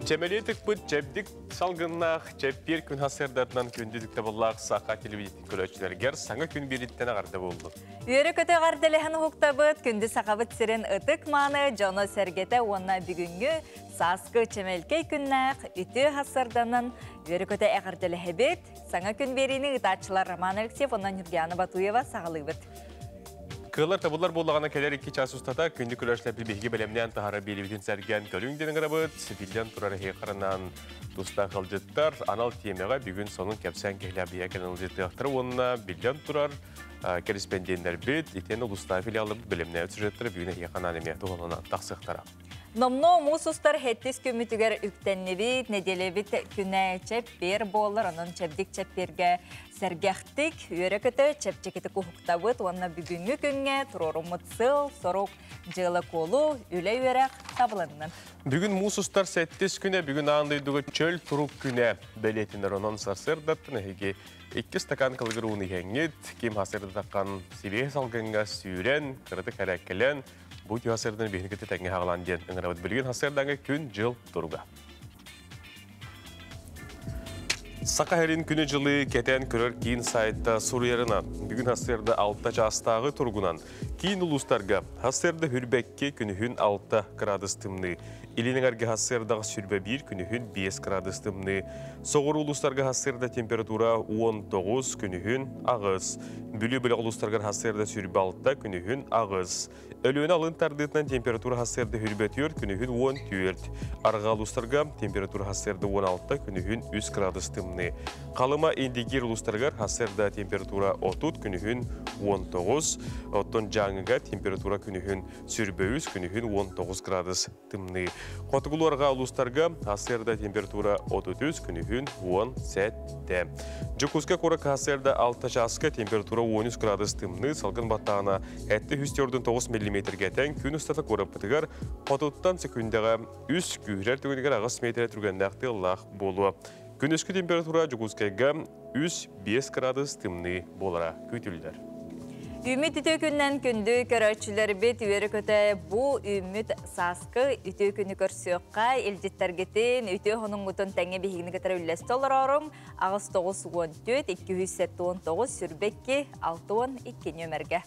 Чэмэлиэ тыкпыт чэбдик салгыннаах чэппиэр күн сарсыардатынан күндү ытыктабыллаах саха телевидениетин көрөөччүлэригэр саҥа күн биэрииттэн эҕэрдэ буоллун. Үөрэ-көтө эҕэрдэлэһэн уһуктабыт күндү сахабыт сирин ытык-мааны дьоно-сэргэтэ уонна бүгүҥҥү сааскы чэмэлкэй күннээх үтүө сарсыарданан үөрэ-көтө эҕэрдэлэһэбит. Саҥа күн биэриини ыытааччылар Роман Алексеев уонна Ньургиана Батуева саҕалыыбыт. Кыаллар табыллар буоллаҕына кэлэр икки чаас устата күндү көрөөччүлэрбит биһиги бэлэмнээн таһара биэриибитин сэргээн көрүҥ диэн ыҥырабыт. Биллэн турар эһиги харанан тустаах ыалдьыттар анал тиэмэҕэ бүгүн сонун кэпсээн киһилээх биһиэхэ кэлэн ыалдьыттыахтара уонна биллэн турар кэриспэндиэннэрбит итиэннэ улуустааҕы филиалларбыт бэлэмнээбит сюжеттара бүгүн эһиэхэ анаан эмиэ туһаланан тахсыахтара. Номнуо муус устар хэттис күммүтүгэр үктэннибит, нэдиэлэбит күнэ чэппиэр буолар, онон чэбдик чэппиэргэ сэргэхтик, үөрэ-көтө, чэпчэкитик уһуктабыт уонна бүгүҥҥү күҥҥэ туруоруммут сыал-сорук, дьыала-куолу, үлэ-үөрэх табылыннын. Бүгүн муус устар сэттис күнэ, бүгүн аан дойдуга чөл турук күнэ бэлиэтэнэр. Онон сарсыардаттан эһиги икки стакан кылыгыр ууну иһэҥҥит, ким сарсыардатаххан сибиэһэ салгыҥҥа сүүрэн, кыратык эрээккэлэн, Бу үтүө сарсыардан биһини кытта тэҥҥэ хаҕалаан диэн ыҥырабыт. Билигин сарсыардааҥҥы күн-дьыл туруга. Саха сирин күнү-дьылы кэтэн көрөр киин сайта суруйарынан, бүгүн сарсыарда 6 чаастааҕы туругунан киин улуустарга сарсыарда хүрбэкки күнүһүн 6 кыраадыс тымныы, илин эҥэргэ сарсыардаҕа 21 күнүһүн 5 кыраадыс тымныы, соҕуруу улуустарга сарсыарда температура 19 күнүһүн 8, Бүлүү бөлөх улуустарыгар сарсыарда 26 күнүһүн 8, Өлүөнэ алын тардыытынан температура сарсыарда хүрбэтүөр, күнүһүн 14. Арҕаа улуустарга температура сарсыарда 16, күнүһүн 3 градус тымныы. Халыма Индигир улуустарыгар сарсыарда температура 30, күнүһүн 19. Оттон Дьааҥыга температура күнүһүн сүрбэ үс, күнүһүн 19 градус тымныы. Хотугулуу-арҕаа улуустарга сарсыарда температура 33, күнүһүн 17. Дьокуускай куоракка сарсыарда 6 чааска температура 13 градус тымныы, салгын баттаҕына 749 миллиметргэ тэҥ күн устата куораппытыгар хотуттан секундаҕа 3 күүһүрэр түгэнигэр 8 метрэ түргэннээх тыаллаах буолуо. Күнүскү температура Дьокуускайга 3-5 градус тымныы буолара күүтүллэр. Үүммүт үтүө күннэн күндү көрөөччүлэрбит үөрэ-көтө бу үүммүт сааскы үтүө күнү көрсүөххэ, илдьиттэргитин, үтүө хонуҥҥутун тэҥҥэ биһигини кытары үллэстэ олорооруҥ. 8 9 14 279 22 62 нүөмэргэ.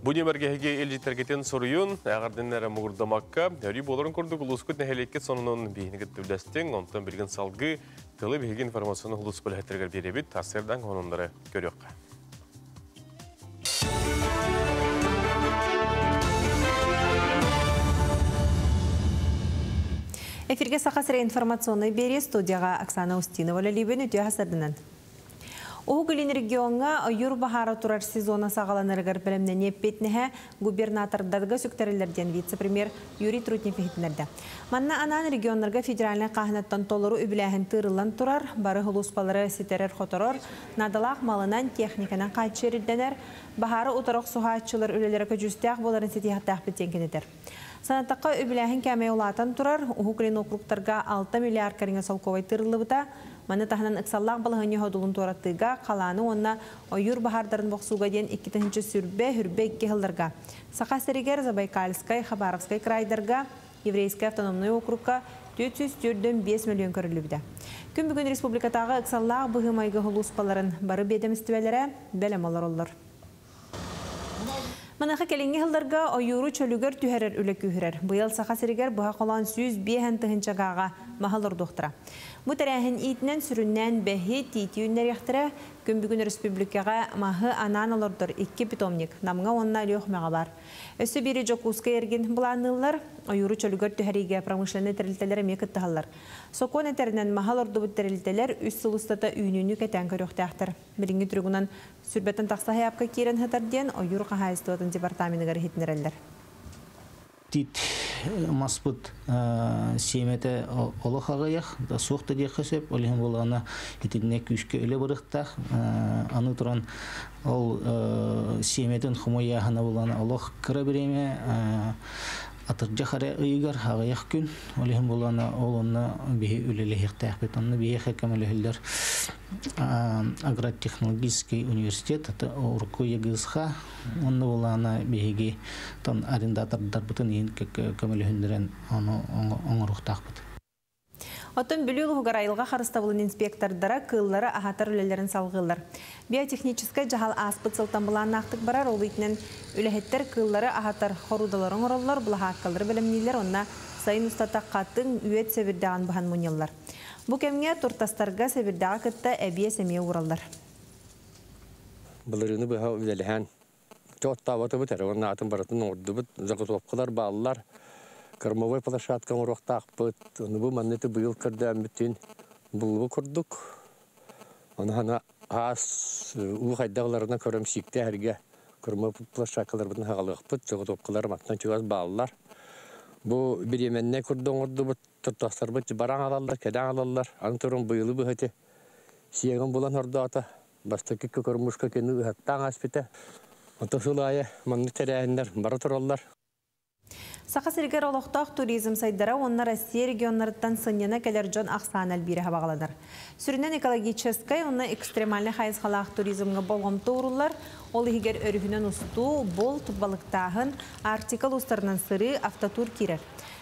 Бу нүөмэргэ эһиги илдьиттэргитин суруйун, эҕэрдэннэрэ муҥурдамакка, өрүү буоларын курдук улуускут нэһилиэккит сонунун биһигини кытта үллэстиҥ, онтон билигин салгыы тылы биһиги информационнай улуус үлэһиттэригэр биэрэбит, сарсыардаҥ сонуннары көрүөххэ. Эфиргэ Саха сирэ информационнай биэрии студияҕа Оксана Устинова үлэлиибин үтүө сарсыарданан. Уһук Илин региоҥҥа ойуур баһаара турар сезона саҕаланарыгар бэлэмнэнии эппиэтинэһэ губернатордарга сүктэриллэр диэн вице-премьер Юрий Трутнев иһитиннэрдэ. Манна анаан регионнарга федеральнай хааһынаттан толору үбүлээһин тыырыллан турар, бары сулууспалары ситэрэр-хоторор, наадалаах малынан, техниканан хааччыйар ирдэнэр, баһаары утары охсуһааччылар үлэлэрэ көдьүүстээх буоларын ситиһиэхтээхпит диэн кэнэтэр. Санаттахха, үбүлээһин кээмэйэ улаатан турар, Уһук Илин округтарга 6 миллиард кэриҥэ солкуобай тыырыллыбыта. Маны таһынан ыксаллаах балаһыанньа содулун туораттыыга, халааны уонна ойуур баһаардарын бохсууга диэн 2000 сүрбэ, хүрбэ икки сылларга Саха сиригэр, Забайкальскай, Хабаровскай крайдарга, Еврейскай автономнай округка 445 миллион көрүллүбүтэ. Күн бүгүн республикатааҕы ыксаллаах быһыы-майгы сулууспаларын бары биэдэмистибэлэрэ бэлэм олороллор. Маныаха кэлиҥҥи сылларга ойууру чөлүгэр түһэрэр үлэ күүһүрэр. Быйыл Саха сиригэр быһа холоон 105 тыһыынча гааҕа маһы олордуохтара. Бу тэрээһин иитинэн сүрүннээн бэһи, тиити үүннэриэхтэрэ. Күн бүгүн республикаҕа маһы анаан олордор икки питомник Намҥа уонна Өлүөхүмэҕэ баар. Өссө биири Дьокуускай эргин былаанныыллар, ойууру чөлүгэр түһэриигэ промышленнай тэрилтэлэр эмиэ кыттыһаллар. Сокуон этэринэн маһы олордубут тэрилтэлэр үс сыл устата үүнүүнү кэтээн көрүөхтээхтэр. Билиҥҥи туругунан сүүрбэттэн тахса сайаапка киирэн сытар диэн ойуур хаһаайыстыбатын департаменыгар иһитиннэрэллэр. Тиит маспыт сиэмэтэ олох аҕыйах, суох да диэххэ сөп, ол иһин буоллаҕына итиннэ күүскэ үлэ барыахтаах. Аны туран ол сиэмэтин хомуйааһына буоллаҕына олох кыра бириэмэ атырдьах эрэ ыйыгар аҕыйах күн, ол иһин буоллаҕына ол онно биһи үлэлэһиэхтээхпит. Онно биһиэхэ көмөлөһөллөр агротехнологический университет, это урукку ЕГСХ, онно буоллаҕына биһиги тон арендатордарбытын иһин көмөлөһүннэрэн ону оҥоруохтаахпыт. Оттон Бүлүү улууһугар айылҕа харыстабылын инспектордара кыыллары аһатар үлэлэрин салҕыыллар. Биотехническай дьаһал ааспыт сылтан былааннаахтык барар, ол иитинэн үлэһиттэр кыыллары аһатар хоруудалары оҥороллор, былаһааккалары бэлэмнииллэр уонна сайын устата хатыҥ, үөт сэбирдэҕин быһан мунньаллар. Бу кэмҥэ туртастарга сэбирдэҕи кытта эбиэс эмиэ уураллар. Былырыыны быһа үлэлэһэн оттообатыбыт эрэ уонна атын барытын оҥордубут. Заготовкалар бааллар. Кормовой площадка оҥоруохтаахпыт. Ону бу манныты быйыл көрдөммүтүн буллубу курдук. Ону хана аас уу хайдағыларына көрөм сиикте эрге кормовой площадкаларбытын хагалыахпыт. Заготовкалар маттан чугас бааллар. Бу биременне курду оҥордубут. Туртастарбыт баран алаллар, кэдээн алаллар. Аны турун быйылы быһыты сиэгин булан ордоото. Бастакы кормушка кини ыһаттаан аспыта. Онто сыл аайы маннык тэрээһиннэр бара тураллар. Саха сиригэр олохтоох туризм сайдара уонна Россия регионнарыттан сынньана кэлэр дьон ахсаана элбиирэ сабаҕаланар. Сүрүннээн экологическай уонна экстремальнай хайысхалаах туризмҥа болҕомто ууруллар, ол иһигэр өрүһүнэн устуу, булт, балыктааһын, Арктика улуустарынан сырыы, автотур киирэр.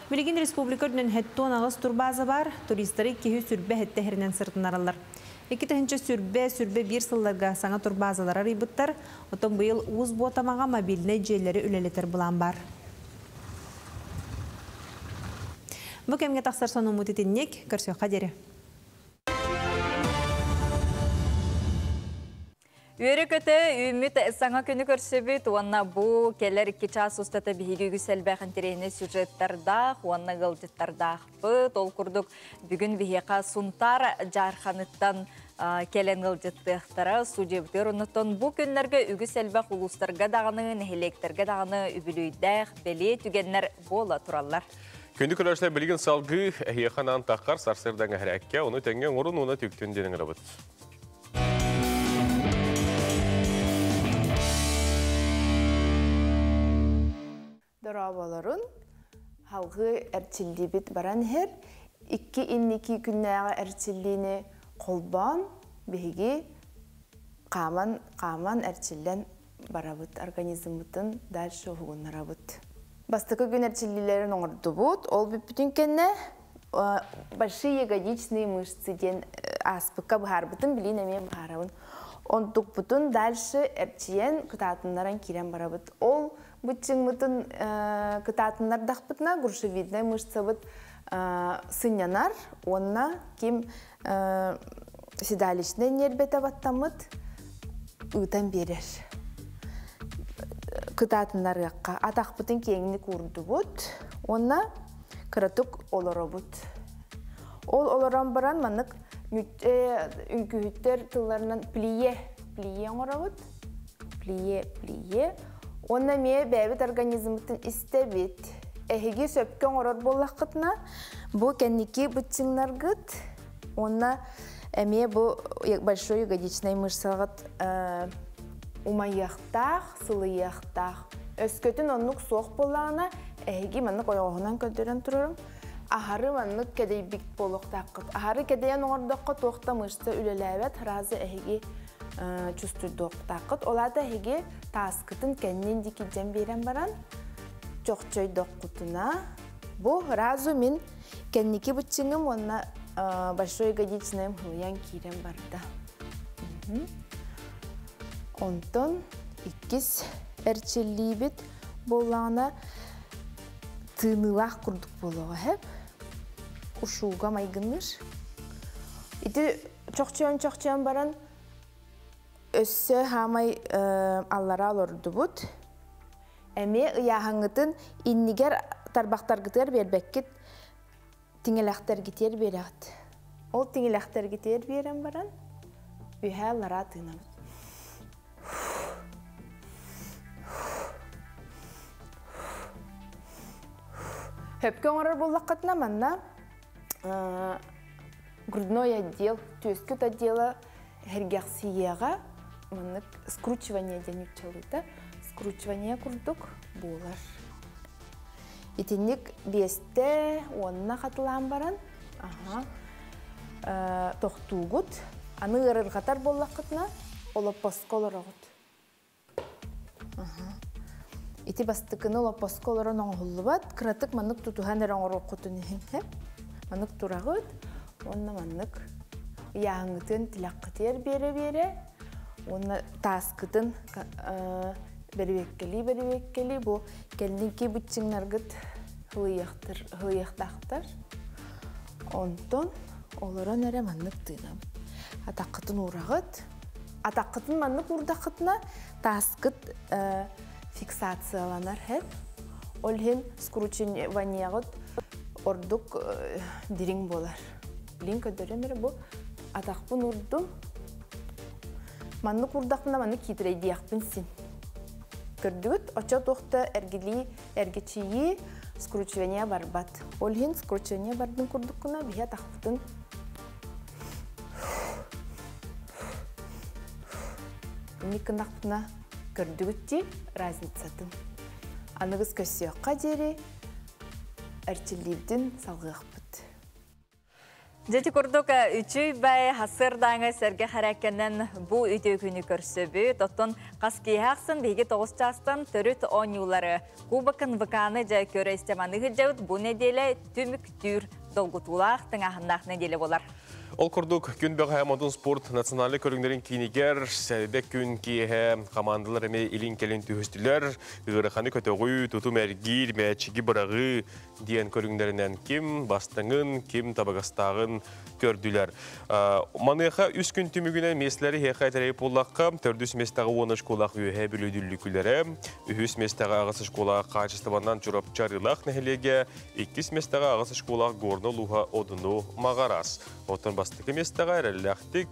Билигин республика үрдүнэн 78 турбааза баар, туристары 227 сиринэн сырытыннараллар. 2020-21 сылларга саҥа турбаазалары арыйбыттар, оттон быйыл Уус Буотамаҕа мобильнай дьиэлэри үлэлэтэр былаан баар. Бу кэмҥэ тахсар сонуммут итинник, көрсүөххэ диэри. Үөрэ-көтө үүммүт саҥа күнү көрсөбүт уонна бу кэлэр 2 чаас устата биһиги үгүс элбэх интэриэһинэй сюжеттардаах уонна ыалдьыттардаахпыт. Ол курдук бүгүн биһиэхэ Сунтаар Дьаарханыттан кэлэн ыалдьыттыахтара студиябытыгар. Оннуттан бу күннэргэ үгүс элбэх улуустарга даҕаны, нэһилиэктэргэ даҕаны үбүлүөйдээх бэлиэ түгэннэр буола тураллар. Күндү көрөөччүлэр билигин салгыы эһиэхэ анаан таххар сарсыардаҥ эһэрээккэ, ону тэҥҥэ оҥорун уонна түктүн диэн ыҥырабыт. Дорооболорун, халгыы эрчиллиибит баран иһэр. Икки инники күннээҕи эрчиллиини холбоон биһиги хааман хааман эрчиллэн барабыт, организммытын дальше уһугуннарабыт. Бастакы күн эрчиллиилэрин оҥордубут. Ол бүппүтүн кэннэ большие ягодичные мышцы диэн ааспыкка быһаарбытын билин эмиэ быһаарабын. Онтукпутун дальше эрчийэн кытаатыннаран киирэн барабыт. Ол быччыҥмытын кытаатыннардахпытына грушевидная мышцабыт сынньанар уонна ким седалищнай нербэтэ баттаммыт ыытан биэрэр. Кытаатыннарыахха атахпытын киэҥник уурдубут уонна кыратык олоробут. Ол олорон баран маннык үҥкүүһүттэр тылларынан плие, плие оҥоробут. Плие, плие. Уонна эмиэ бэйэбит организммытын истэбит. Эһиги сөпкө оҥорор буоллаххытына, бу кэнники быччыҥнаргыт уонна эмиэ бу большой ягодичнай мышцаҕыт умайыахтаах, сылыйыахтаах. Өскөтүн оннук суох буоллаҕына, эһиги маннык ойоҕоһунан көрдөрөн турарым. Аһары маннык кэдэйбит буолуохтааххыт. Аһары кэдэйэн оҥордоххо туох да мышца үлэлээбэт, разы эһиги чувствуйдуохтааххыт. Ол аата эһиги тааскытын кэннин диэки дьэн биэрэн баран, чохчойдоххутуна, бу разу мин кэнники быччыҥым уонна большой ягодичныйым хылыйан киирэн барда. Онтон иккис эрчиллиибит буоллаҕына тыыныылаах курдук буолуоҕа эһэп. Ушууга майгынныыр. Ити чохчойон-чохчойон баран өссө хаамай аллара олордубут. Эмиэ ыйааһыҥҥытын иннигэр тарбахтаргытыгар биэрбэккит, тиҥилэхтэргитигэр биэрэҕит. Ол тиҥилэхтэргитигэр биэрэн баран үһэ аллараа тыынабыт. Хөпкө оҥорор буоллаххытына манна грудной отдел, түөскүт отдела эргэхсийиэҕэ маннык скручивание диэн нууччалыыта скручивание курдук буолар. Итинник биэстэ уонна хатылаан баран аха тохтуугут. Аны ыарырҕатар буоллаххытына олоппоско олороҕут. Ити бастакыны олоппоско олорон оҥоһуллубат, кыратык маннык тутуһан эрэ оҥоруоххутун иһин. Маннык тураҕыт. Уонна маннык ыйааһыҥҥытын тилэххитигэр биэрэ-биэрэ уонна тааскытын бэрэбиэккэлии-бэрэбиэккэлии бу кэнники быччыҥнаргыт һылыйыахтаахтар. Онтон олорон эрэ маннык тыынабыт. Атаххытын уураҕыт. Атаххытын маннык уурдаххытына тааскыт фиксацияланар һэп. Ол иһин скручиваниеҕыт ордук дириҥ буолар. Билин көрдөрөм эрэ бу атахпын урдум. Маннык урдахпына маннык киитэрэйдиэхпин син. Көрдүгүт, оччо туохта эргилии, эргичийии, скручивание барбат. Ол иһин скручивание бардын курдуккуна биһи атахпытын инник гыннахпытына көрдүгүт дии разницатын. Аныгыс көссүөххэ диэри эрчиллиибитин салгыахпыт. Дьэти курдук үчүй бай хасырдааҥы сэргэ харакканан бу үтүө күнү көрсөбүт. Оттон хас киэһэ ахсын биһиги 9 чаастан төрүт оонньуулары Кубокын ВК-ны дьэ көрө истэманы сылдьабыт. Бу нэдиэлэ түмүктүүр долгутуулаах тыҥааһыннаах нэдиэлэ болар. Ол курдук күн бөҕө модун спорт национальный көрүҥнэрин киинигэр сэрдэ күн киэһэ командалар эмиэ илин-кэлин түһүстүлэр. Ыараханы көтөҕүү, тутум эргиир, мээчиги быраҕыы диэн көрүҥнэринэн ким бастыҥын, ким табыгастааҕын көрдүлэр. Маныаха үс күн түмүгүнэн миэстэлэри эһиэхэ этэрэй буоллахха, төрдүс миэстэҕэ уон школах үөһэ бүлүүдүллүкүлэрэ, үһүс миэстэҕэ аҕыс школа хаачыстыбаннан Чурапчы Арыылаах нэһилиэгэ, иккис миэстэҕэ аҕыс школах Горно улууһа Одуну Маҕарас. Оттон бастакы миэстэҕэ эрэллээхтик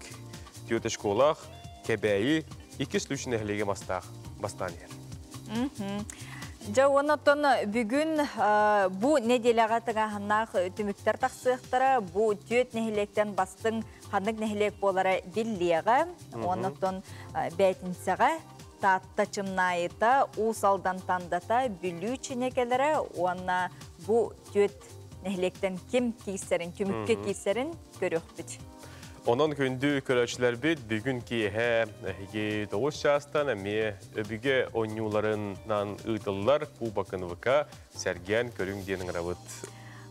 түөрт школах Кэбээйи иккис лүч нэһилиэгэ мастаах бастаан иһэр. Дьэ, онон бүгүн бу нэдиэлэҕэ тыҥааһыннаах түмүктэр тахсыахтара. Бу түөрт нэһилиэктэн бастыҥ ханнык нэһилиэк буолара биллиэҕэ. Онон бээтинсэҕэ Таатта Чымнаайыта, Уус Алдан Тандата, Бүлүү Чинэкэлэрэ уонна бу түөрт нэһилиэктэн ким киирсэрин, түмүккэ киирсэрин көрүөхпүт. Онон күндү көрөөччүлэрбит бүгүн киэһэ эһиги 9 чаастан эмиэ өбүгэ оонньууларынан ыытыллар Кубок НВК сэргээн көрүҥ диэн ыҥырабыт.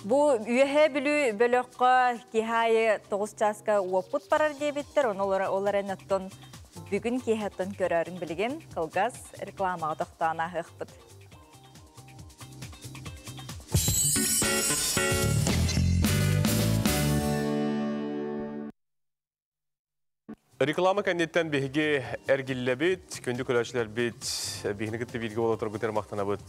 Бу Үөһээ Бүлүү бөлөххө киэһэ аайы 9 чааска уоппут барар диэбиттэр, ону ол эрэн оттон бүгүн киэһэттэн көрөөрүн билигин кылгас рекламаҕа тохтоон ааһыахпыт. Реклама кэнниттэн биһиги эргиллэбит, күндү көрөөччүлэрбит биһини кытта бииргэ буола тургутар махтанабыт.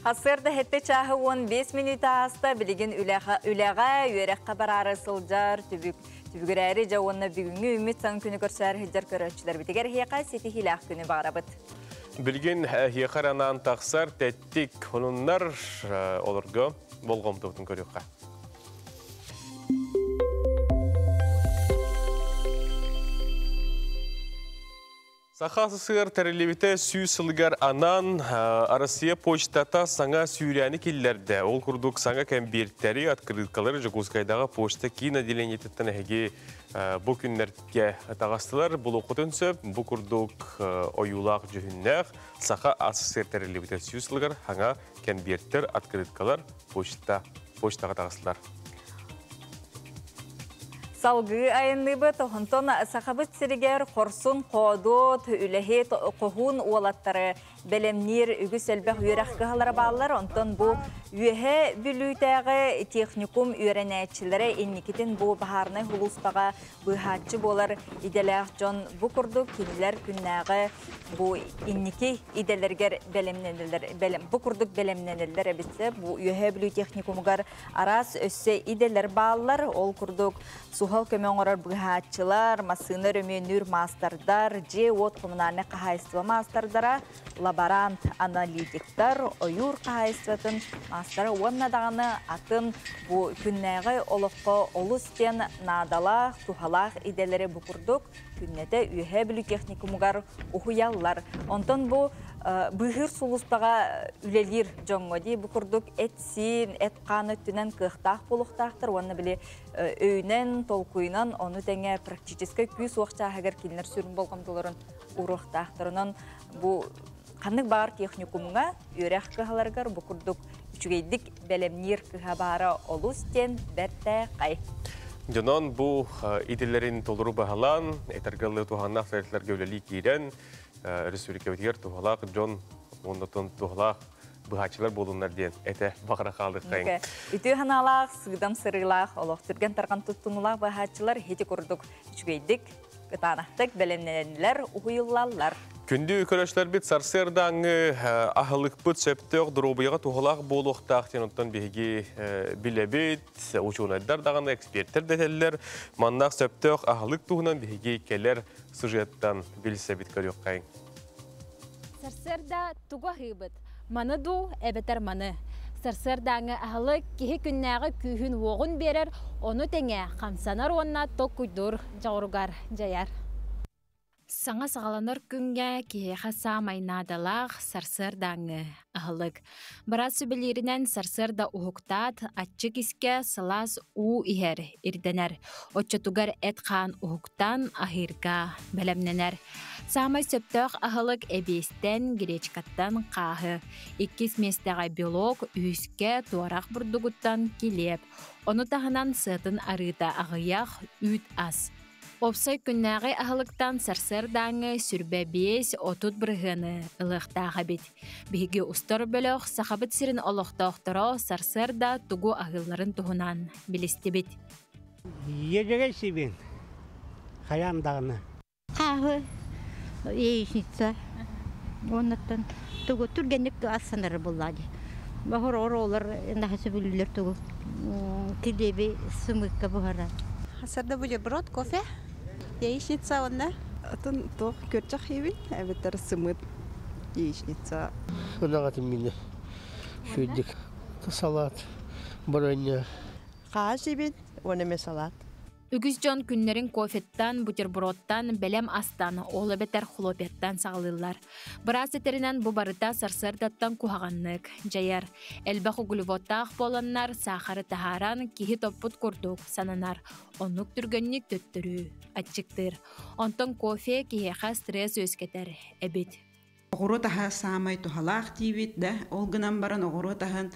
Сарсыарда хетте чааһы 15 мүнүүтэ ааста, билигин үлэҕэ, үөрэххэ бараары сылдьар, түбүк түбүгүрээри дьэ уонна бүгүҥҥү үмүт саҥ күнү көрсөөр сылдьар көрөөччүлэрбитигэр эһиэхэ ситиһиилээх күнү баҕарабыт. Билигин эһиэхэ анаан тахсар тэттик сонуннар олорго болҕомтобутун көрүөххэ. Саха СССР тэриллибитэ 100 сылыгар анаан Россия почтата саҥа сүүрээни киллэрдэ. Ол курдук саҥа кэмбиэртэри, открыткалары Дьокуускайдааҕы почта киин отделениетыттан эһиги бу күннэргэ таҕыстылар. Булуоххутун сөп. Бу курдук ойуулаах дьүһүннээх Саха СССР тэриллибитэ 100 сылыгар саҥа кэмбиэртэр, открыткалар почта почтаҕа таҕыстылар. Салгыы айанныыбыт, онтон Сахабыт сиригэр хорсун хоодуот, үлэһит, хоһуун уолаттары бэлэмниир үгүс элбэх үөрэх кыһалара бааллар. Онтон бу Үөһээ Бүлүүтээҕи техникум үөрэнээччилэрэ инникитин бу баһаарынай сулууспаҕа быыһааччы буолар идэлээх дьон бу курдук кинилэр күннээҕи бу инники идэлэригэр бэлэмнэнэллэр бу курдук бэлэмнэнэллэр эбит. Бу Үөһээ Бүлүү техникумугар араас өссө идэлэр бааллар. Ол курдук суһал көмө оҥорор быыһааччылар, массыына өрөмүөннүүр маастардар, дьиэ-уот коммунальнай хаһаайыстыба маастардара, лаборант, аналитиктар, ойуур хаһаайыстыбатын маастара уонна даҕаны атын бу күннээҕи олоххо олус диэн наадалаах, туһалаах идэлэри бу курдук күннэтэ Үөһээ Бүлүү техникумугар уһуйаллар. Онтон бу быыһыыр сулууспаҕа үлэлиир дьоҥҥо дии бу курдук эт-сиин, эт-хаан өттүнэн кыахтаах буолуохтаахтар уонна били өйүнэн, толкуйунан ону тэҥэ практическай күүс-уох чааһыгар кинилэр сүрүн болҕомтолорун ууруохтаахтар. Онон бу ханнык баҕар техникумҥа, үөрэх кыһаларыгар бу курдук үчүгэйдик бэлэмниир кыһа баара олус диэн бэртээхэй. Дьонон бу идэлэрин толору баһылаан, этэргэ туһааннаах тэрилтэлэргэ үлэлии киирэн, республикабытыгар туһалаах дьон уонна туһалаах быһааччылар буолуннар диэн этэ баҕара хаалыаххайыҥ. Үтүө санаалаах, сыыдам сырыылаах, олох түргэн тарҕан туттунуулаах быһааччылар ити курдук үчүгэйдик, кытаанахтык бэлэмнэнэллэр, уһуйуллаллар. Күндү көрөөччүлэрбит, сарсыардааҥҥы аһылыкпыт сөптөөх, доруобуйаҕа туһалаах буолуохтаах диэн оттон биһиги билэбит, учуонайдар даҕаны, эксперттэр да этэллэр. Маннаах сөптөөх аһылык туһунан биһиги кэлэр сюжеттан билсэбит, көрүөххэйиҥ. Сарсыарда тугу аһыыбыт? Маны дуу, эбэтэр маны? Сарсыардааҥҥы аһылык киһи күннээҕи күүһүн-уоҕун биэрэр, ону тэҥэ хамсанар уонна толкуйдуур дьоҕуругар дьайар. Саҥа саҕаланар күҥҥэ киһиэхэ саамай наадалаах сарсыардааҥҥы аһылык. Быраас сүбэлииринэн сарсыарда уһуктаат, аччык искэ сылаас уу иһэр ирдэнэр. Оччотугар эт-хаан уһуктан аһыырга бэлэмнэнэр. Саамай сөптөөх аһылык эбиэстэн, гречкаттан хааһы. Иккис миэстэҕэ белок, үһүскэ туорах бурдугуттан килиэп. Ону таһынан сыатын арыыта аҕыйах, үүт ас. Уопсай күннээҕи аһылыктан сарсыардааҥҥы 25-30 бырыһыаны ылыахтаах эбит. Биһиги устар бөлөх Сахабыт сирин олохтоохторо сарсыарда тугу аһыылларын туһунан билистибит. Иэдьэгэй сибин хайаан даҕаны. Хааһы, яичница. Оннуттан тугу түргэнник ассанар буллаа дии. Баһор олор наһаа сөбүлүүллэр тугу килиэби сымыыкка буһарар. Сарда бутерброд, кофе, яичница онно. Атын туох күөрчэх хийбин, эбэтэр сымыыт, яичница. Ынаҕатын мине шүйдик салат, баранья. Хаас сиибин, уонна эмиэ салат. Үгүс дьон күннэрин кофеттан, бутербродтан, бэлэм астан, ол эбэтэр хлопьяттан саҕалыыллар. Быраас этэринэн бу барыта сарсыардаттан куһаҕаннык дьайар. Элбэх углеводтаах буоланнар саахары таһааран киһи топпут курдук сананар. Оннук түргэнник төттөрү аччыктыыр. Онтон кофе киһиэхэ стресс үөскэтэр эбит. Оҕуруот аһа саамай туһалаах диибит да, ол гынан баран оҕуруот аһын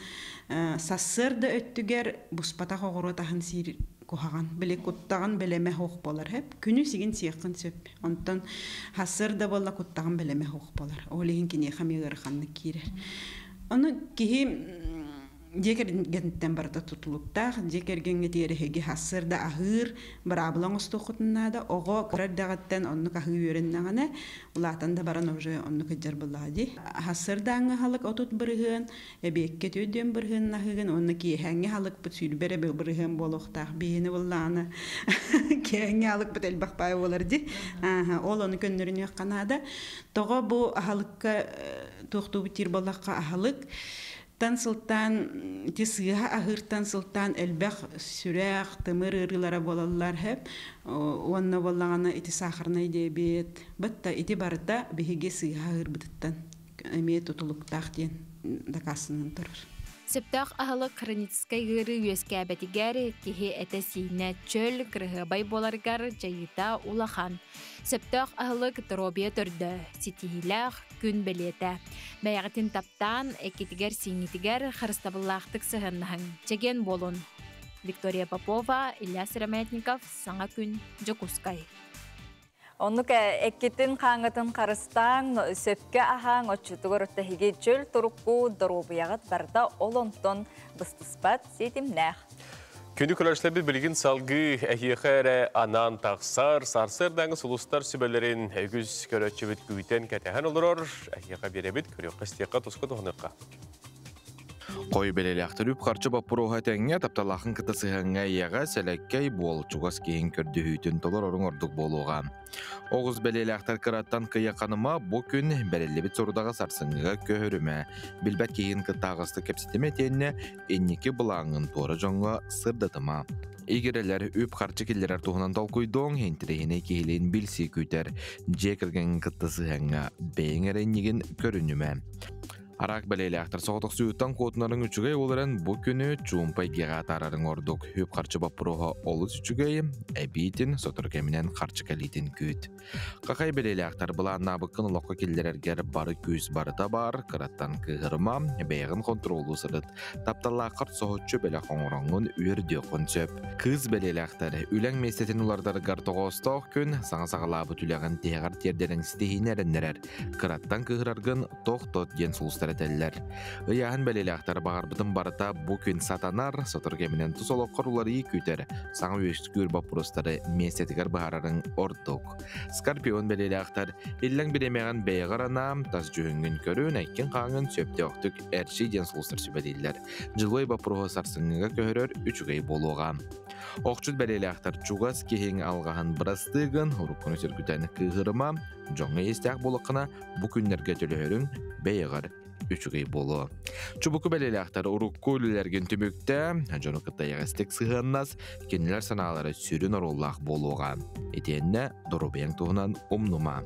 сарсыарда өттүгэр буспатах оҕуруот аһын сиир куһаҕан. Били куттаҕын бэлэмэ суох буолар сөп. Күнү сигин сиэххин сөп. Онтон сарсыарда буолла куттаҕын бэлэмэ суох буолар. Ол иһин киниэхэ эмиэ ыараханнык киирэр. Ону киһи дьиэ кэргэнтэн барыта тутулуктаах. Дьиэ кэргэҥҥэ тиэрэһиги сарсыарда аһыыр быраабыла оҥостуоххутун наада. Оҕо кыра эрдэҕиттэн оннук аһыы үөрэннэҕинэ, улаатан да баран уже оннук ыдьар буоллаҕа дии. Сарсыардааҥҥы аһылык 30%, эбиэккэ 40% аһыыгын уонна киэһээҥҥи аһылыкпыт 20 эрэ бырыһыан буолуохтаах. Биһини буллаҕына киэһээҥҥи аһылыкпыт элбэх баай буолар дии. Ол ону көннөрүнүөххэ наада. Тоҕо бу аһылыкка туохтуубут диир буоллахха, аһылык тан сылтаан ити сыыһа аһыыртан сылтаан элбэх сүрэх, тымыр ыарыылара буолаллар сөп. Уонна буоллаҕына ити сахарнай диабет, бытта ити барыта биһиги сыыһа аһыырбытыттан эмиэ тутулуктаах диэн дакаастанан турар. Сөптөөх аһылык хроническай ыарыы үөскээбэтигэр, киһи этэ-сиинэ чөл, кыраһыабай буоларыгар дьайыыта улахан. Сөптөөх аһылык доруобуйа төрдө, ситиһиилээх күн бэлиэтэ. Бэйэҕитин таптаан, эккитигэр-сииҥҥитигэр харыстабыллаахтык сыһыаннаһыҥ. Чэгиэн буолун! Виктория Попова, Илья Сыромятников, Саҥа күн, Дьокуускай. Оннук эккитин хааҥҥытын харыстааҥ, сөпкө аһааҥ, оччотугар эһиги чөл турукку доруобуйаҕыт барыта ол онтон быстыспат ситимнээх. Күндү көрөөччүлэрбит, билигин салгыы эһиэхэ эрэ анаан тахсар, сарсыардааҥы сулустар сүбэлэрин үгүс көрөөччүбүт күүтэн кэтэһэн олорор, эһиэхэ биэрэбит, көрүөххэ истиэххэ, туска туһаныахха. Хой бэлэлээхтэр үп-харчы боппуруоһа этэҥҥэ, тапталаахын кытта сыһыаҥҥа эйэҕэ, сэлэккэй буол, чугас киһиҥ көрдөһүүтүн толороруҥ ордук буолуоҕа. Оҕус бэлиэлээхтэр кыраттан кыйаханыма, бу күн бэриллибит сорудаҕы сарсыҥҥыга көһөрүмэ. Билбэт киһин кытта аҕыстык кэпсэтимэ итиэннэ инники былааҥҥын туора дьоҥҥо сырдатыма. Игирэлэр үп-харчы киллэрэр туһунан толкуйдуоҥ, интэриэһинэй киһилиин билсии күүтэр. Дьиэ кэргэҥҥин кытта сыһыаҥҥа бэйэҥ эрэ иннигин көрүнүмэ. Араак бэлиэлээхтэр соҕотохсуйууттан куотунарыҥ үчүгэй ол эрэн бу күнү чуумпа эйгэҕэ атаарарыҥ ордук. Үп-харчы боппуруоһа олус үчүгэй, эбиитин сотору кэминэн харчы кэлиитин күүт. Хахай бэлиэлээхтэр былааннаабыккын олоххо киллэрэргэр бары күүс барыта баар, кыраттан кыыһырыма, бэйэҕин хонтуруоллуу сырыт. Тапталлааххар соһуччу бэлэх оҥороҥҥун үөрдүөххүн сөп. Кыыс бэлиэлээхтэр үлэҥ миэстэтин улардарыгар тоҕоостоох күн, саҥа саҕалаабыт үлэҕин тиһэҕэр тиэрдэриҥ ситиһиини эрэннэрэр. Кыраттан кыыһыраргын тохтот диэн сулустар этэллэр. Ыйааһын бэлиэлээхтэр баҕарбытын барыта бу күн сатанар, сотору кэминэн тус олоххор уларыйыы күүтэр, саҥа үөскүүр боппуруостары миэстэтигэр быһаарарыҥ ордук. Скорпион бэлиэлээхтэр иллэҥ бириэмэҕин бэйэҕэр анаам, тас дьүһүҥҥүн көрүн, эккин-хааҥҥын сөптөөхтүк эрчий диэн сулустар сүбэлииллэр. Дьылой боппуруоһу сарсыҥҥыга көһөрөр үчүгэй буолуоҕа. Охчут бэлиэлээхтэр чугас киһиҥ алҕаһын бырастыы гын, уруккуну сөргүтэн кыыһырыма, дьоҥҥо иэстээх буоллаххына, бу күннэргэ төлөһөрүҥ бэйэҕэр үчүгэй буолуо. Чубуку бэлиэлээхтэр урукку үлэлэргин түмүктэ, дьону кытта эйэҕэстик сыһыаннас, кинилэр санаалара сүрүн оруоллаах буолуоҕа. Итиэннэ доруобуйаҥ туһунан умнума.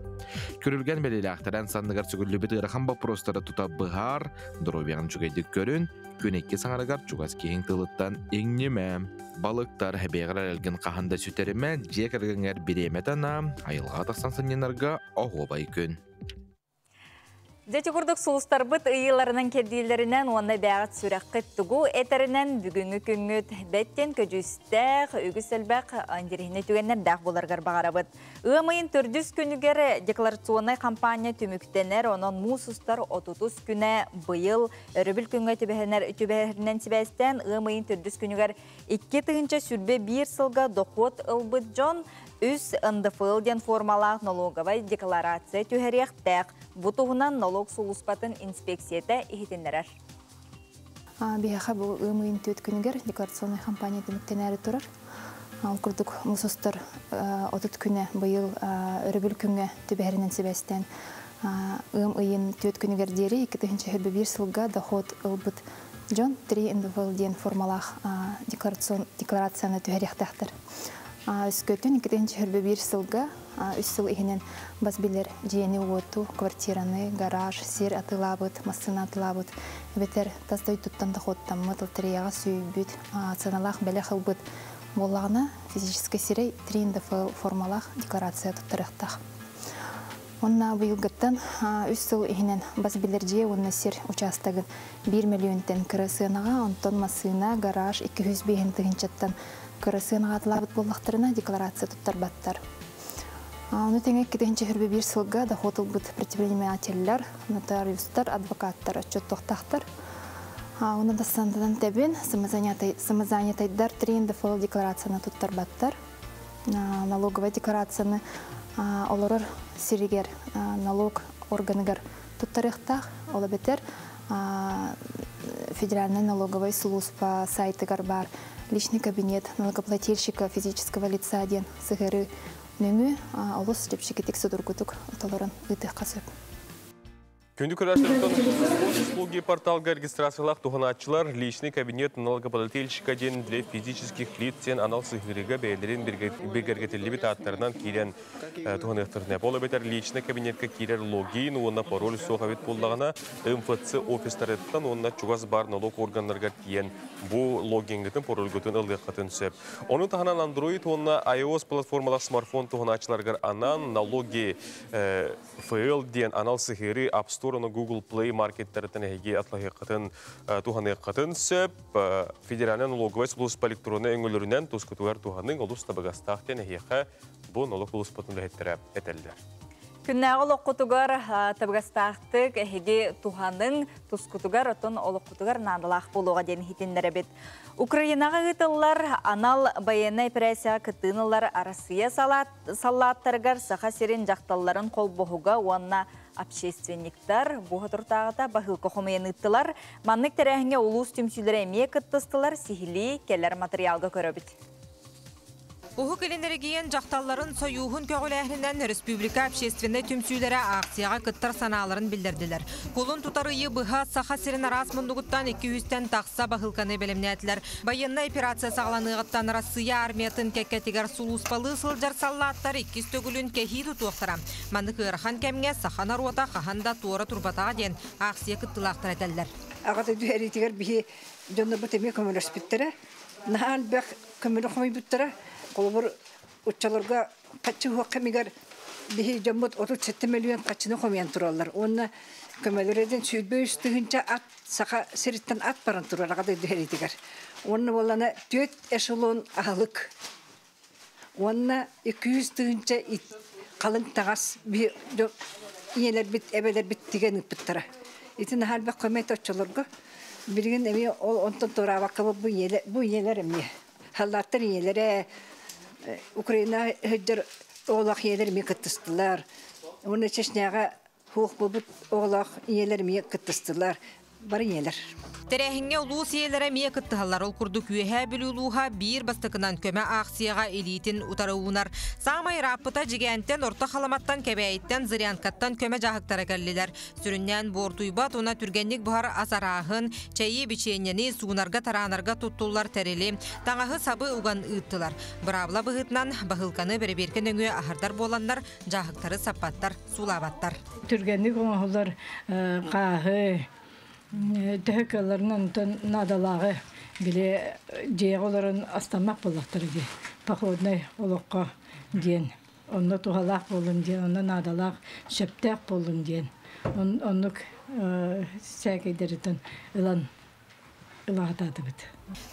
Күрүлгэн бэлиэлээхтэрэн санныгар сүгүллүбүт ыарахан боппуруостары тута быһаар, доруобуйаҕын үчүгэйдик көрүн, күн икки саҥарыгар чугас киһиҥ тылыттан иҥнимэ. Балыктар бэйэҕэр эрэлгин хаһан да сүтэримэ, дьиэ кэргэҥҥэр бириэмэтэ анаа, айылҕаҕа тахсан сынньанарга оһуобай күн. Дьэ курдук сулустарбыт ыйыыларынан кэрдиилэринэн уонна бэҕэт сүрэххит тугу этэринэн бүгүҥҥү күҥҥүт бэттэн көдьүүстээх, үгүс элбэх интэриэһинэй түгэннэрдээх буоларгар баҕарабыт. Ыам ыйын төрдүс күнүгэр декларационнай хампаанньа түмүктэнэр, онон муус устар отутус күнэ быйыл өрөбүл күҥҥэ түбэһэринэн сибээстээн ыам ыйын төрдүс күнүгэр 2021 сылга дохуот ылбыт дьон үс НДФЛ диэн формалаах налоговай декларация түһэриэхтээх. Бу туһунан налог сулууспатын инспекцията иһитиннэрэр. Биһиэхэ бу ыам ыйын түөрт күнүгэр декларационнай хампаанньа түмүктэнээри турар. Ол курдук муус устар 30 күнэ быйыл өрөбүл күҥҥэ түбэһэринэн сибээстээн ыам ыйын түөрт күнүгэр диэри 2021 сылга дохуот ылбыт дьон 3 НДФЛ диэн формалаах декларацияны түһэриэхтээхтэр. Өскөтүн 2021 сылга үс сыл иһинэн бас билэр дьиэни-уоту, квартираны, гараж, сир атыылаабыт, массыына атыылаабыт, эбэтэр тас дойдуттан дохуоттаммыт, лотереяҕа сүүйбүт, сыаналаах бэлэх ылбыт буоллаҕына, физическэй сирэй 3 НДФЛ формалаах декларация туттарыахтаах. Уонна быйылгыттан үс сыл иһинэн бас билэр дьиэ уонна сир учаастагын 1 мөлүйүөнтэн кыра сыанаҕа, онтон массыына, гараж 205 тыһыынчаттан кыра сыанаҕа атылаабыт буоллахтарына декларация туттарбаттар. Ону тэҥэ 2021 сылга дохуот ылбыт предпринимателлэр, нотариустар, адвокаттар отчуоттуохтаахтар. Оны да сантанан тэбин самозанятайдар 3 НДФЛ декларацияны туттарбаттар. Налоговая декларацияны олорор сиригэр налог органыгар туттарыахтаах. Ол эбэтэр Федеральный налоговый сулууспа сайтыгар бар личный кабинет налогоплательщика физического лица диэн сыһыарыы нөҥүө олус чэпчэкитик судургутук толорон ыытыахха сөп. Күндү көрөөччүлэртэн Госуслуги порталга регистрациялаах туһанааччылар личный кабинет налогоплательщика диэн для физических лиц диэн анал сыһыарыыга бэйэлэрин бигэргэтиллибит ааттарынан киирэн туһаныахтарын Ол эбэтэр личный кабинетка киирэр логин уонна пароль суох эбит буоллаҕына, МФЦ офистарыттан уонна чугас бар налог органнарыгар тиийэн бу логингытын, парольгутун ылыаххытын сөп. Ону таһынан Android уонна iOS платформалаах смартфон туһанааччыларыгар анаан налоги ФЛ диэн анал сыһыарыы App Store уонна Google Play маркеттарыттан эһиги атыылаһыаххытын туһаныаххытын сөп. Федеральнай налоговай сулууспа электроннай өҥөлөрүнэн тускутугар туһаныҥ олус табыгастаах диэн эһиэхэ бу налог сулууспатын үлэһиттэрэ этэллэр. Күннээҕи олоххутугар табыгастаахтык эһиги туһаныҥ, тускутугар, оттон олоххутугар наадалаах буолуоҕа диэн иһитиннэрэбит. Украинаҕа ыытыллар анал байыаннай операцияҕа кыттыыны ылар Арассыыйа саллааттарыгар Саха сирин дьахталларын холбоһуга уонна общественниктар бу соторутааҕыта баһыылка хомуйан ыыттылар. Маннык тэрээһиҥҥэ улуус түмсүүлэрэ эмиэ кыттыстылар, сиһилии кэлэр материалга көрөбүт. Уһук Илин эрэгийиэн дьахталларын сойууһун көҕүлээһининэн республика общественнай түмсүүлэрэ акцияҕа кыттар санааларын биллэрдилэр. Кулун тутар ыйы быһа Саха сирин араас муннугуттан 200-тэн тахса баһыылканы бэлэмнээтилэр. Байыаннай операция саҕаланыаҕыттан Россия армиятын кэккэтигэр сулууспалыы сылдьар саллааттар иккис төгүлүн кэһии тутуохтара. Маннык ыарахан кэмҥэ саха норуота хаһан да туора турбатаҕа диэн акция кыттыылаахтара этэллэр. Аҕа дойду сэриитигэр биһи дьоннорбут эмиэ көмөлөспүттэрэ. Наһаа элбэх көмөлө хомуйбуттара. Холобур, оччолорго хаччы уһуох кэмигэр биһи дьоммут 37 мөлүйүөн хаччыны хомуйан тураллар. Уонна көмөлөрүнэн 23 тыһыынча ат Саха сириттэн ат баран турар аҕа дойду сэриитигэр. Уонна буоллана түөрт эшелон аһылык. Уонна 200 тыһыынча халыҥ таҥас биһи ийэлэрбит, эбэлэрбит тигэн ыыппыттара. Ити наһаа элбэх көмө оччолорго. Билигин эмиэ ол онтон туораабакка бу ийэлэр, бу ийэлэр эмиэ. Халлааттар ийэлэрэ Украина сылдьар оҕолоох ийэлэр эмиэ кыттыстылар. Уонна Чечняҕа суох буолбут оҕолоох ийэлэр эмиэ кыттыстылар. Бары ийэлэр. Тэрээһиҥҥэ улуус ийэлэрэ эмиэ кыттыһаллар. Ол курдук Үөһээ Бүлүү улууһа биир бастакынан көмө аахсыйаҕа илиитин утары уунар. Саамай ырааппыта Дьигээнтэн, Орто Халыматтан, Кэбээйиттэн, Зырянкаттан көмө дьааһыктара кэллилэр. Сүрүннээн буортуйбат уонна түргэнник буһар ас арааһын, чэйи, бичиэнньэни, суунарга-тараанарга туттуллар тэрили, таҥаһы-сабы уган ыыттылар. Быраабыла быһыытынан, баһыылканы бэрэбиэркэ нөҥүө аһардар буоланнар, дьааһыктары саппаттар, суулаабаттар. Түргэнник оҥоһуллар хааһы төһө кыалларынан онтон наадалааҕы били дьиэҕэ олорон астаммат буоллахтара дии. Походнай олоххо диэн онно туһалаах буоллун диэн, онно наадалаах, сөптөөх буоллун диэн оннук сээкэйдэриттэн ылан ылаатаатыбыт.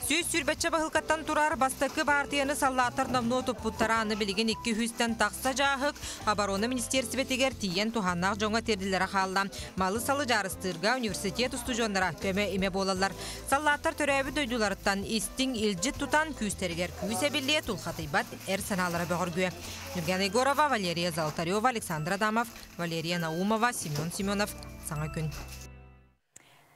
120-чэ баһыылкаттан турар бастакы баартыйаны саллааттар номнуо туппуттара аны билигин 200-тэн тахса дьааһык оборона министиэристибэтигэр тиийэн туһааннаах дьоҥҥо тиэрдиллэрэ хаалла. Малы-салы дьаарыстыырга университет устудьуоннара көмө-имэ буолаллар. Саллааттар төрөөбүт дойдуларыттан истиҥ илдьит тутан күүстэригэр күүс эбиллиэ, тулхатыйбат эр санаалара бөҕөргүө. Нюргана Егорова, Валерия Золотарева, Александр Адамов, Валерия Наумова, Семен Семенов. Саҥа күн.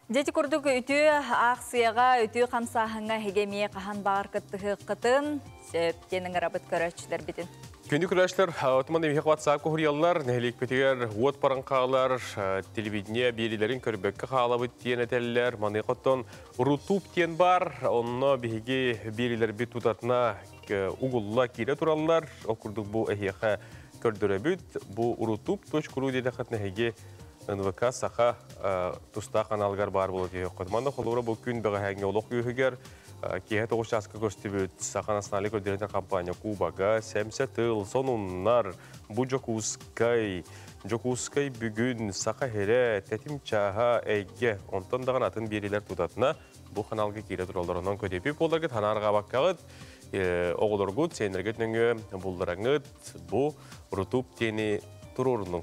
Дьэ ити курдук үтүө аахсыйаҕа, үтүө хамсааһыҥҥа эһиги эмиэ хаһан баҕар кыттыһыаххытын сөп диэн ыҥырабыт көрөөччүлэрбитин. Күндү көрөөччүлэр, отуман эмиэ WhatsApp куһуруйаллар, нэһилиэкпитигэр уот баран хаалар, телевидение биэриилэрин көрбөккө хаалабыт диэн этэллэр. Маныаха оттон Рутуб диэн бар, онно биһиги биэриилэрбит тутатына угулла киирэ тураллар. Ол курдук бу эһиэхэ көрдөрөбүт. Бу rutub.ru диэтэххитинэ эһиги НВК Саха тустаах каналыгар баар буола түһүөххүт. Манна холобура бу күн бэҕэһээҥҥи олох үөһүгэр киэһэ 9 чааска көстүбүт Саха национальнай көрдөрүүтүн компания Кубога, Сэмсэ тыл, Сонуннар, бу Дьокуускай, Дьокуускай бүгүн, Саха сирэ, Тэтим чааһа, Эйгэ, онтон даҕаны атын биэриилэр тутатына бу каналга киирэ тураллар. Онон көтүпү буоларгыт ханаарҕаабаккаҕыт, оҕолоргут, сиэннэргит нөҥүө буллараңыт бу Рутуб диэни туруорунуҥ.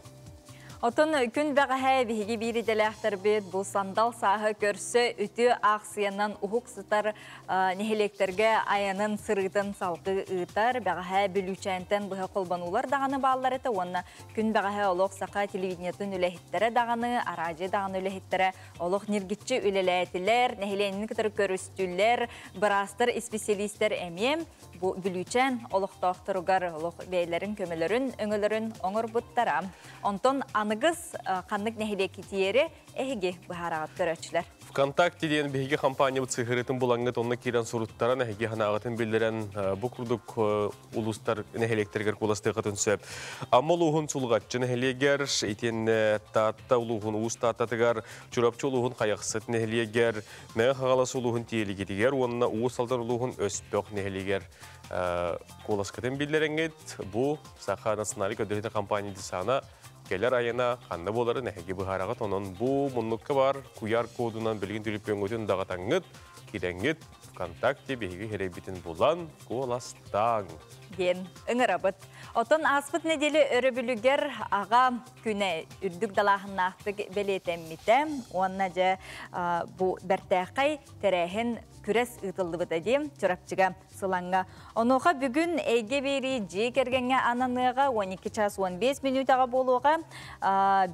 Отон күн бэҕэһээ биһиги биир идэлээхтэрбит бу сандал сааһы көрсө үтүө аахсыйанан уһук сытар нэһилиэктэргэ айанын сырыытын салгыы ыытар. Бэҕэһээ Бүлүүчээнтэн быһа холбонуулар даҕаны бааллар этэ уонна күн бэҕэһээ олох саха телевидениетын үлэһиттэрэ даҕаны, араадьыйа даҕаны үлэһиттэрэ олох ньиргиччи үлэлээтилэр, нэһилиэнньэни кытары көрүстүлэр, быраастар, исписэлиистэр эмиэ бу Бүлүүчээн олохтоохторугар олох бэйэлэрин көмөлөрүн, өҥөлөрүн оҥорбуттара. Онтон аныгыс ханнык нэһилиэккэ тиийэри эһиги быһаараҕыт көрөөччүлэр. ВКонтакте диэн биһиги компаниябыт сыһыарытын булаҥҥыт онно киирэн суруттаран эһиги ханаҕытын биллэрэн бу курдук улуустар нэһилиэктэригэр куоластыаххытын сөп. Амма улууһун Сулҕаччы нэһилиэгэр, итиэннэ Таатта улууһун Уус Тааттатыгар, Чурапчы улууһун Хайахсыт нэһилиэгэр, Мэҥэ Хаҥалас улууһун Тиэлигитигэр уонна Уус Алдан улууһун Өспөх нэһилиэгэр куоласкытын биллэрэҥҥит бу Саха национальнай көрдөрүүтэ компания десана кэлэр айана ханна буоларын эһиги быһаараҕыт. Онон бу муннукка бар QR кодунан билигин түлүпүөҥҥүтүн даҕатаҥҥыт, киирэҥҥит ВКонтакте биһиги сирэйбитин булан куоластааҥ. Диэн ыҥырабыт. Оттон ааспыт нэдиэлэ өрөбүлүгэр аҕа күнэ үрдүк далааһыннаахтык бэлиэтэммитэ уонна дьэ бу бэртээхэй тэрээһин күрэс ыытыллыбыта дии Чурапчыга Сылаҥҥа. Онуоха бүгүн эйгэ биэрии дьиэ кэргэҥҥэ ананыаҕа 12 час 15 мүнүүтэҕэ буолуоҕа.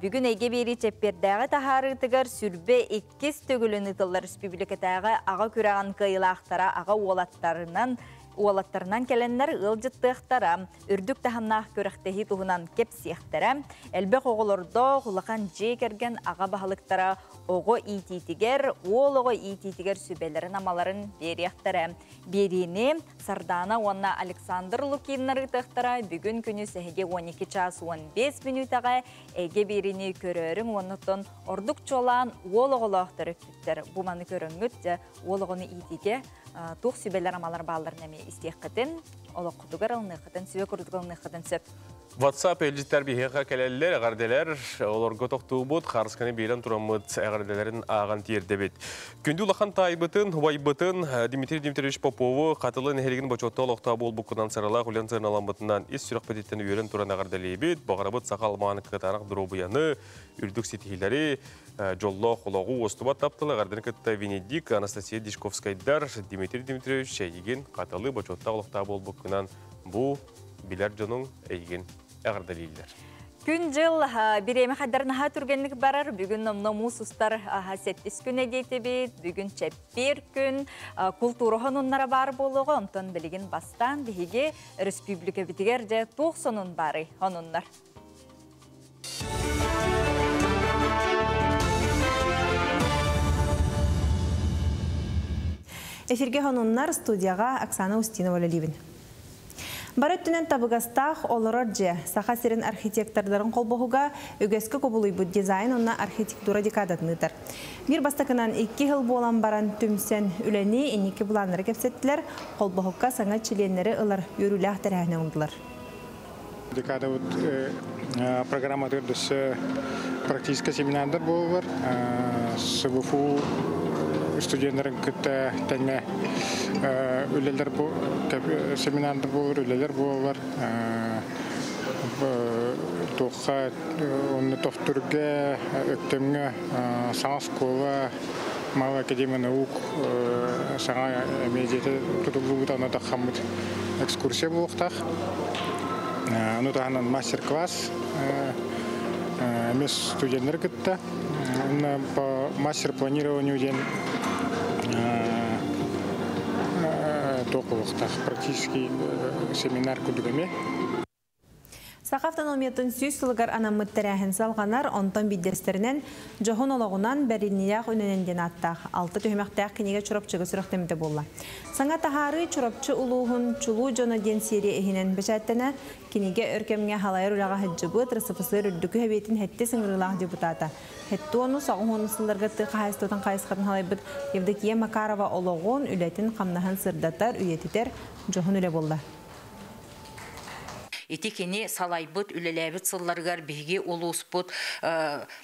Бүгүн эйгэ биэрии чэппиэрдээҕи таһаарыытыгар сүрбэ иккис төгүлүн ыытыллар республикатааҕы аҕа күрэҕин кыайыылаахтара аҕа уолаттарынан Уолаттарынан кэлэннэр ыалдьыттыахтара, үрдүк таһымнаах күрэхтэһии туһунан кэпсиэхтэрэ. Элбэх оҕолордоох улахан дьиэ кэргэн аҕа баһылыктара оҕо иитиитигэр, уол оҕо иитиитигэр сүбэлэрин-амаларын биэриэхтэрэ. Биэриини Сардаана уонна Александр Лукиннар ыытыахтара. Бүгүн күнүс эһиги 12 чаас 15 мүнүүтэҕэ эйгэ биэриини көрөөрүҥ уонна оттон ордук чуолаан уол оҕолоох төрөппүттэр бу маны көрөҥҥүт дьэ уол оҕону иитиигэ туох сүбэлэр-амалар баалларын эмиэ истиэххитин, олоххутугар ылыныаххытын, сүбэ курдук ылыныаххытын сөп. WhatsApp элдьиттэр биһиэхэ кэлэллэр, эҕэрдэлэр, олорго тохтуубут, харысканы биэрэн тураммыт эҕэрдэлэрин ааҕан тиэрдэбит. Күндү улахан таайбытын, убайбытын Дмитрий Дмитриевич Попову Хатылы нэһилигин бочуотта олохтоох буолбуккунан сыралаах үлэн сыаналаммытынан ис сүрэхпититтэн үөрэн туран эҕэрдэлиибит. Баҕарабыт саха алмааны кытаанах доруобуйаны, үрдүк ситиһиилэри, дьоллоох олоҕу уостубат тапталы эҕэрдэни кытта Венедик, Анастасия Дичковскайдар, Дмитрий Дмитриевич эйигин Хатылы бочуоттаах олохтоох буолбуккунан бу билэр дьонуҥ эйигин эҕэрдэлииллэр. Күн-дьыл бириэмэ хайдар наһаа түргэнник барар. Бүгүн номно муус устар сэттис күнэ диэтибит. Бүгүн чэппиэр күн. Култуура сонуннара баар буолуоҕа. Онтон билигин бастаан биһиги республикабитигэр дьэ туох сонун баарый сонуннар. Эфирге сонуннар студияға Оксана Устинова үлэлиибин. Бары өттүнэн табыгастаах олорор дьиэ, Саха сирин архитектордарын холбоһуга үгэскэ кубулуйбут дизайн уонна архитектура декадатын ыытар. Биир бастакынан икки сыл буолан баран түмсэн үлэни инники былааннары кэпсэттилэр, холбоһукка саҥа чилиэннэри ылар үөрүүлээх тэрээһини оҥордулар. Декадабыт программатыгар өссө практическай семинардар буолаллар. СВФУ студеннарын кытта тэҥҥэ үлэлэр семинардар буолар, үлэлэр буолаллар. Туохха онно Тохтурга, Өктөмҥө саҥа оскуола, Малая академия наук саҥа медиата тутуллубут аны таххаммыт экскурсия буолуохтаах. Ону таһынан мастер-класс эмиэ студеннары кытта. Онно по мастер-планированию диэн туох буолуохтаах практический семинар курдук эмиэ. Саха автономиятын 100 сылыгар анаммыт тэрээһин салҕанар, онтон биирдэстэринэн Дьоһун олоҕунан бэриниилээх үнэнэн диэн ааттаах алта түһүмэхтээх кинигэ Чурапчыга сүрэхтэммитэ буолла. Саҥа таһаарыы Чурапчы улууһун чулуу дьоно диэн серия иһинэн бэчээттэнэ, кинигэ өр кэмҥэ халайар үлэҕэ сылдьыбыт РСФСР Үрдүкү Сэбиэтин сэттис ыҥырыылаах депутата, сэттэ уону соҕус уону сылларга тыа хаһаайыстыбатын хайысхатын халайбыт Евдокия Макарова олоҕун, үлэтин-хамнаһын сырдатар, үйэтитэр дьоһун үлэ буолла. Ити кини салайбыт, үлэлээбит сылларыгар биһиги улууспут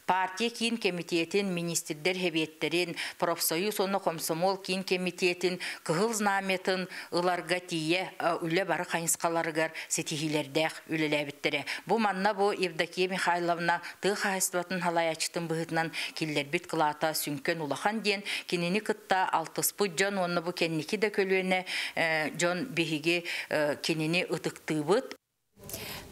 партия киин кэмитиэтин, министрдэр хэбиэттэрин, профсоюз уонна комсомол киин кэмитиэтин кыһыл знамятын ыларга тиийэ үлэ бары хайысхаларыгар ситиһиилэрдээх үлэлээбиттэрэ. Бу манна бу Евдокия Михайловна тыа хаһаайыстыбатын салайааччытын быһыытынан киллэрбит кылаата сүҥкэн улахан диэн кинини кытта алтыспыт дьон уонна бу кэнники да көлүөнэ дьон биһиги кинини ытыктыыбыт.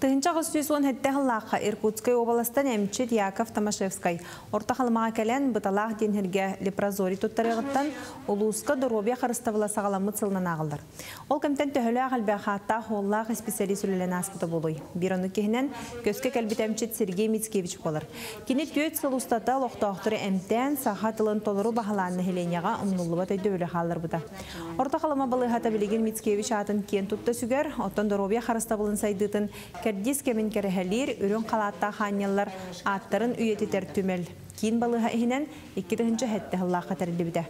1817 сыллаахха Иркутскай уобаластан эмчит Яков Томашевскай Орто Халымаҕа кэлэн Быталаах диэн сиргэ лепрозорий туттарыаҕыттан улууска доруобуйа харыстабыла саҕаламмыт сылынан ааҕыллар. Ол кэмтэн төһөлөөх элбэх ааттаах уоллаах исписэлиис үлэлээн ааспыта буолуой? Биир оннук киһинэн көскө кэлбит эмчит Сергей Мицкевич буолар. Кини түөрт сыл устата олохтоохтору эмтээн, саха тылын толору баһылаан нэһилиэнньэҕэ умнуллубат өйдөбүлү хаалларбыта. Орто Халыма балыыһата билигин Мицкевич аатын киэн тутта сүгэр, оттон доруобуйа харыстабылын сайдыытын кэрдиис кэмин кэрэһэлиир үрүҥ халааттаах аанньаллар ааттарын үйэтитэр түмэл киин балыыһа иһинэн 2007 сыллаахха тэриллибитэ.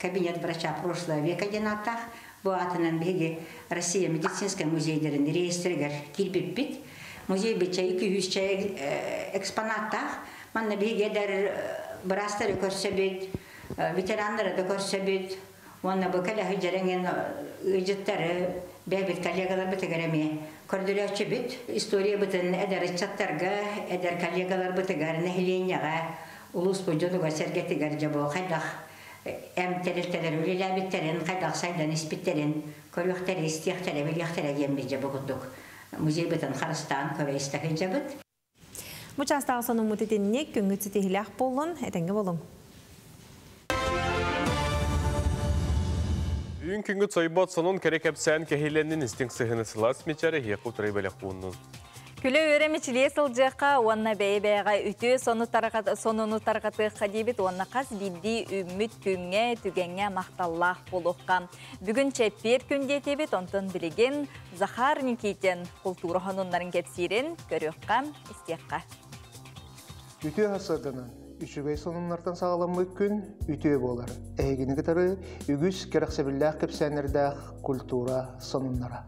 Кабинет врача прошлого века диэн ааттаах бу аатынан биһиги Россия медицинскэй музейдарын реестригэр киирбиппит. Музей бичэ 200 чай экспонаттаах. Манна биһиги эдэр быраастары көрсөбүт, ветераннары да көрсөбүт. Уонна бу кэлэ сылдьар эҥин ыалдьыттары бэйэбит коллегаларбытыгар эмиэ көрдөрөөччүбүт. Историябытын эдэр ыччаттарга, эдэр коллегаларбытыгар, нэһилиэнньэҕэ, улууспут дьонугар-сэргэтигэр дьэ бу хайдах эм тэрилтэлэр үлэлээбиттэрин, хайдах сайдан испиттэрин көрүөхтэрэ, истиэхтэрэ, билиэхтэрэ диэммит дьэ бу курдук музейбытын харыстаан көрө-истэ сылдьабыт. Бу чаастааҕы сонуммут итинник, күҥҥүт ситиһиилээх буоллун, этэҥҥэ буолуҥ. Үйін күнгіт сойбот сонун кәрі кәпсән кәхиленнің истің сыхыны сылас мечәрі хеқу тұрай бәлі қуыннын. Күлі өрі мечіле сылжыққа, онна бәй-бәйға үті сонуну тарқаты қадебет, онна қаз бидді үміт күнге түгенге мақталлақ болуққа. Бүгін чәппер күнде тебет, онтын білеген Захар Никитин культура хануннарын кепсирин көріққа, истеққа. Үтө хасырданан, үчүгэй сонуннартан сағаламмыт күн үтө болар. Эһигини кытары үгүс кэрэхсэбиллээх кэпсээннэрдээх культура сонуннара.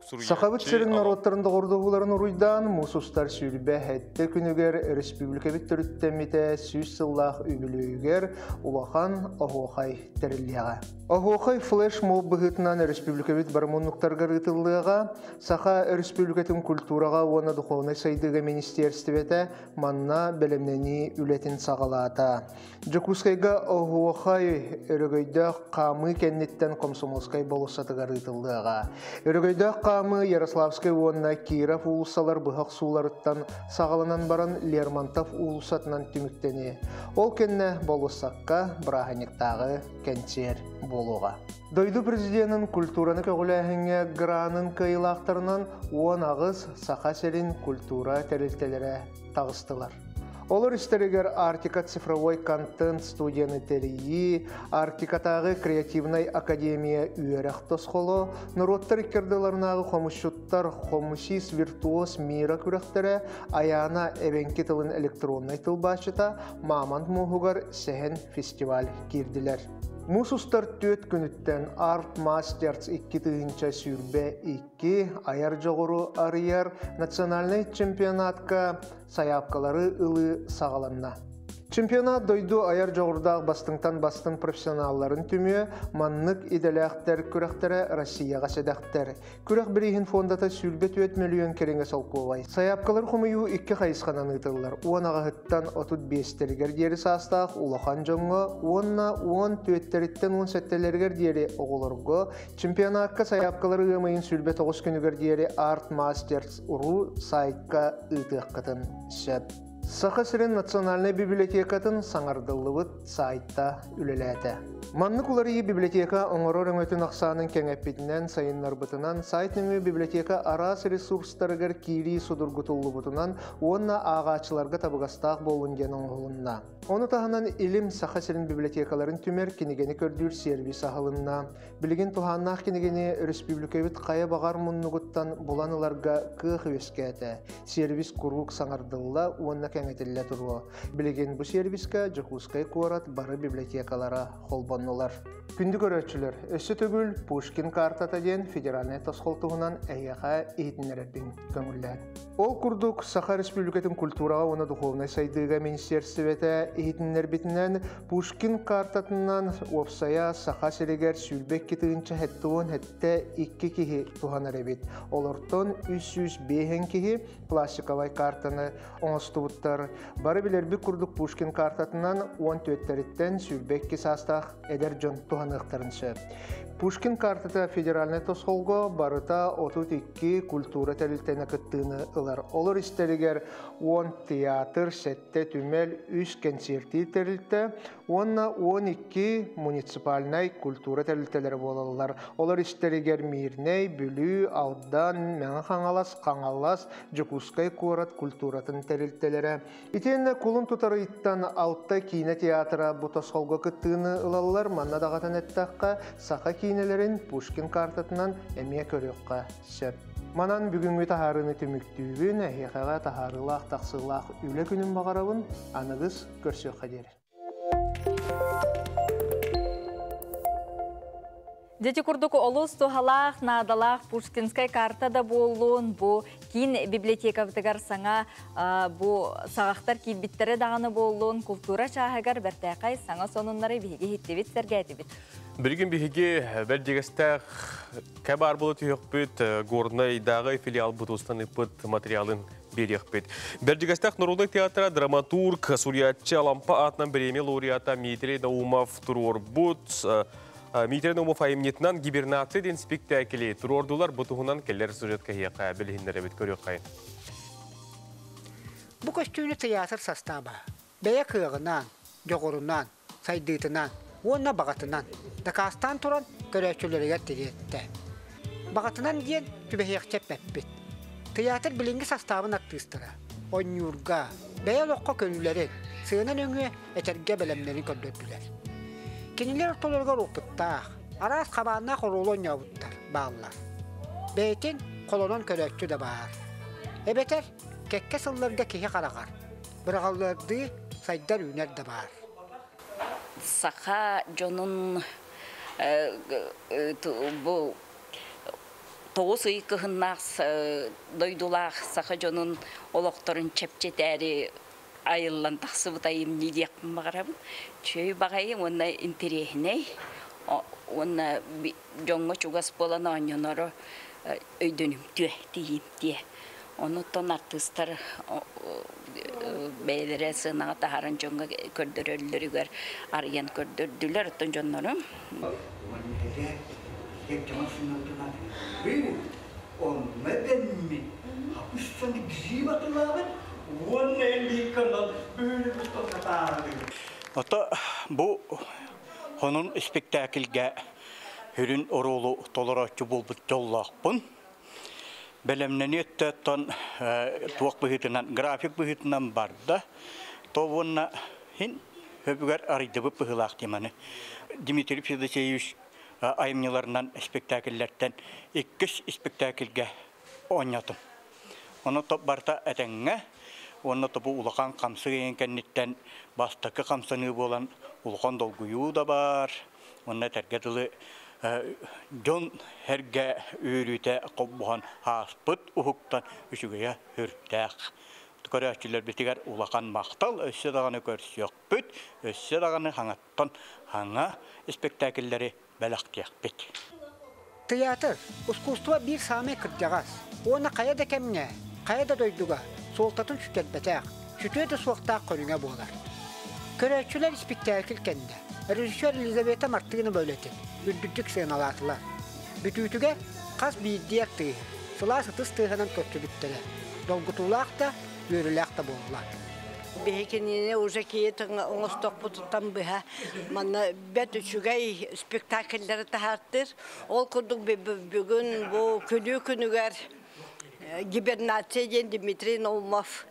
Сахабыт сирин народтарын доҕордоһууларын уруйдаан муус устар 27 күнүгэр республикабыт төрүттэммитэ 100 сыллаах үбүлүөйүгэр улахан оһуохай тэриллиэҕэ. Оһуохай флеш моб быһыытынан республикабыт бары муннуктарыгар ыытыллыаҕа. Саха Республикатын культураҕа уонна духовнай сайдыыга министиэристибэтэ манна бэлэмнэнии үлэтин саҕалаата. Дьокуускайга оһуохай өрөгөйдөөх хаамыы кэнниттэн Комсомольскай болуоссатыгар ыытыллыаҕа. Өрөгөйдөөх хаамыы Ярославскай уонна Киров уулуссалар быһах сууларыттан саҕаланан баран Лермонтов уулуссатынан түмүктэниэ. Ол кэннэ болуоссакка бырааһынньыктааҕы кэнсиэр буолуоҕа. Дойду президенин культураны көҕүлээһиҥҥэ гранын кыайыылаахтарынан 18 Саха сирин культура тэрилтэлэрэ таҕыстылар. Олор истэригэр Арктика цифровой контент студияны тэрийии, Арктикатааҕы креативнай академия үөрэх тосхоло, норуоттар икки ардыларынааҕы хомусчуттар Хомусист виртуоз мира күрэхтэрэ, Айаана эбэҥки тылын электроннай тылбаасчыта, Мамонт муоһугар сэһэн фестиваль киирдилэр. Муус устар 4 күнүттэн Art Masters 2022 айар дьоҕуру арыйар национальнай чемпионатка сайаапкалары ылыы саҕаланна. Чемпионат дойду айар дьоҕурдаах бастыҥтан бастыҥ профессионалларын түмүө, маннык идэлээхтэр күрэхтэрэ Россияҕа сэдэхтэр. Күрэх бирииһин фондата 24 мөлүйүөн кэриҥэ солкуобай. Сайаапкалары хомуйуу икки хайысханан ыытыллар. 18-тан 35-тэригэр диэри саастаах улахан дьоҥҥо уонна 14-тэриттэн 17-лэригэр диэри оҕолорго. Чемпионакка сайаапкалары ыам ыйын 29 күнүгэр диэри Art Masters ru сайтка ыытыаххытын сөп. Саха сирин национальнай библиотекатын саҥардыллыбыт сайта үлэлээтэ. Маннык уларыйыы библиотека оҥорор өҥөтүн ахсаанын кэҥэппитинэн, сайыннарбытынан, сайт нөҥүө библиотека араас ресурстарыгар киирии судургутуллубутунан уонна ааҕааччыларга табыгастаах буоллун диэн оҥоһулунна. Ону таһынан Илим Саха сирин библиотекаларын түмэр кинигэни көрдүүр сервис аһылынна. Билигин туһааннаах кинигэни өрөспүүбүлүкэбит хайа баҕар муннугуттан булан ыларга кыах үөскээтэ. Сервис куруук саҥардылла уонна кэҥэтиллэ туруо. Билигин бу сервиска Дьокуускай куорат бары библиотекалара холбоннулар. Күндү көрөөччүлэр, өссө төгүл Пушкин картата диэн федеральнай тосхол туһунан эһиэхэ иһитиннэрэрбин көҥүллээҥ. Ол курдук, Саха Республикатын культураҕа уонна духовнай сайдыыга министиэристибэтэ иһитиннэрбитинэн, Пушкин картатынан уопсайа Саха сиригэр 22 тыһыынча 72 киһи туһанар эбит. Олортон 305 киһи пластиковай картаны оҥостубуттар. Бары билэрбит курдук Пушкин картатынан 14-тэриттэн 22 саастаах эдэр дьон туһаныахтарын сөп. Пушкин картата федеральнай тосхолго барыта 32 культура тэрилтэтэ кыттыыны ылар. Олор истэригэр 10 театр, 7 түмэл, 3 кэнсиэртиир тэрилтэ уонна 12 муниципальнай культура тэрилтэлэрэ буолаллар. Олор истэригэр Мирнэй, Бүлүү, Алдан, Мэҥэ Хаҥалас, Хаҥалас, Дьокуускай куорат культуратын тэрилтэлэрэ. Итиэннэ кулун тутар ыйтан 6 киинэ театра бу тосхолго кыттыыны ылаллар. Манна даҕатан эттэххэ, саха киинэлэрин Пушкин картатынан эмиэ көрүөххэ сөп. Манан бүгүҥҥү таһаарыыны түмүктүүбүн, эһиэхэҕэ таһаарыылаах тахсыылаах үлэ күнүн баҕарабын, аныгыс көрсүөххэ диэри. Дьэ ити курдук олус туһалаах, наадалаах Пушкинскай карта да буоллун, бу киин библиотекабытыгар саҥа бу саҕахтар киирбиттэрэ даҕаны буоллун, култуура чааһыгар бэртээхэй саҥа сонуннары биһиги иһиттибит, сэргээтибит. Билигин биһиги Бэрдьигэстээххэ баар буола түһүөхпүт, Горнайдааҕы филиалбыт устан ыыппыт материалын биэриэхпит. Бэрдьигэстээх норуодунай театра драматург, суруйааччы, Алампа аатынан бириэмийэ лауреата Дмитрий Наумов туруорбут Дмитрий Наумов айымньытынан «Гибернация» диэн спектакли туруордулар. Бу туһунан кэлэр сюжеккэ эһиэхэ билиһиннэрэбит, көрүөххэйиҥ. Бу көстүүнү театр састааба. Бэйэ кыаҕынан, дьоҕурунан, сайдыытынан уонна баҕатынан дакаастаан туран көрөөччүлэригэр тириэртэ. Баҕатынан диэн түбэһиэхчэ эппэппит. Тыйаатыр билиҥҥи састаабын артыыстара онньуурга, бэйэ олоххо көрүүлэрин, сыана нөҥүө этэргэ бэлэмнэрин көрдөрдүлэр. Кинилэр ортолоругар опыттаах, араас хабааннаах оруолу оонньообуттар бааллар. Бэйэтин холонон көрөөччү да баар. Эбэтэр кэккэ сылларга киһи хараҕар, быраҕаллардыы сайдар-үүнэр да баар. Саха дьонун бу тоҕус ый кыһыннаах дойдулаах саха дьонун олохторун чэпчэтээри айыллан тахсыбыт айымньы диэхпин баҕарабын. Үчүгэй баҕайы уонна интэриэһинэй уонна дьоҥҥо чугас буолан оонньоноро өйдөнүмтүө, тиийимтиэ. Онуттан артыыстар бэйэлэрэ сыанаҕа таһааран дьоҥҥо көрдөрөллөрүгэр арыйан көрдөрдүлэр. Оттон дьоннорум Онно дэммит хапыстаны гриб атылаабыт уонна эллиикканан бөһүөлэк хатааһыны. Ото бу хонун спектакльга хүрүн оруолу толорооччу буолбут дьоллоохпун. Бэлэмнэни өттөттөн туох быһыытынан, график быһыытынан барда. То уонна хин хөбүгэр арыйдыбыт быһыылаах теманы. Дмитрий Федосеевич айымньыларынан спектакльлэртэн иккис спектакльгэ оонньоотум. Ону топ барта этэҥҥэ, уонна тобу улахан хамсык ыйын кэнниттэн бастакы хамсаныы буолан улахан долгуйуу да баар, уонна этэргэ дылы дьон эргэ үөрүүтэ холбоһон ааспыт уһуктан үчүгэйэ сүрдээх. Көрөөччүлэрбитигэр улахан махтал, өссө даҕаны көрсүөхпүт, өссө даҕаны хаҥаттан хаҥа испэктээкиллэри бэлэхтиэхпит. Тыйаатыр, ускуустуба биир саамай кырдьаҕас уонна хайа да кэмҥэ, хайа да дойдуга суолтатын сүтэрбэтэх, сүтүө да суохтаах көрүҥэ буолар. Көрөөччүлэр испиктээкил кэннэ режиссер Елизавета Мартынова үлэтин үрдүктүк сыаналаатылар. Бүтүүтүгэр хас биирдии артыыһы сылаас ытыс тыаһынан көрсүбүттэрэ долгутуулаах да, үөрүүлээх да буолла. Биһи кинини уже киһи оҥостохпутуттан быһа манна бэрт үчүгэй спектакльлары таһаартыр. Ол курдук бүгүн бу күнүү күнүгэр гибернация диэн Дмитрий Наумов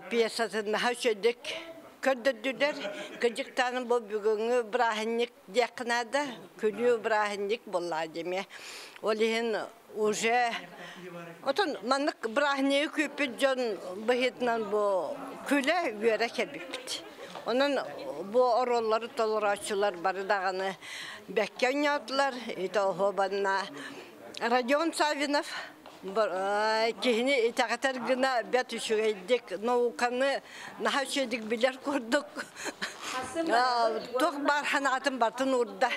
пьесатын наһаа үчүгэйдик көрдөрдүлэр. Кырдьыктаан бу бүгүҥҥү бырааһынньык диэххэ наада. Күнүү бырааһынньык буолла дэмиэ. Ол иһин уже отон маннык бырааһынньыгы күүппүт дьон быһыытынан бу күлэ үөрэ кэлбиппит. Онон бу оруоллары толорооччулар бары даҕаны бэккэ оонньоотулар. Ити оһуобанна Родион Савинов киһини итэҕэтэр гына бэрт үчүгэйдик науканы наһаа үчүгэйдик билэр курдук туох баар санаатын бартын уурда.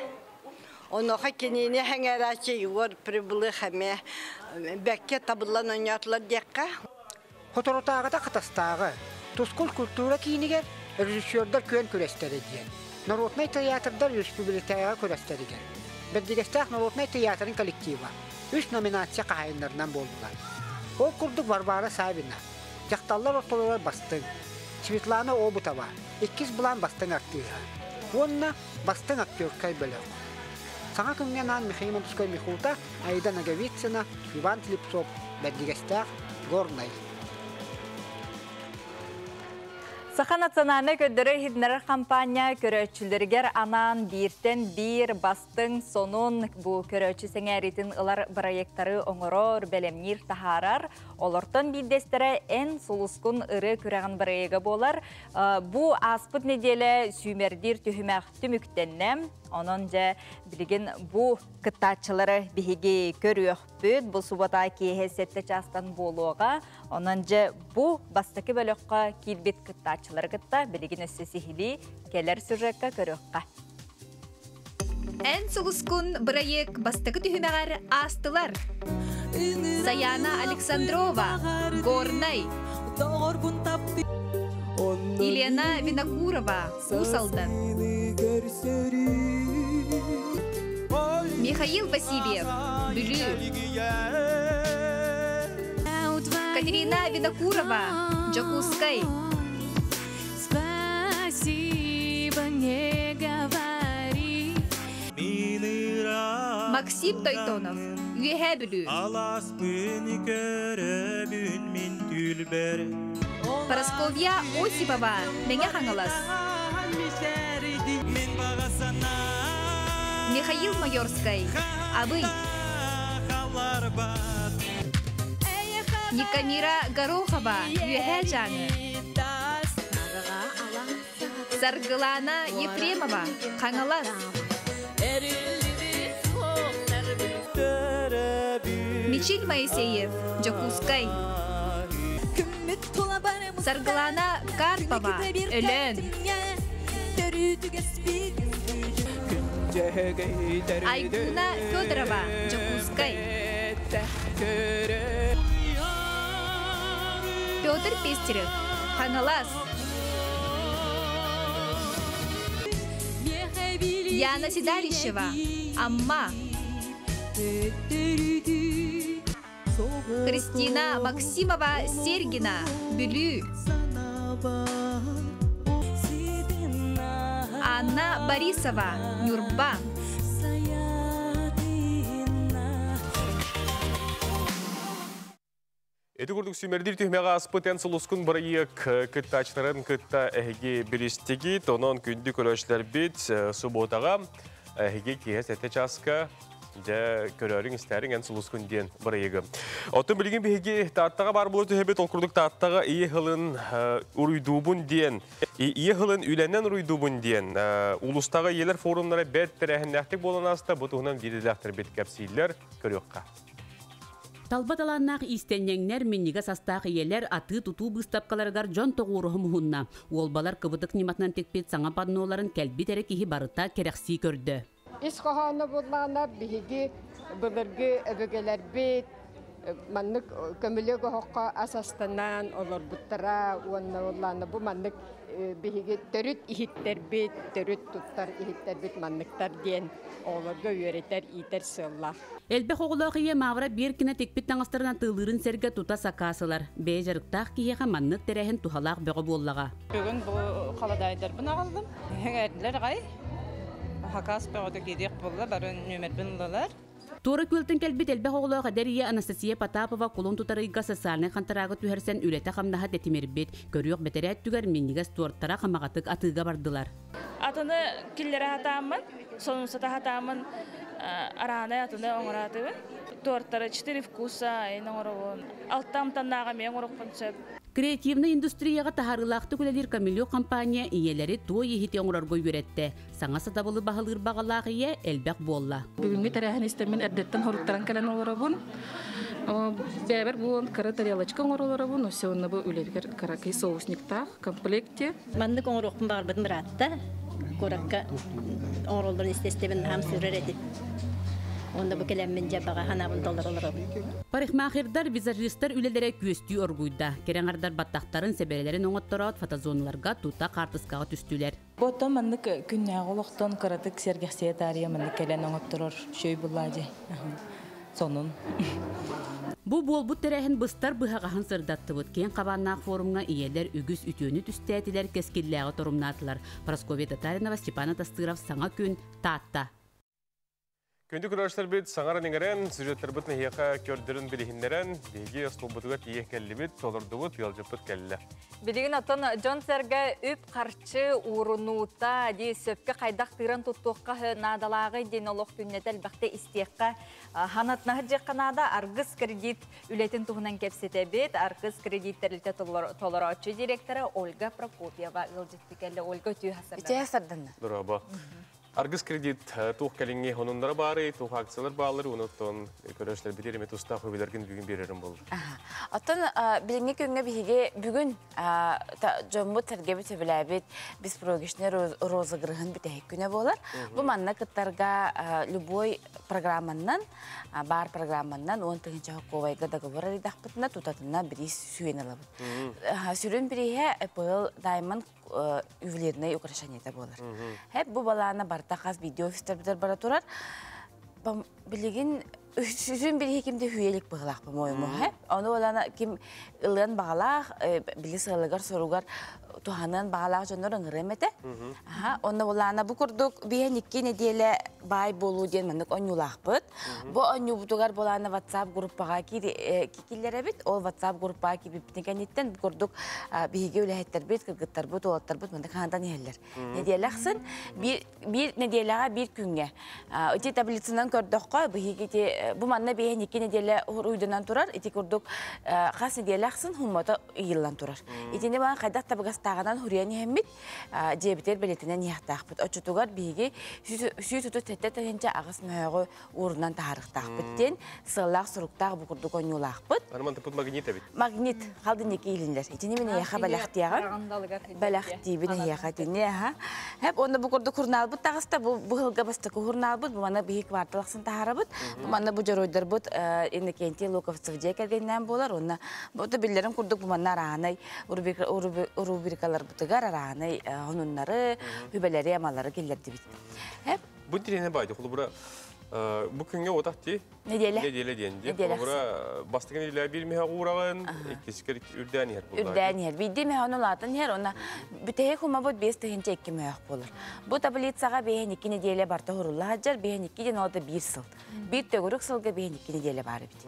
Онуоха кинини сэҥээрээччи Егор Прибылых эмиэ бэккэ табыллан оонньоотулар диэххэ. Соторутааҕыта Хатастааҕы Тускул культура киинигэр режиссердар күөн күрэстэрэ диэн народнай тыйаатырдар өрөспүүбүлүкэтээҕи күрэстэригэр Бэрдигэстээх народнай тыйаатырын коллектива үс номинация хаһаайыннарынан буоллулар. Ол курдук Варвара Савина дьахталлар ортолоругар бастыҥ, Светлана Обутова иккис былаан бастыҥ артыыһа уонна бастыҥ актерскай бөлөх. Саҥа күҥҥэ анаан Михаил Монтускай Михута, Аида Ноговицына, Иван Слепцов, Бэрдигэстээх, Горнай. Саха национальнай көрдөрөр-иһитиннэрэр хампаанньа көрөөччүлэригэр анаан бииртэн биир бастыҥ сонун бу көрөөччү сэҥээриитин ылар бырайыактары оҥорор, бэлэмниир, таһаарар. Олортон биирдэстэрэ Эн сулускун ырыа күрэҕин бырайыага буолар. Бу ааспыт нэдиэлэ сүүмэрдиир түһүмэх түмүктэннэ. Онон дьэ билигин бу кыттааччылары биһиги көрүөхпүт. Бу суббота киэһэ 7 чаастан буолуоҕа. Онон дьэ бу бастакы бөлөххө киирбит кыттааччылары кытта билигин өссө сиһилии кэлэр сюжекка көрүөххэ. Эн сулускун бырайыак бастакы түһүмэҕэр аастылар. Саяна Александрова, Горнай. Елена Винокурова, Уус Алдан. Михаил Васильев, Бүлүү. Катерина Винокурова, Дьокуускай. Максим Тойтонов, Үөһээ Бүлүү. Парасковья Осипова, Мэҥэ Хаҥалас. Михаил Майорскай, Абый. Никамира Горохова, Үөһээ Дьааҥы. Саргылана Ефремова, Хаҥалас. Мичил Моисеев, Дьокуускай. Саргылана Карпова, Өлөөн. Айгуна Федорова, Дьокуускай. Петр Пестерев, Хаҥалас. Яна Седалищева, Амма. Христина Максимова Сергина, Бүлүү. Анна Борисова, Нюрба. Эти курдук сүүмэрдиир түһүмэҕи ааспыт эн сулускун бырайыак кыттааччыларын кытта эһиги билистигит, онон күндү көрөөччүлэрбит субуотаҕа эһиги киэһэ сэттэ чааска дьэ көрөөрүҥ истээриҥ эн сулускун диэн бырайыагы. Оттон билигин биһиги Тааттаҕа баар буола түһэбит, ол курдук Тааттаҕа ийэ сылын уруйдуубун диэн, ийэ сылын үлэнэн уруйдуубун диэн улуустааҕы ийэлэр форумнара бэрт тэрээһиннээхтик буолан ааста, бу туһунан биирдэлээхтэрбит кэпсииллэр, көрүөххэ. Талба талааннаах иистэнньэҥнэр, минньигэс астаах ийэлэр атыы-тутуу быыстапкаларыгар дьон тоҕуоруһа муһунна. Уолбалар кыбытык ньыматынан тикпит саҥа панноларын кэлбит эрэ киһи барыта кэрэхсии көрдө. Ис хоһооно буоллаҕына биһиги былыргы өбүгэлэрбит маннык көмүлүөк оһоххо ас астанан олорбуттара уонна буоллаҕына бу маннык биһиги төрүт иһиттэрбит, төрүт туттар иһиттэрбит манныктар диэн оҕолорго үөрэтэр, иитэр сыаллаах. Элбэх оҕолоох ийэ Мавра Беркина тикпит таҥастарын атыылыырын сэргэ тута сакаас ылар. Бэйэ дьарыктаах киһиэхэ маннык тэрээһин туһалаах бөҕө буоллаҕа. Бүгүн бу халадаайдарбын аҕаллым. Эҥээрдилэр аҕай. Хакас бөҕөтө киириэх буолла, бары нүөмэрбин ыллылар. Туора Күөлтэн кэлбит элбэх оҕолоох эдэр ийэ Анастасия Потапова кулун тутар ыйга социальнай хантараагы түһэрсэн үлэтэ-хамнаһа тэтимирбит. Көрүөх бэтэрээ өттүгэр минньигэс туортара хамаҕатык атыыга бардылар. Атыны киллэрэ сатааммын, сонумсата сатааммын араанай атыны оҥораатыбын. Туортары четыре вкуса ин оҥоробун. Алта амтаннааҕы эмиэ оҥоруохпун сөп. Креативнай индустрияҕа таһаарыылаахтык үлэлиир Камелё компания ийэлэри туой иһити оҥорорго үөрэттэ. Саҥа сатабылы баһылыыр баҕалаах ийэ элбэх буолла. Бүгүҥҥү тэрээһин истэммин эрдэттэн хоруттаран кэлэн олоробун. Бэйэбэр буолан кыра тарелочка оҥоро олоробун. Өссө онно бу үлэбигэр кыракый соусниктаах комплекте. Маннык оҥоруохпун баҕарбытым ыраатта. Куоракка оҥороллорун истэ-истэбин наһаам сыырар этим. Уонна бу кэлэммин дьэ баҕа санаабын толоро олоробун. Парикмахердар, визажистар үлэлэрэ күөстүү оргуйда. Кэрэ аҥардар баттахтарын, сэбэрэлэрин оҥоттороот фотозоналарга тута хаартыскаҕа түстүлэр. Бу оттон маннык күннээҕи олохтон кыратык сэргэхсийэ таарыйа маннык кэлэн оҥотторор үчүгэй буллаа дии. Сонун. Бу буолбут тэрээһин быстар быһаҕаһын сырдаттыбыт. Киэҥ хабааннаах форумҥа ийэлэр үгүс үтүөнү түстээтилэр, кэскиллээҕи торумнаатылар. Прасковья Татаринова, Степан Атастыров, Саҥа күн, Таатта. Күндү көрөөччүлэрбит саҥаран-иҥэрэн, сюжеттарбыт нэһиэхэ көрдөрөн билиһиннэрэн, биһиги остуолбутугар тиийэн кэллибит, толордубут, ыалдьыппыт кэллэ. Билигин оттон дьон-сэргэ үп-харчы уурунуута дии сөпкө хайдах тыыран туттуохха наадалааҕый диэн олох күннэтэ элбэхтэ истиэххэ ханатнаһы дьиэххэ наада. Аргыс кредит үлэтин туһунан кэпсэтэбит. Аргыс кредит тэрилтэ толорооччу директора Ольга Прокопьева ыалдьытты кэллэ. Ольга үтүө сарданна. Үтүө сарданна. Дорообо. Аргыс кредит туох кэлиҥҥи сонуннара баарый, туох акциялар бааллар, онуттан көрөөччүлэрбитигэр эмиэ тустаах үбүлэргин бүгүн биэрэрим буолар. Оттон билиҥҥи күҥҥэ биһиги бүгүн дьоммут сэргэбит сөбүлээбит беспроигрышный розыгрыһын бүтэһик күнэ буолар. Бу манна кыттарга любой программаннан, баар программаннан 10 тыһыынча хокуобайга договор арыйдахпытына тутатына бириис сүүйэн ылабыт. Сүрүн бирииһэ ЭПЛ Diamond ювелирнай украшениета буолар. Хэп бу балаана барта хас видео офистарбытар бара турар. Билигин сүрүн билиһи кимде хүелик быһылаах по-моему, хэп. Ону балаана ким ылыан бағалаах, били сыалыгар соругар Туһаныан баҕалаах дьоннор ыҥырыам этэ. Аха, онно булаана бу курдук биһэн икки нэдиэлэ баай буолуу диэн маннык онньуулаахпыт. Бу онньуубутугар булаана WhatsApp группаҕа киллэрэбит. Ол WhatsApp группаҕа киирбиппитин кэнниттэн бу курдук биһиги үлэһиттэрбит, кыргыттарбыт, уолаттарбыт маннык хаантан иһэллэр. Нэдиэлэ ахсын биир биир нэдиэлэҕэ биир күҥҥэ. Ити таблицанан көрдөххө, биһиги ити бу манна биһэн икки нэдиэлэ уруйданан турар. Ити курдук хас нэдиэлэ ахсын хуммата ыйыллан турар. Итини баан хайдах табыгастааҕынан хуруйан иһэммит, дьиэбитигэр бэлиэтинэн иһиэхтаахпыт. Оччотугар биһиги 137 8 мөһөөҕү уурунан таһаарыахтаахпыт диэн сыаллаах-соруктаах бу курдук онньуулаахпыт. Арман тыппыт магнит эбит. Магнит халдын екі илинлер. Итини мен эйэхэ бэлэхтиэҕим. Бэлэхтиибин эйэхэ итини аха. Хеп онно бу курдук хурнаалбыт таҕыста бу быһылга бастакы хурнаалбыт бу манна биһи квартал ахсын таһаарабыт. Бу манна бу дьоруойдарбыт Иннокентий Луковцев дьиэ кэргэнинээн буолар. Онно бу да биллэрин курдук бу манна араанай рубрикаларбытыгар араанай хонуннары, үбэлэри, амалары киллэрдибит. Хеп Бу тиренэ байды холобура бу күҥҥэ отах ти Неделя. Неделя диэн ди. Неделя. Холобура бастакы неделя биир миһэ уурагын, иккискер үрдээн иһэр буллар. Үрдээн иһэр. Биирдии мөһөөнү улаатан иһэр, онно бүтэһик хумабыт 5 002 мөһөх буолар. Бу таблицаҕа биэһин икки неделя барта хурулла сылдьар, биэһин икки диэн ол да биир сыл. Биир төгүрүк сылга биэһин икки неделя баар эбит.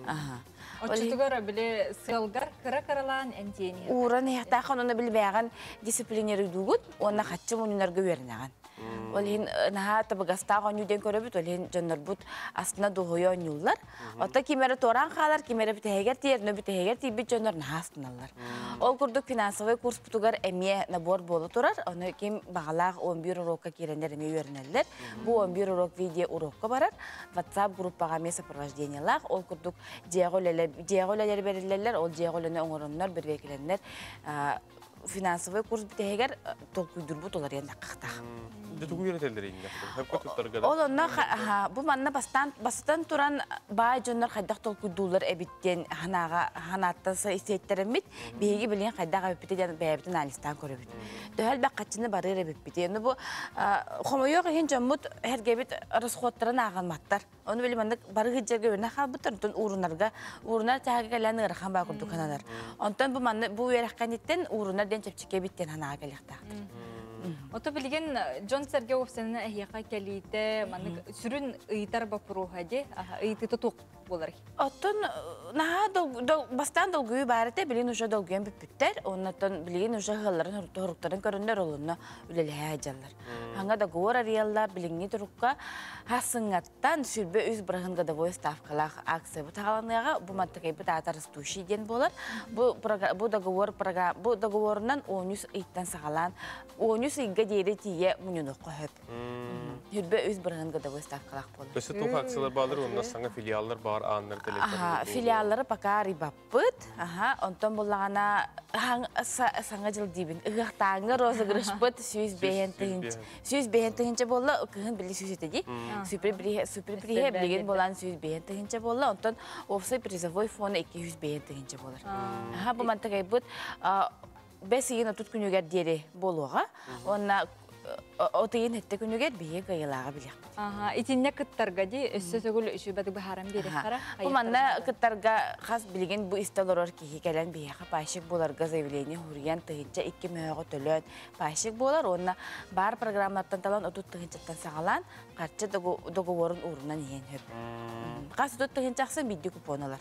Аха. Оччотугар били сылгар кыра-кыралаан энтиэни. Ууран иһэхтаах онно билбээҕин дисциплинирдуугут, уонна хаччы мунньунарга үөрэнэҕин. Ол иһин наһаа табыгастаах оонньуу диэн көрөбүт, ол иһин дьоннорбут астына дуоһуйа оонньууллар. Оттон ким эрэ туораан хаалар, ким эрэ бүтэһигэр тиийэр, но бүтэһигэр тиийбит дьоннор наһаа астыналлар. Ол курдук финансовый курспутугар эмиэ набор буола турар, ону ким баҕалаах 11 урокка киирэннэр эмиэ үөрэнэллэр. Бу 11 урок видео урокка барар, WhatsApp группаҕа эмиэ сопровождениелаах, ол курдук дьиэҕэ үлэлэр бэриллэллэр, ол дьиэҕэ үлэни оҥороннор, бирбэкилэннэр финансовый курс бүтэһигэр толкуйдурбут уларыйан даккахтаах. Дэ тугу үйрэтэллэр инне? Хөпкө туттарга да. Ол онно бу манна бастаан бастан туран баай дьоннор хайдах толкуйдуулар эбиттен ханаага ханааттан сиэттерэммит биһиги билин хайдах эбиппити диэн бэйэбитин анализтаан көрөбүт. Төһөл баккаччыны барыр эбиппити. Ну бу хомойуох иһин дьоммут эргебит расходтарын ааҕынматтар. Ону били маннык бары хыджарга өрнө хаалбыттар, онтон уурунарга уурунар таага кэлэн ыарахан баа курдук хананар. Онтон бу манны бу үөрэххэниттэн уурунар диэн чэпчэки эбиттен ханаага кэлиэхтаахтар. Ото билигин дьон сэргэ уопсанына эһиэхэ кэлиитэ маннык сүрүн ыйытар боппуруоһа ди ыйытыыта туох буолар? Оттон наһаа бастаан долгуйуу баар этэ, билигин уже долгуйан бүппүттэр. Оннотон билигин уже ыһалларын хоруктарын көрөннөр олонно үлэлэһэ дьаллар. Ханга договор арыйаллар билиҥҥи турукка хасыҥҥаттан 23% годовой ставкалаах акция бу таҕаланыаҕа бу мантыкайбыт аата растущий диэн буолар. Бу бу договор бу договорунан 13 ыйтан саҕалаан 13 ыйга диэри тиийэ мунньунуохха сөп. 23% годовой ставкалаах буолар. Өссө туох акциялар баалар, онно саҥа филиаллар баар ааннар Аха, филиаллары пока арыйбаппыт. Аха, онтон буллаҕана саҥа дьыл диибин. Ыһыахтааҥҥы розыгрышпыт 105 тыһыынча. 105 тыһыынча буолла, кыһын били 100 этэ дии. Супер приһе билигин буолан 105 тыһыынча буолла, онтон уопсай призовой фона 205 тыһыынча буолар. Аха, бу мантыкайбыт бэс ыйын 30 күнүгэр диэри буолуоҕа. Уонна от ыйын 7 күнүгэр биһиги кыайыылааҕы билиэхпит. Аха, итинне кыттарга ди өссө сөгүл үчүбэти быһааран биэриэхтэрэ. Бу манна кыттарга хас билигин бу истэ олорор киһи кэлэн биһиэхэ пайщик буоларга заявление хуруйан 1002 мөһөҕө төлөөн пайщик буолар уонна бар программаттан талан 30 тыһыынчаттан саҕалаан харчы договорун уурунан иһэн хөп. Хас 30 тыһыынча ахсын биирдии купон алар.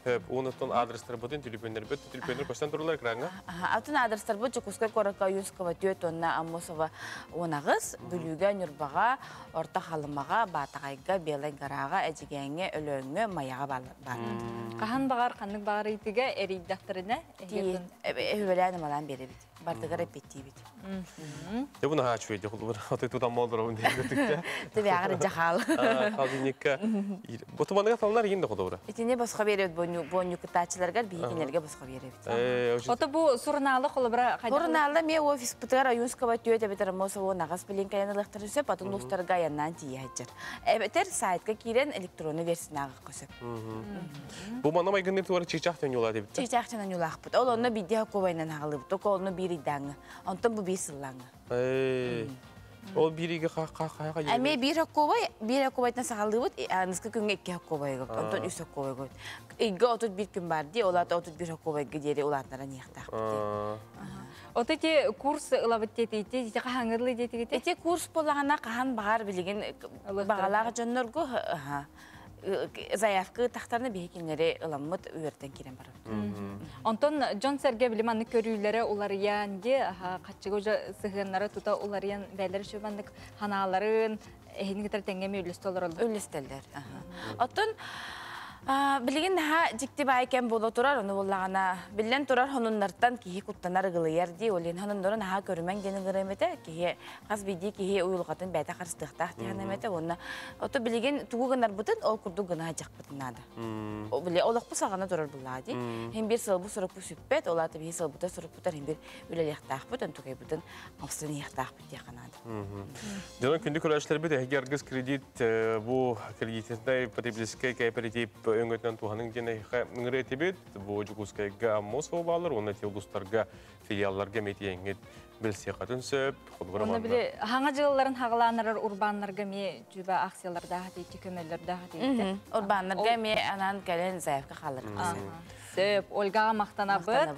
Хөп, онуттан адрестар бутун, телефоннар бут, телефоннар көстөн турулар экраҥҥа. Атын адрестар бут Дьокуускай куоракка Ойуунского 4 уонна Аммосова 18, Бүлүүгэ, Ньурбаҕа, Орто Халымаҕа, Баатаҕайга, Белай Гораҕа, Эдьигээҥҥэ, Өлөөҥҥө, Майаҕа баар. Хаһан баҕар ханнык баҕар ыйтыга эрийдэхтэринэ Эһүбэлээн ымалаан биэрэбит. Бардыгар эппиттиибит. Дэ бу наһаа үчүгэй холобур отой тутан молдоробун диэн көтүктэ. Тэбэҕэр жахаал. Холодильникка. Бу туманыга талнар иин да холобура. Итини босхо биэрэбит бонню кытааччыларгар биһи кинилерге босхо биэрэбит. Ото бу сурунаалы холобура Сурунаалда ме офис бытыгар Ойуунского 4 эбэтэр Аммосова 18 билин кэлэн ылыахтарын сөп, атын улуустарга аяннаан тиийэ сылдьар. Эбэтэр сайтка киирэн электронный версияны сөп. Бу манна майгынны туара чыычаах төньюла дебит. Чыычаах төньюлаахпыт. Ол онно бидде хоккобайнан хаалыбыт. Око онно биир ыйдааҥы. Онтон бу биир сыллааҥы. Ол бириге ха-ха-ха Эми бир хоккобай, бир хоккобайтан сагалыбыт, аныскы күнгө икки хоккобай көп, онтон үс хоккобай көп. Ыйга 31 күн бар ди, олата 31 хоккобайга диэри улаатнара ниэхтаах. От эти курс ылабыт дети, ити кахаңырлы дети. Эти курс болағана қахан бағар билеген бағалағы жонноргу заявка тахтарны бихикиннери ыламмыт үөртен кирен барып. Онтон Джон Серге билиманны көрүүлөрө уларыян ди, каччыгы уже сыгыннары тута уларыян бәлер шубандык ханааларын эхин гитар теңгеми үлестолор олду. Үлестелдер. Оттон билигин наха жикти байкен боло турар, ону боллагана билен турар хонуннартан кихи куттанар гылыяр ди, олин хонуннору наха көрүмөн гени гырымете, кихи хас биди кихи уюлгатын бәйте карыстыктах тиһанемете, онна ото билигин тугу гынар бутын, ол курду гына жакпытын нада. О биле олох бу сагана турар булла ди. Хем бир сыл бу сурук бу сүппет, олаты бихи сыл бута сурук бутар, хем бир үлелехтах бутын, тугай бутын, амсын яхтах бут яханада. Дөнө күндү көрөшлөр бит эгер аргыс кредит бу кредитинде потребительский кооператив өңөтүнөн туханың дене ңыретибит бу жукускайга аммос болалар, оны те улустарга филиалларга метиеңит билсе катын сөп, Оны биле хаңа жылларын хагаланарар урбаннарга ме жүбә акцияларда хатыйчы көмөллөрдө хатыйчы. Урбаннарга ме анан кэлен заявка халыр. Сөп, Ольгаға мақтанабыт.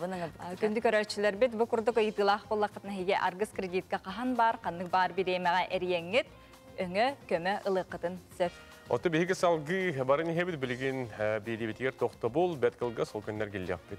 Күндү көрөчүлөр бит бу курдук ыйтылаах боллакытна хиге аргыс кредитка кахан бар, каннык бар биремега эриеңит өңө көмө ылыкытын сөп. Оты биһиги салгы барын хебит билигин бири битигер тохтобул бет кылга сол күннер келляппит.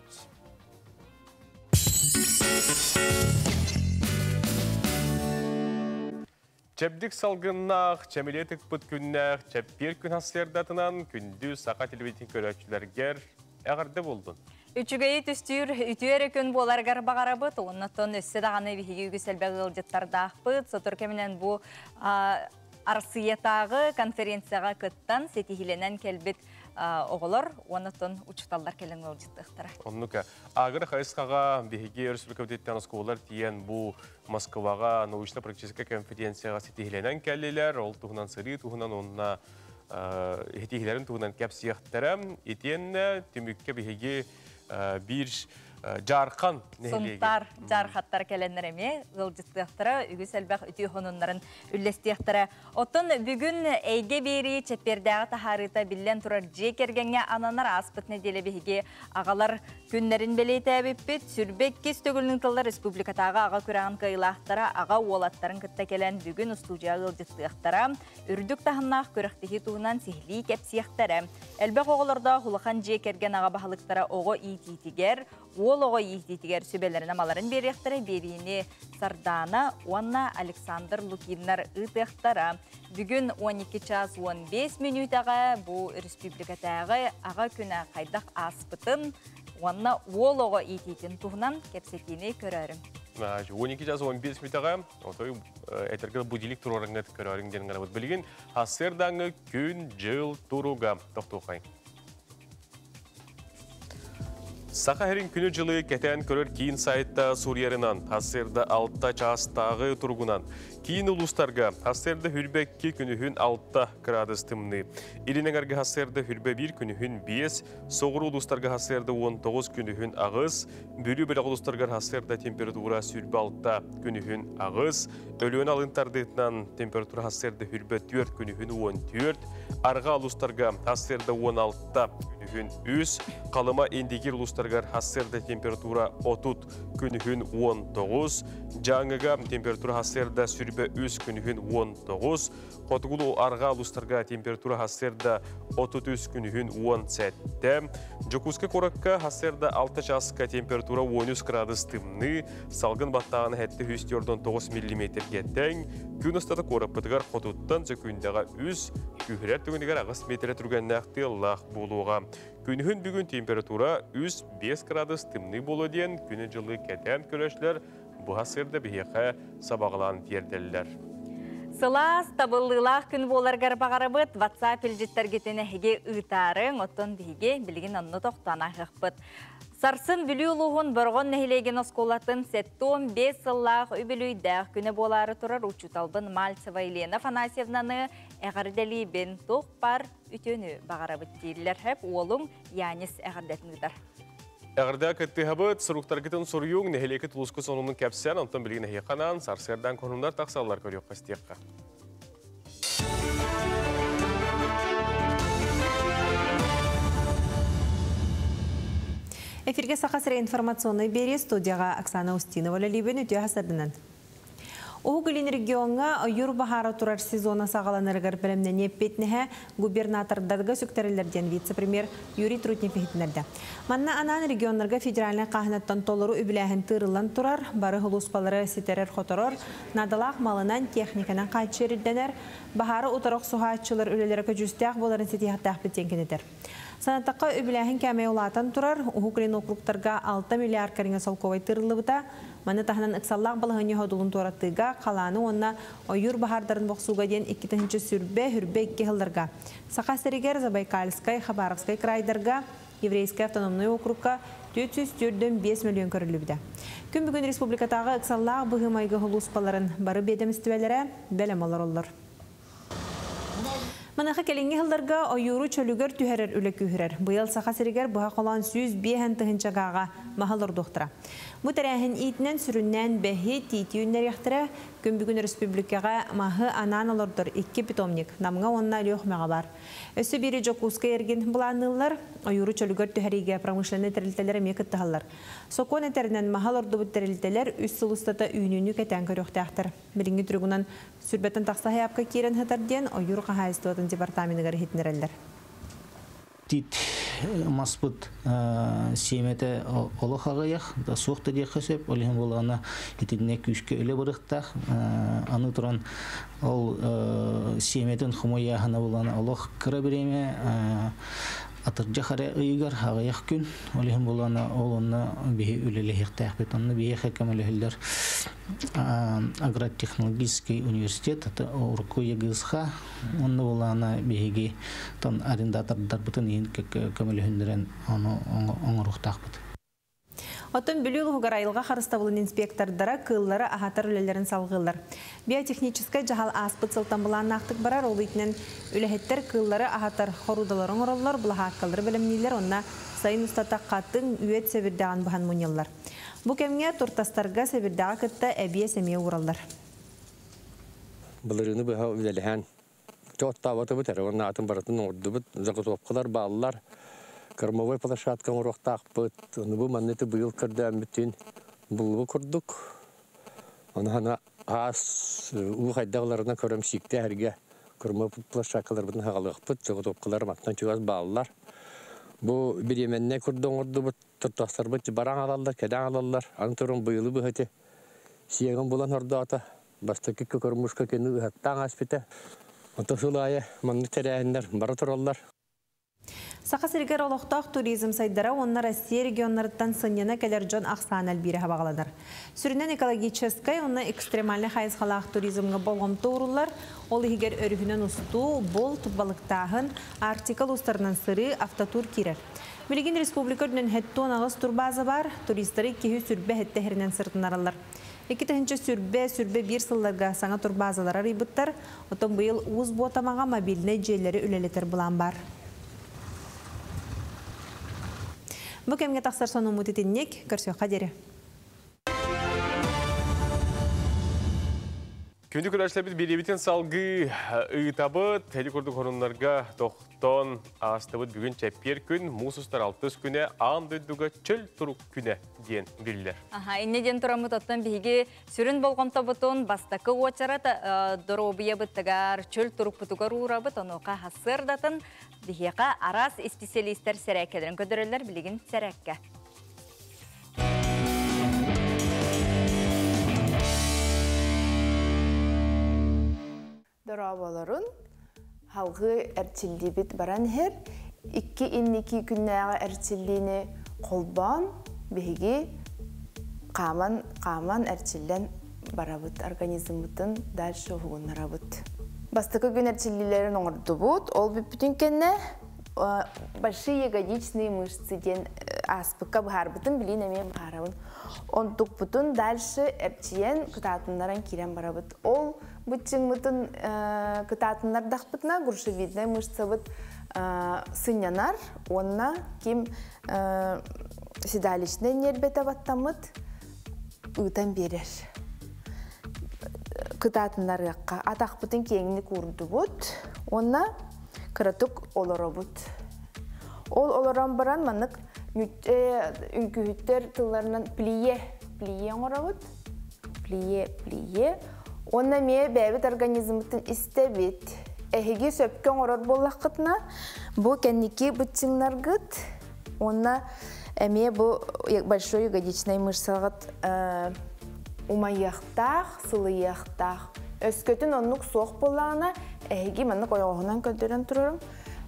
Чәбдик салгыннах, чәмилетик пыт күннәх, чәппер күн хассердатынан күндү сақа телевидение көрөчүләргер әгәрдә болдун. Үчүгейи түстүр үтүөрө күн боларгар багарабыт, оннотон өссө даганы биһиги үгүсэлбэг ылжыттардаахпыт, сотор кеминен бу Арсыятагы конференцияга кыттан сетихиленен келбит оголор, оннотон учуталлар келен ылжыттыктара. Оннука агыр хайысқаға биһиги республика осколар тиен бу Москвага научно-практическая конференцияга сетихиленен келлилер, ол туһунан сыры туһунан онна хетихилерин туһунан кәпсияхтара, итиен түмүккә биһиги бир жарқан нехилеге. Сунтар жархаттар келеннер эме ылжыттыктара үгүс элбэх үтүү хонуннарын үллестиэхтара. Оттон бүгүн эйге бери чеппердээги тахарыта биллен турар же кергенге ананар аспыт неделе биһиги агалар күннерин белейтээбиппит сүрбек кис төгүлүнүн тыллар республикатагы ага күрагын кыйлаахтара ага уолаттарын кытта келен бүгүн устужа ылжыттыктара үрдүк тахыннаах көрөхтихи туһунан сихлии кепсиэхтара. Элбэх оголордо хулахан же керген ага баһалыктара ого иитиитигер ол оҕо иитиитигер сүбэлэрин амаларын биэриэхтэрэ биэриини Сардана уонна Александр Лукиннар ыытыахтара. Бүгүн 12 час 15 минутаға бу республикатааҕы аҕа күнэ хайдах ааспытын уонна уол оҕо иитиитин туһунан кэпсэтиини көрөрүм. 12 час 15 минутаға, отой этерге будильник турарыңыт көрөрүң ден гарабыт билген, хасырдаңы күн жыл туруга тоқтуқай. Саха херин күнү жылы кетен көрөр кейін сайтта Суриярынан, хасырда 6 частағы тургунан. Кейін улустарга хасырда хүрбекки күнүхүн 6 градус тымны. Илинеңерге хасырда хүрбе 1 күнүхүн 5, соғыру улустарга хасырда 19 күнүхүн ағыз, бүлі білі улустарга хасырда температура сүрбе 6 күнүхүн ағыз, өлүөн алынтардытынан температура хасырда хүрбе 4 күнүхүн 14, арға улустарга хасырда 16 күнүхүн 3, қалыма индигир улустарга хасырда температура 30 күнүхүн 19, жаңыга температура хасырда сүрбе 3 күнүхүн 19, Хотугулу арға улустарга температура хасырда 33 күнүхүн 17, Жокуска коракка хасырда 6 часка температура 13 градус тымны, салгын баттағаны хәтті 109 миллиметрге тең, күн ыстаты кораппытыгар хотуттан зөкүндаға 100, күхірер түгінігер ағыс метре түргеннәқ тыллақ болуға. Күнүхүн бүгін температура 105 градус тымны болу ден күні жылы кетен көрөшлер бұға сырда бихеқа сабағылан терделілер. Сылаас табыллыылаах күн буоларгар бағарабыт WhatsApp илдьиттэргитин эһиги ыытаарыҥ, оттон биһиги билигин онно тохтоон Сарсын бүлүү улууһун Борҕон нэһилиэгин оскуолатын 75 сыллаах үбүлүйдээх күнэ буолаары турар учууталбын Мальцева Елена Афанасьевнаны эҕэрдэлиибин туох бар үтүөнү баҕарабыт дииллэр хэп уолуҥ Янис эҕэрдэтин ыытар. Эҕэрдэ кыттыһабыт, суруктаргытын суруйуҥ, нэһилиэккит улууска сонунун кэпсээн, онтон билигин эһиэхэ анаан сарсыардаан конуннар тахсаллар көрүөххэ истиэххэ. Эфиргэ Саха сирэ информационнай биэрии студияҕа Оксана Устинова үлэлиибин үтүө хасардынан. Уһук Илин региоҥҥа ойуур баһаара турар сезона саҕаланарыгар бэлэмнэнии эппиэтинэһэ губернатордарга сүктэриллэр диэн вице-премьер Юрий Трутнев иһитиннэрдэ. Манна анаан регионнарга федеральнай хааһынаттан толору үбүлээһин тыырыллан турар, бары сулууспалары ситэрэр-хоторор, наадалаах малынан, техниканан хааччыйар ирдэнэр, баһаары утары охсуһааччылар үлэлэрэ көдьүүстээх буоларын ситиһиэхтээхпит диэн кэнэтэр. Санаттахха, үбүлээһин кээмэйэ улаатан турар, Уһук Илин округтарга 6 миллиард кэриҥэ солкуобай тыырыллыбыта. Маны таһынан ыксаллаах балаһыанньа содулун туораттыыга, халааны уонна ойуур баһаардарын бохсууга диэн 2000 сүрбэ, 22 сылларга Саха сиригэр, Забайкальскай, Хабаровскай крайдарга, Еврейскэй автономнай округка 445 миллион көрүллүбүтэ. Күн бүгүн республикатааҕы ыксаллаах быһыы-майгы сулууспаларын бары биэдэмистибэлэрэ бэлэм олороллор. Маныаха кэлиҥҥи сылларга ойууру чөлүгэр түһэрэр үлэ күүһүрэр. Быйыл Саха сиригэр быһа холоон 105 тыһыынча гаага маһы олордуохтара. Бу тэрээһин иитинэн сүрүннээн бэһи, тиити үүннэриэхтэрэ. Күн бүгүн республикаҕа маһы анаан олордор икки питомник Намҥа уонна Өлүөхүмэҕэ баар. Өссө биири Дьокуускай эргин былаанныыллар, ойууру чөлүгэр түһэриигэ промышленнай тэрилтэлэр эмиэ кыттыһаллар. Сокуон этэринэн маһы олордубут тэрилтэлэр 3 сыл устата үүнүүнү кэтээн көрүөхтээхтэр. Билиҥҥи туругунан 20-тэн тахса сайаапка киирэн сытар диэн ойуур хаһаайыстыбатын департаменыгар иһитиннэрэллэр. Тиит маспыт сиэмэтэ олох аҕыйах, да суох да диэххэ сөп, ол иһин буоллаҕына итиннэ күүскэ үлэ барыахтаах. Аны туран ол сиэмэтин хомуйааһына буоллаҕына олох кыра бириэмэ атырдьах эрэ ыйыгар аҕыйах күн, ол иһин буоллаҕына ол онно биһи үлэлэһиэхтээхпит. Онно биһиэхэ көмөлөһөллөр агротехнологический университет, это урукку ЯГСХ, онно буоллаҕына биһиги тон арендатордарбытын иһин көмөлөһүннэрэн ону оҥоруохтаахпыт. Оттон Бүлүү улууһугар айылҕа харыстабылын инспектордара кыыллары аһатар үлэлэрин салгыыллар. Биотехническай дьаһал ааспыт сылтан былааннаахтык барар, ол иитинэн үлэһиттэр кыыллары аһатар хоруудалары оҥороллор, былаһааккалары бэлэмнииллэр, онно сайын устата хатыҥ, үөт сэбирдэҕин быһан мунньаллар. Бу кэмҥэ туртастарга сэбирдэҕи кытта эбиэс эмиэ уураллар. Былырыыны быһа үлэлэһэн оттооботубут эрэ уонна атын барытын оҥордубут, заготовкалар бааллар, кормовой площадка оҥоруохтаахпыт. Ону бу манныты быйыл көрдөммүтүн буллубу курдук. Ону хана аас уу хайдағыларына көрөм сиикте эрге кормовой площадкаларбытын хагалыахпыт, заготовкалар маттан чугас бааллар. Бу биременне курду оҥордубут, туртастарбыт бараң алаллар, кэдэң алаллар, аны турун быйылы быһыты сиэгин булан ордоото, бастакы кормушка кени ыһаттаан аспите. Ото сылаайы маннык тэрээһиннэр бара тураллар. Саха сиригэр олохтоох туризм сайдара уонна Россия регионнарыттан сынньана кэлэр дьон ахсаана элбиирэ сабаҕаланар. Сүрүннээн экологическай уонна экстремальнай хайысхалаах туризмҥа болҕомто ууруллар, ол иһигэр өрүһүнэн устуу, булт, балыктааһын, Арктика улуустарынан сырыы, автотур киирэр. Билигин республика үрдүнэн 78 турбаза баар, туристары 227 сиринэн сырытыннараллар. 2020, 21 сылларга саҥа турбазалар арыйбыттар, оттон быйыл Уус Буотамаҕа мобильнай дьиэлэри үлэлэтэр былаан баар. Бу кэмҥэ тахсар сонуммут итинник, көрсүөххэ диэри. Күндү көрөөччүлэрбит биэриибитин салгыы ыытабыт. Ити курдук сонуннарга тохтоон аастыбыт. Бүгүн чэппиэр күн, муус устар 6 күнэ, аан дойдуга чөл турук күнэ диэн биллэр. Аха, инньэ диэн тураммыт оттон биһиги сүрүн болҕомтобутун бастакы уочарат доруобуйабытыгар, чөл турукпутугар уурабыт, онуоха сарсыардатын биһиэхэ араас исписэлиистэр сэрээккэлэрин көрдөрөллөр билигин сэрээккэ. Дорооболорун, салгыы эрчиллиибит баран иһэр, икки инники күннээҕи эрчиллиини холбоон биһиги хааман хааман эрчиллэн барабыт, организммытын дальше уһугуннарабыт. Бастакы күн эрчиллиилэрин оҥордубут, ол бүппүтүн кэннэ большие ягодичные мышцы диэн ааспыкка быһаарбытын билигин эмиэ быһаарабын. Онтукпутун дальше эрчийэн кытаатыннаран киирэн барабыт. Ол быччыҥмытын кытаатыннардахпытына грушевидная мышцабыт сынньанар, уонна ким Седалищнай нербете баттаммыт ыытан биэрэр. Кытаатыннарыахха. Атахпытын киэҥник уурдубут уонна кыратык олоробут. Ол олорон баран маннык үҥкүүһүттэр тылларынан плие, плие оҥоробут. Плие, плие. Уонна эмиэ бэйэбит организммытын истэбит. Эһиги сөпкө оҥорор буоллаххытына, бу кэнники быччыҥнаргыт уонна эмиэ бу большой ягодичнай мышцаҕыт умайыахтаах, сылыйыахтаах. Өскөтүн оннук суох буоллаҕына, эһиги маннык ойоҕоһунан көрдөрөн турарым.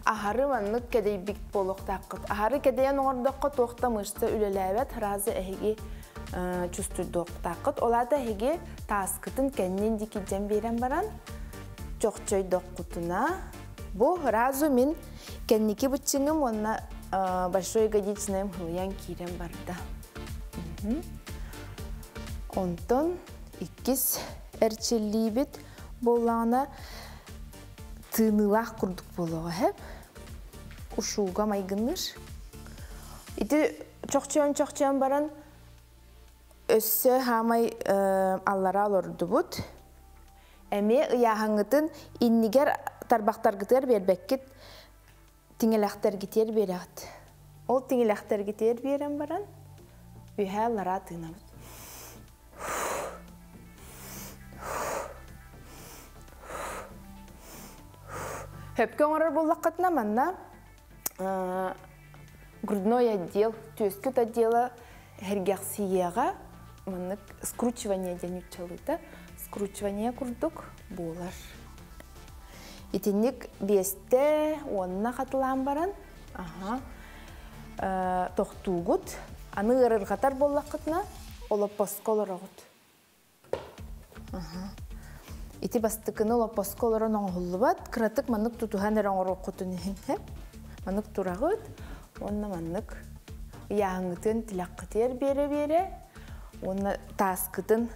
Аһары маннык кэдэйбит буолуохтааххыт. Аһары кэдэйэн оҥордоххо туох да мышца үлэлээбэт, сразу эһиги чувствуйдуохтааххыт. Ол аата эһиги тааскытын кэннин диэки дьэн биэрэн баран, чохчойдоххутуна, бу сразу мин кэнники быччыҥым уонна большой ягодичныйым хылыйан киирэн барда. Онтон иккис эрчиллиибит буоллаҕына тыыныылаах курдук буолуоҕа һэп. Ушууга майгынныыр. Ити чохчойон-чохчойон баран өссө хаамай аллара олордубут. Эмиэ ыйааһыҥҥытын иннигэр тарбахтаргытыгар биэрбэккит, тиҥилэхтэргитигэр биэрэҕит. Ол тиҥилэхтэргитигэр биэрэн баран, үөһээ аллараа тыынабыт. Хөпкө оҥорор буоллаххытына манна грудной отдел, түөскүт отдела эргэхсийиэҕэ маннык скручивание диэн нууччалыыта скручивание курдук буолар. Итинник биэстэ уонна хатылаан баран аха тохтуугут. Аны ыарырҕатар буоллаххытына олоппоско олороҕут. Ити бастакыны олоппоско олорон оҥоһуллубат, кыратык маннык тутуһан эрэ оҥоруоххутун иһин. Маннык тураҕыт уонна маннык ыйааһыҥҥытын тилэххитигэр биэрэ-биэрэ уонна тааскытын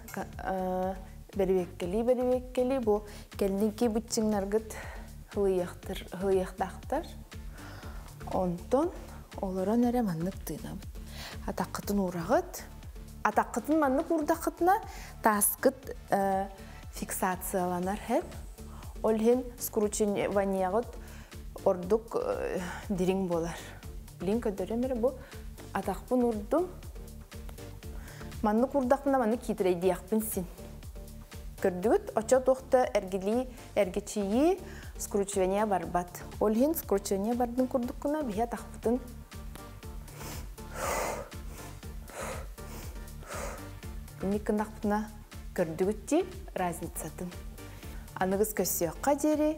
бэрибиэккэлии-бэрибиэккэлии бу кэнники быччыҥнаргыт хылыйыахтаахтар. Онтон олорон эрэ маннык тыынабыт. Атаххытын уураҕыт. Атаххытын маннык уурдаххытына тааскыт фиксацияланар хэп. Ол иһин скручиваниеҕыт ордук дириҥ буолар. Билин көрдөрөм эрэ бу атахпын урдум. Маннык урдахпына маннык киитэрэйдиэхпин син. Көрдүгүт, оччо туох да эргилии, эргичийии, скручивание барбат. Ол иһин скручивание бардын курдуккуна биһи атахпытын инник гыннахпытына көрдүгүт дии разницатын. Аныгыс көссүөххэ диэри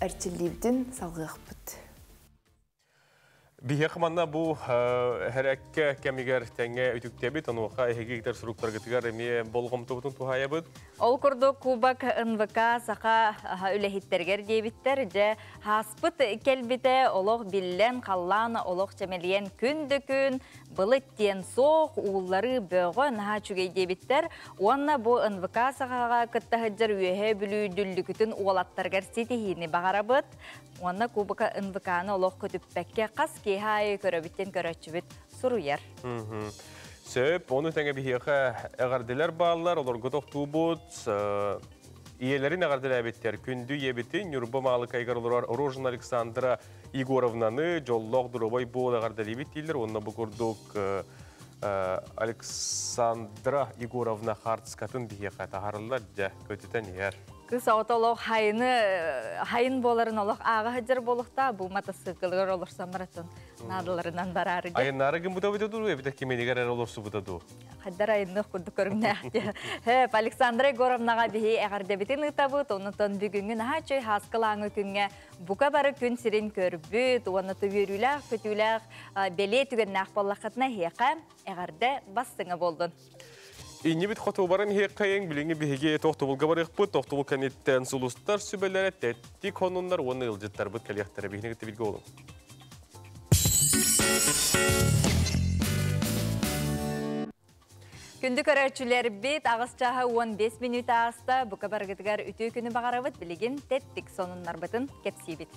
эрчиллиибитин салҕыахпыт. Биһиэхэ манна бу хэрекке кэмигэр тэҥҥэ үтүктэбит, онуоха эһиги китер суруктаргытыгар эмиэ болҕомтобутун туһаайабыт. Ол курдук Кубок НВК саха үлэһиттэригэр диэбиттэр, дьэ хааспыт кэлбитэ олох биллэн, халлаан олох чэмэлийэн күн да күн, былыт диэн суох, ууллары бөҕө наһаа үчүгэй диэбиттэр. Уонна бу НВК сахаҕа кытта сылдьар Үөһээ Бүлүү дүллүкүтүн уолаттарыгар ситиһиини баҕарабыт. Уонна Кубока НВК-ны олох көтүппэккэ хас киэһэ аайы көрөбүттэн көрөөччүбүт суруйар. Сөп, ону тэҥэ биһиэхэ эҕэрдэлэр бааллар, олорго тохтуубут. Ийэлэрин эҕэрдэлээбиттэр күндү ийэбитин Ньурба Маалыкайыгар олорор Рожина Александра Егоровнаны дьоллоох доруобай буол эҕэрдэлиибит дииллэр. Уонна бу курдук Александра Егоровна хаартыскатын биһиэхэ таһаарыллар, дьэ, көтүтэн иһэр. Кыыс оҕото олох хайыны хайын буоларын олох ааҕа сылдьар буолуохтаах бу матасыыкылыгар олорсон баратын наадаларынан бараары дьэ. Айыннаары гыммыта эбитэ дуу, эбитэ киминигэр эрэ олорсубута дуу? Хайдар айынныах курдук көрүҥнээх дии. Хөп, Александра Егоровнаҕа биһи эҕэрдэбитин ыытабыт, оннотон бүгүҥҥү наһаа үчүгэй һааскылааҥы күҥҥэ бука бары күн сирин көрбүт уонна үөрүүлээх, көтүүлээх бэлиэ түгэннээх буоллаххытына эһиэхэ эҕэрдэ бастыҥа буоллун. Иннибит хоту баран иһиэххэйиҥ, билиҥҥи биһиги тохтобулга барыахпыт, тохтобул кэнниттэн сулустар сүбэлэрэ, тэттик хонуннар уонна ыалдьыттарбыт кэлиэхтэрэ. Биһини кытта билгэ олуҥ. Күндү көрөөччүлэрбит, аҕыс чааһа 15 мүнүүтэ ааста. Бука барыгытыгар үтүө күнү баҕарабыт. Билигин тэттик сонуннарбытын кэпсиибит.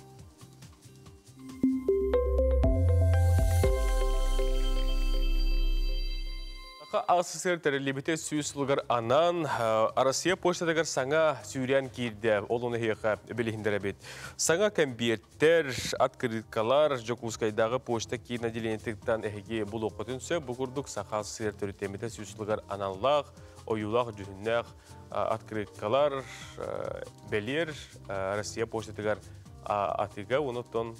АССР тэриллибитэ 100 сылыгар анаан Россия почтатыгар саҥа сүүрээн киирдэ, ол ону эһиэхэ билиһиннэрэбит. Саҥа кэмбиэртэр, открыткалар Дьокуускайдааҕы почта киин отделениетыттан эһиги булуоххутун сөп. Бу курдук Саха АССР төрүттэммитэ 100 сылыгар аналлаах, ойуулаах, дьүһүннээх открыткалар бэлиэр Россия почтатыгар атыыга, онуттан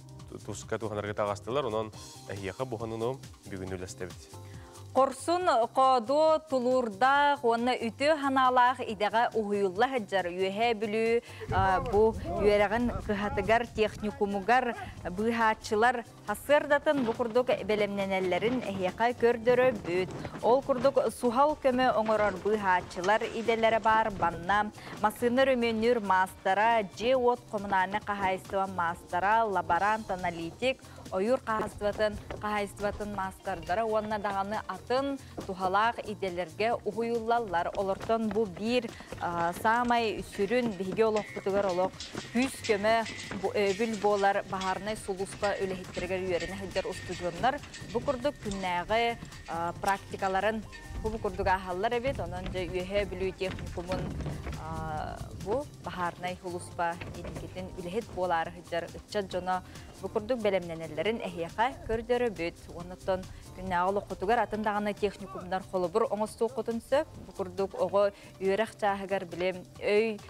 туска туһанарга таҕыстылар, онон эһиэхэ буһаныну бүгүн үлэстэбит. Хорсун хоодуо тулуурдаах уонна үтүө санаалаах идэҕэ уһуйулла сылдьар Үөһээ Бүлүү бу үөрэҕин кыһатыгар, техникумугар быыһааччылар сарсыардатын бу курдук бэлэмнэнэллэрин эһиэхэ көрдөрөбүт. Ол курдук суһал көмө оҥорор быыһааччылар идэлэрэ баар банна массыына өрөмүөннүүр маастара, дьиэ-уот коммунальнай хаһаайыстыба маастара, лаборант-аналитик, ойуур хаһаайыстыбатын маастардара уонна даҕаны атын туһалаах идэлэргэ уһуйуллаллар. Олортон бу биир саамай сүрүн биһиги олохпутугар олох күүс-көмө өйөбүл буолар баһаарынай сулууспа үлэһиттэригэр үөрэнэ сылдьар устудьуоннар бу курдук күннээҕи практикаларын бу курдук ааһаллар эбит. Онон дьэ Үөһээ Бүлүү техникумун бу баһаарынай сулууспа инникитин үлэһит буолаары сылдьар ыччат дьоно бу курдук бэлэмнэнэллэрин эһиэхэ көрдөрөбүт. Оннуттан күннээҕи олоххутугар атын даҕаны техникумнар холобур оҥостуоххутун сөп. Бу курдук оҕо үөрэх чааһыгар билим өй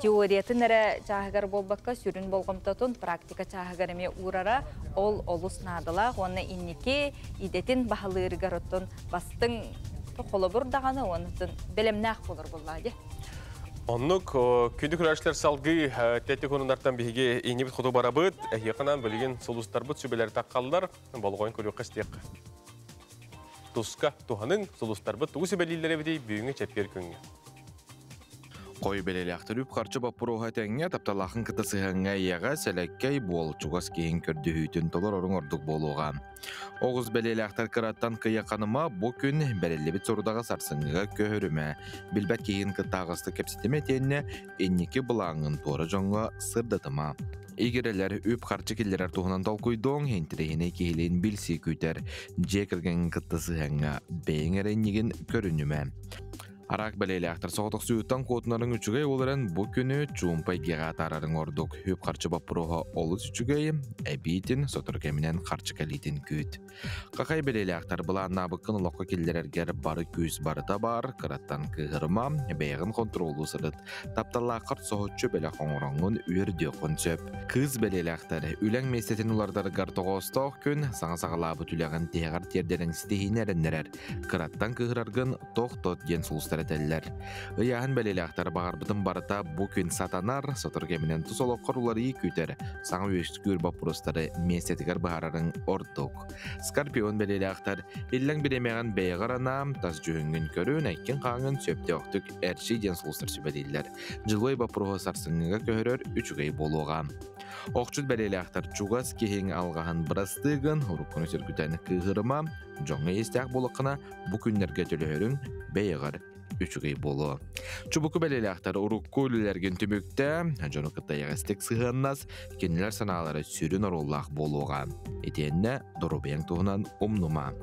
теориятын эрэ чааһыгар буолбакка сүрүн болҕомтотун практика чааһыгар эмиэ уурара ол олус наадалаах уонна инники идэтин баһылыырыгар оттон бастыҥ холобур даҕаны оннуттан бэлэмнээх буолар буоллаҕа дии. Оннук күндү көрөөччүлэр салгыы тэттик хонунартан биһиги иннибит хоту барабыт, эһиэхэнэн билигин сулустарбыт сүбэлэр таххаллар, болҕойон көрүөххэ истиэххэ. Туска туһаныҥ сулустарбыт тугу сүбэлииллэр эбитий бүгүҥҥү чэппиэр күҥҥэ. Хой бэлэлээхтэр үп-харчы боппуруоһа тэҥҥэ тапталаахын кытта сыһыаҥҥа эйэҕэ сэлэккэй буол чугас киһиҥ көрдөһүүтүн толороруҥ ордук буолуоҕа. Оҕус бэлиэлээхтэр кыраттан кыйаханыма бу күн бэриллибит сорудаҕы сарсыҥҥыга көһөрүмэ. Билбэт киһин кытта аҕыстык кэпсэтимэ итиэннэ инники былааҥҥын туора дьоҥҥо сырдатыма. Игирэлэр үп-харчы киллэрэр туһунан толкуйдуоҥ, интэриэһинэй киһилиин билсии күүтэр. Дьиэ кэргэҥҥин кытта сыһыаҥҥа бэйэҥ эрэ иннигин көрүнүмэ. Араак бэлиэлээхтэр соҕотохсуйууттан куотунарыҥ үчүгэй ол эрэн бу күнү чуумпа эйгэҕэ атаарарыҥ ордук. Үп-харчы боппуруоһа олус үчүгэй, эбиитин сотору кэминэн харчы кэлиитин күүт. Хахай бэлиэлээхтэр былааннаабыккын олоххо киллэрэргэр бары күүс барыта баар, кыраттан кыыһырыма, бэйэҕин хонтуруоллуу сырыт. Тапталлааххар соһуччу бэлэх оҥороҥҥун үөрдүөххүн сөп. Кыыс бэлиэлээхтэр үлэҥ миэстэтин улардарыгар тоҕоостоох күн, саҥа саҕалаабыт үлэҕин тиһэҕэр тиэрдэриҥ ситиһиини эрэннэрэр. Кыраттан кыыһыраргын тохтот диэн сулустар этэллэр. Ыйааһын бэлиэлээхтэр баҕарбытын барыта бу күн сатанар, сотору кэминэн тус олоххор уларыйыы күүтэр, саҥа үөскүүр боппуруостары миэстэтигэр быһаарарыҥ ордук. Скорпион бэлиэлээхтэр иллэҥ бириэмэҕин бэйэҕэр анаам, тас дьүһүҥҥүн көрүн, эккин-хааҥҥын сөптөөхтүк эрчий диэн сулустар сүбэлииллэр. Дьылой боппуруоһу сарсыҥҥыга көһөрөр үчүгэй буолуоҕа. Охчут бэлиэлээхтэр чугас киһиҥ алҕаһын бырастыы гын, уруккуну сөргүтэн кыыһырыма, дьоҥҥо иэстээх буоллаххына бу күннэргэ төлөһөрүҥ бэйэҕэр үчүгэй буолуо. Чубуку бэлиэлээхтэр урукку үлэлэргин түмүктэ, дьону кытта эйэҕэстик сыһыаннас, кинилэр санаалара сүрүн оруоллаах буолуоҕа. Итиэннэ доруобуйаҥ туһунан умнума.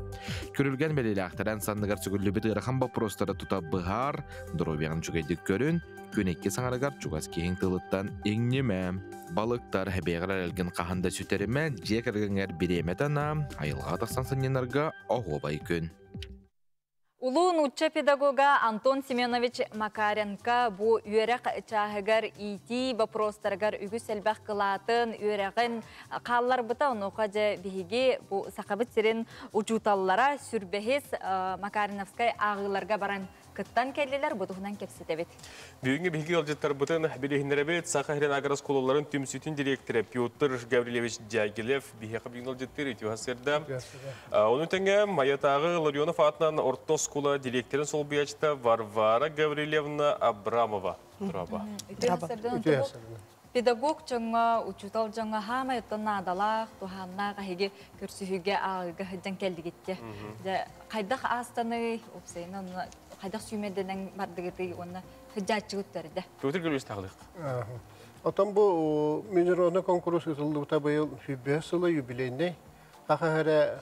Күрүлгэн бэлиэлээхтэрэн санныгар сүгүллүбүт ыарахан боппуруостары тута быһаар, доруобуйаҕын үчүгэйдик көрүн, күн икки саҥарыгар чугас киһиҥ тылыттан иҥнимэ. Балыктар бэйэҕэр эрэлгин хаһан да сүтэримэ, дьиэ кэргэҥҥэр бириэмэтэ анаа, айылҕаҕа тахсан сынньанарга оһуобай күн. Улуу нуучча педагога Антон Семенович Макаренко бу үөрэх чааһыгар иитии боппуруостарыгар үгүс элбэх кылаатын, үөрэҕин хаалларбыта. Онуоха дьэ биһиги бу Сахабыт сирин учууталлара сүрбэһис Макариновскай ааҕыыларга баран кыттан кэллилэр, бу туһунан кэпсэтэбит. Бүгүҥҥү биһиги ыалдьыттарбытын билиһиннэрэбит. Саха сирин агрооскуолаларын түмсүүтүн дириэктэрэ Петр Гаврильевич Дягилев биһиэхэ бүгүн ыалдьыттыыр үтүө сырда. Ону тэҥэ Майатааҕы Ларионов аатынан орто оскуола дириэктэрин солбуйааччыта Варвара Гаврильевна Абрамова. Драба. Үтүө Педагог дьоҥҥо, учуутал дьоҥҥо хаамай оттон наадалаах, туһааннаах эһиги көрсүһүүгэ ааҕыыга сылдьан кэллигит Дьэ, хайдах аастаный, уопсайынан хайдах сүүмэрдэнэн бардыгытый уонна сылдьааччыгыт төрдө? Петр Григорьевич тахалык. Отон бу международный конкурс ыытыллыбыта быйыл 105 сыла юбилейный. Саха эрэ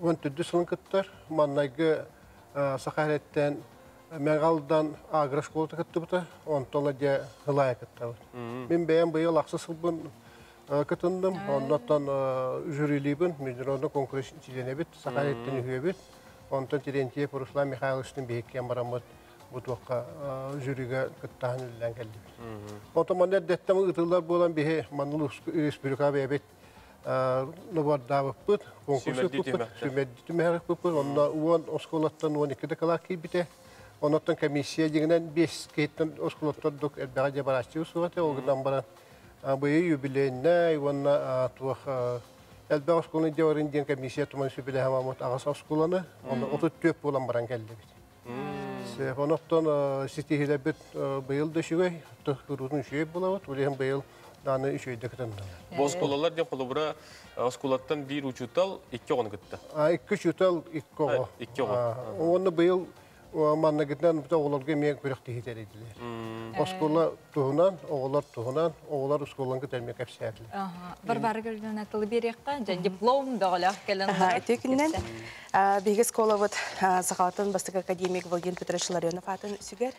14 сылын кыттар. Маннайгы Саха сириттэн Мэҥэ агрошколата кыттыбыта, онтон дьэ Ылайа кыттабыт. Мин бэйэм быйыл ахсы сылбын кытынным, онноттон жюрилибин, международный конкурс членэбит, Саха сириттэн үһүөбүт. Онтон Терентьев Руслан Михайловичтын биһиккиэн бараммыт бу туохха жюрига кыттаһан үлэлээн кэллибит. Онтон манна эрдэттэн ыытыллар буолан биһи манна республика бэйэбит нобордаабыппыт, конкурс ыыппыппыт, сүүмэрдии түмэхпиппит, онно 10 оскуолаттан 12 дакылаат киирбитэ. Оннуттан комиссия дьиҥинэн 5 киһиттэн оскуолаттан элбэҕи дьэ барааччы суох этэ, ол гынан баран быйыл юбилейнай уонна туох элбэх оскуоланы дьэ диэн комиссия туман сүбэлэһэмаммыт аҕыс оскуоланы, онно 34 буолан баран кэллибит. Оноттон ситиһилэрбит быйыл да үчүгэй, куруутун үчүгэй булабыт, улиһин быйыл дааны үчүгэйдэ кытыннылар. Бу оскуолалар диэн холобура оскуолаттан биир учуутал 2 оҕону кытта. 2 учуутал 2 оҕо. 2 оҕо. Уонна быйыл манныгытынан оҕолорго эмиэ күрэхтэһии тэрийдилэр. Оскуола туһунан, оҕолор туһунан, оҕолор оскуоланы кытта эмиэ кэпсээтилэр. Варвара Гавриловна тылы биэриэххэ, дьэ диплом бөҕөлөөх кэлэн Үтүө күнүнэн. Биһиги оскуолабыт Сахалатын бастакы академик Владимир Петрович Ларионов аатын сүгэр.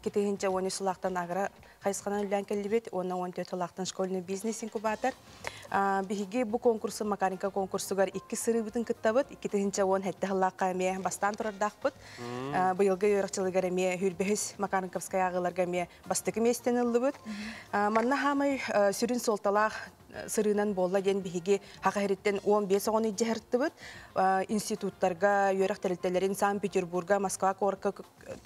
2013 сыллаахтан агро хайысханан үлэлээн кэллибит, уонна 14 сыллаахтан школьный бизнес инкубатор. Биһиги бу конкурсу Макаренко конкурсугар 2 сырыыбытын кыттабыт, 2017 сыллаахха эмиэ бастаан турардаахпыт. Быйылгы үөрэхчылыгар эмиэ хүрбэһис Макаренковскай ааҕыыларга эмиэ бастакы миэстэни ыллыбыт. Манна хаамай сүрүн суолталаах сырыынан буолла диэн биһиги Саха сириттэн 15 оҕону илдьэ институттарга, үөрэх тэрилтэлэрин Санкт-Петербурга, Москва куоракка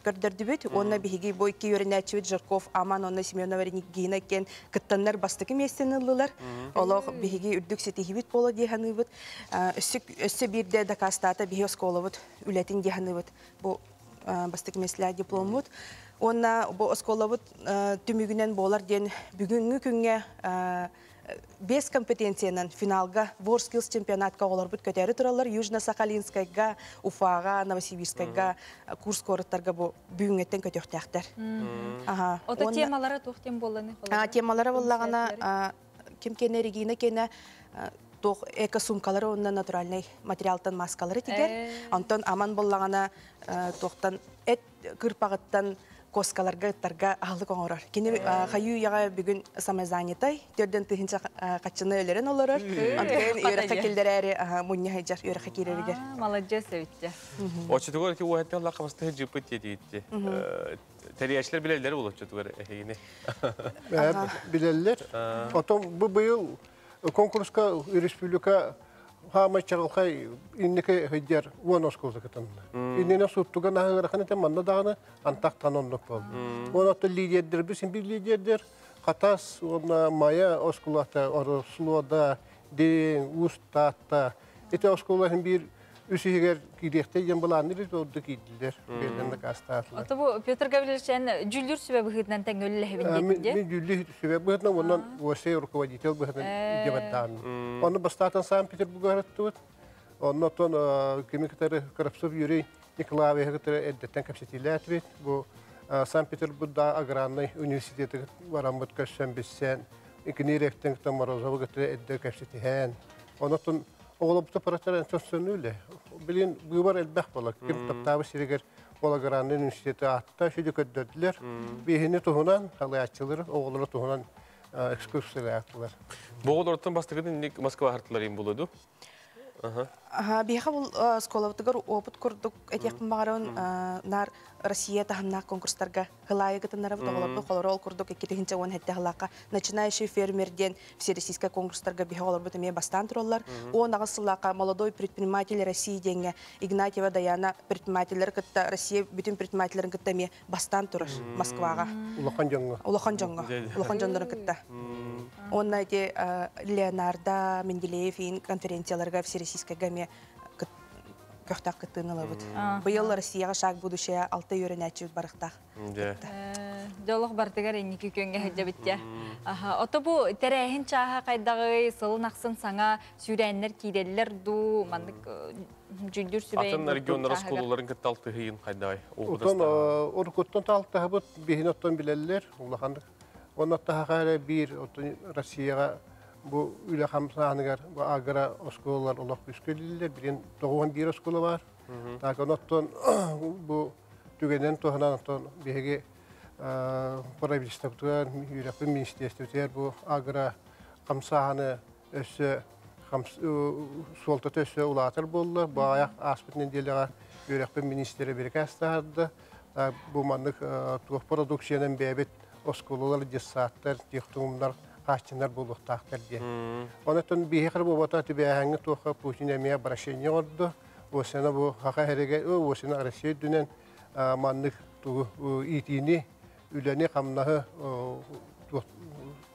көрдөрдүбүт. Уонна биһиги бу 2 үөрэнээччибит Жирков Аман уонна Семенова Регина кен кыттаннар бастакы миэстэни ыллылар. Олох биһиги үрдүк ситиһибит буола дии саныыбыт. Өссө биирдэ дакаастаата биһи оскуолабыт үлэтин дии саныыбыт. Бу бастакы миэстэлээх дипломмут. Уонна бу оскуолабыт түмүгүнэн буолар диэн бүгүҥҥү күҥҥэ 5 компетенциянан финалга WorldSkills чемпионатка оҕолорбут көтөөрү тураллар. Южно-Сахалинскайга, Уфаҕа, Новосибирскайга курс куораттарга бу бүгүҥҥэттэн көтүөхтээхтэр. Ото темалара туох тем буолланы? Темалара буоллаҕына ким кене Регина кене туох эко-сумкалары уонна натуральный материалтан маскалары тигэр. Онтон аман буоллаҕына туохтан эт кырпаҕыттан коскаларга ыттарга аһылык оҥорор. Кини хайыы үйэҕэ бүгүн самозанятай, төрдөн тыһынча хаччыны өлөрөн олорор. Онтон үөрэххэ киллэрээри мунньа сылдьар үөрэххэ киирэригэр. Молодец эбитте. Оччотугар ити уоһаттан лакамасты жыппыт диэтигитти. Тэрийээчилэр билэллэр ол оччотугар эһигини. Билэллэр. Отон бу быйыл конкурска республика хаамай чаҕылхай инники сылдьар 10 оскуола кытынна. Иннинэ суттуга наһыгырахын этэ манна даҕаны антахтан оннук буолла. Онон лидердер бисин бир лидердер Хатас уонна Майа оскуолата Орослуода, Дириҥ, Уус Таатта. Ити оскуолаһын биир үс иһигэр киириэхтэй диэн былаанныр орду киирдилэр. Бэйэлэрин дакаастаатылар. Ото бу Петр Гаврилович эн дьүүллүүр сүбэ быһыытынан тэҥҥэ үлэлэһэбин диэтин дии? Мин дьүүллүүр сүбэ быһыытынан уонна ОСЕ руководитель быһыытынан дебаттаан. Онно бастаатан Санкт-Петербурга барыттыбыт. Онно оттон кими кытары Коробцов Юрий Николаевич кытары эрдэттэн кэпсэтиилээтибит. Бу Санкт-Петербургда аграрный университеты бараммыт көрсөн билсэн, икини ректен кытта Морозова кытары эрдэ кэпсэтиһэн. Онотон оҕолорбута паратара сөссөнүүлэ. Билин быыбар элбэх буолар. Ким таптаабы сиригэр ол аграрный университеты аатта сүдү көрдөрдүлэр. Биһини туһунан, халыйааччылары, оҕолору туһунан экскурсиялаатылар. Бу оҕолортон бастакытын инник Москва хартылар им булуду? Биһиэхэ бұл оскуолабытыгар опыт курдук этиэхпин баҕарабын, нар Россия таһымнаах конкурстарга хылаайы кытыннарабыт оҕолорбут холоро ол курдук 2017 сыллаахха начинающий фермер диэн всероссийскай конкурстарга биһи оҕолорбут эмиэ бастаан тураллар. 10 сыллаахха молодой предприниматель России диэҥҥэ Игнатьева Даяна предпринимателлэр кытта Россия бүтүн предпринимателлэрин кытта эмиэ бастаан турар Москваҕа. Улахан дьоҥҥо. Улахан дьоҥҥо. Улахан дьоннорун кытта. Онно ити Леонардо Менделеев иин конференцияларга всероссийскайга эмиэ көхтөөх кыттыыны ылабыт. Быйыл Россияҕа шаг будущее 6 үөрэнээччибит барыхтаах. Дьолох бартыгар инники күөҥҥэ сылдьабыт Ото бу тэрээһин чааһа хайдаҕый, сылын ахсын саҥа сүүрээннэр киирэллэр дуу, маннык дьүүллүүр сүбэйин Атын регионнар оскуолаларын кытта алтыһыйын хайдаҕый? Отон урукуттан алтыһабыт биһин оттон билэллэр улаханнык. Онно таһаҕа эрэ биир оттон Россияҕа Бу үлэ хамсааһыныгар бу агро оскуолалар олох күүскэ үлэлииллэр. Билигин 91 оскуола баар. Так, онон бу түгэнэн туһанан оттон биһиги правительствотыгар, үөрэхпит министерствотыгар бу агро хамсааһыны өссө суолтата өссө улаатар буолла. Бу аҕыйах ааспыт нэдиэлэҕэ үөрэхпит министрэ бирикээс таһаарда. Бу маннык туох продукциянан бэйэбит оскуолалар, детсадтар, техникумнар хааччынар буолуохтаахтар диэн. Онон биһиэхэ буолбата түбээһэҥҥэ туохха Путин эмиэ обращение оҥордо. Осена бу хаха эрэгэ, осена Россия үрдүнэн маннык тугу иитиини, үлэни, хамнаһы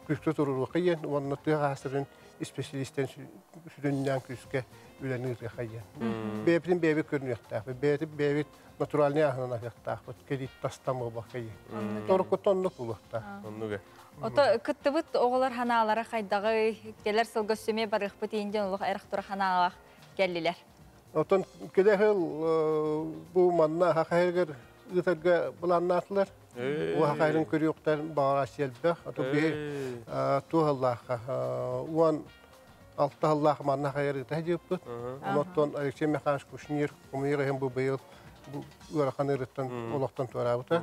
күүскэ туруоруохха диэн уонна тыа хаһаайыстыбатын исписэлиистэрин сүрүннээн күүскэ үлэни ыытыахха диэн. Бэйэбитин бэйэбит көрүнүөхтээхпит, бэйэбит бэйэбит натуральнай аһынан аһыахтаахпыт, кэлиит тастан буолбакка диэн. Торуккуттан оннук буолуохтаах. Оннуга. Ото кыттыбыт оҕолор ханаалара хайдаҕый, кэлэр сылга сүмэ барыахпыт иин диэн олох эрэх тура ханаалаах кэллилэр. Отон кэлэ сыл бу манна хахайыгар ыытарга былааннаатылар. Бу хахайрын көрүөхтэр баҕара элбэх. Ото биһи туохаллаахха 16 сыллаах манна хайар ыыта дьыппыт. Онтон Алексей Михайлович Кушнир хомуйар иһин бу быйыл ыарахан ыарыттан олохтон туораабыта.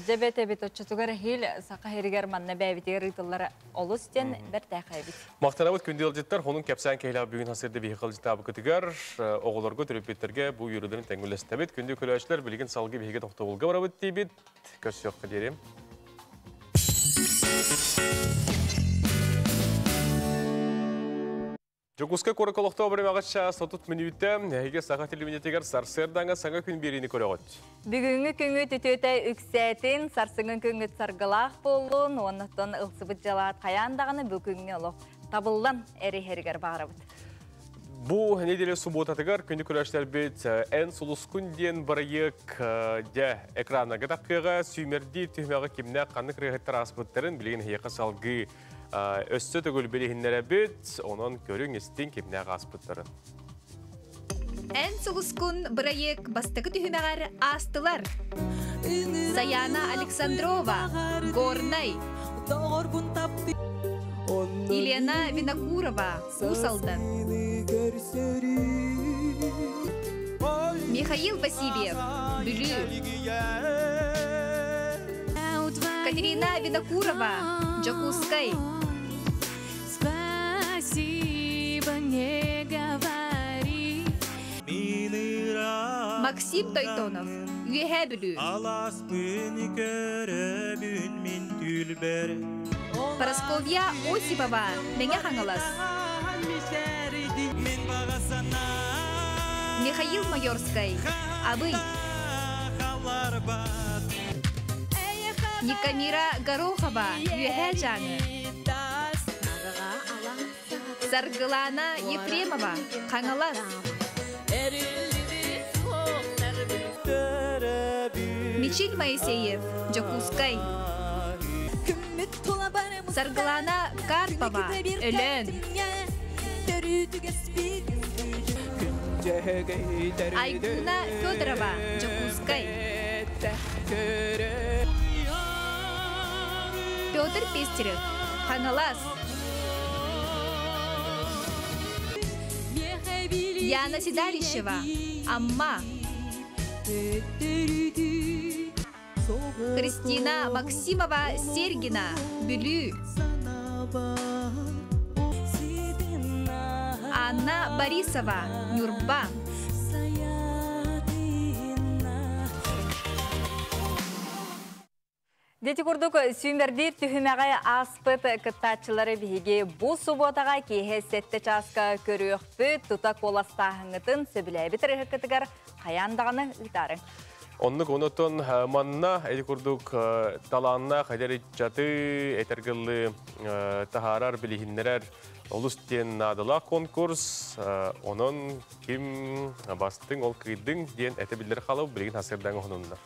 Дьэбэт эбит оччотугар эһиил саха сиригэр манна бэйэбитигэр ыытыллара олус диэн бэртээхэй эбит. Махтанабыт күндү ыалдьыттар, хонун кэпсээн кэһилээх бүгүн хасырда биһи кылдьытаабыкытыгар оҕолорго, төрөппүттэргэ бу үөрүүлэрин тэҥҥүлэстэбит. Күндү көрөөччүлэр, билигин салгыы биһиги тохтобулга барабыт диибит. Көрсүөххэ диэри. Дьокуускай куоракка олохтоох бириэмэҕэ чаас 30 мүнүүтэ эһиги саха телевидениетигэр сарсыардаҥа саҥа күн биэриини көрөҕүт. Бүгүҥҥү күҥҥүт үтүөтэ үксээтин, сарсыҥҥы күҥҥүт саргылаах буоллун, уоннаттан ылсыбыт дьалаат хайаан даҕаны бу күҥҥэ олох табыллан эриһэригэр баарабыт. Бу неделя субботатыгар күнү көрөөччүлэрбит Эн сулускун диэн бырайыак дьэ экраннарга таххыаҕа сүүмэрдиир түһүмэҕи кимнээх ханнык ырыаһыттар ааспыттарын билигин эһиэхэ салгыы өссө төгүл билиһиннэрэбит, онон көрүҥ истиҥ кимнээх ааспыттарын. Эн сулускун бырайыак бастакы түһүмэҕэр аастылар. Саяна Александрова, Горнай. Елена Винокурова, Уус Алдан. Михаил Васильев, Бүлүү. Катерина Винокурова, Дьокуускай. Спасибо не говори. Максим Тойтонов, Үөһээ Бүлүү. Аласпын көрөбүн мин түлбэр. Парасковья Осипова, Мэҥэ Хаҥалас. Михаил Майорскай, Абый. Никамира Горохова, Үөһээ Дьааҥы. Саргылана Ефремова, Хаҥалас. Мичил Моисеев, Дьокуускай. Саргылана Карпова, Өлөөн. Айгуна Федорова, Дьокуускай. Петр Пестерев, Хаҥалас. Яна Седалищева, Амма. Христина Максимова, Сергина, Бүлүү. Анна Борисова, Ньурба. Дети курдук сүүмэрдиир түһүмэҕи ааспыт кыттааччылары биһиги бу субуотаҕа киэһэ сэттэ чааска көрүөхпүт, тута куоластааһыҥҥытын сөбүлээбит ырыһыккытыгар хайаан даҕаны ыытаарыҥ. Оннук онотон манна эти курдук талааннаах эдэр ыччаты этэргыллы таһаарар, билиһиннэрэр олус диэн наадалаах конкурс. Онон ким бастыҥ, ол кыйдыҥ диэн этэ биллэр халав билигин хасырдаҥ оһонуннар.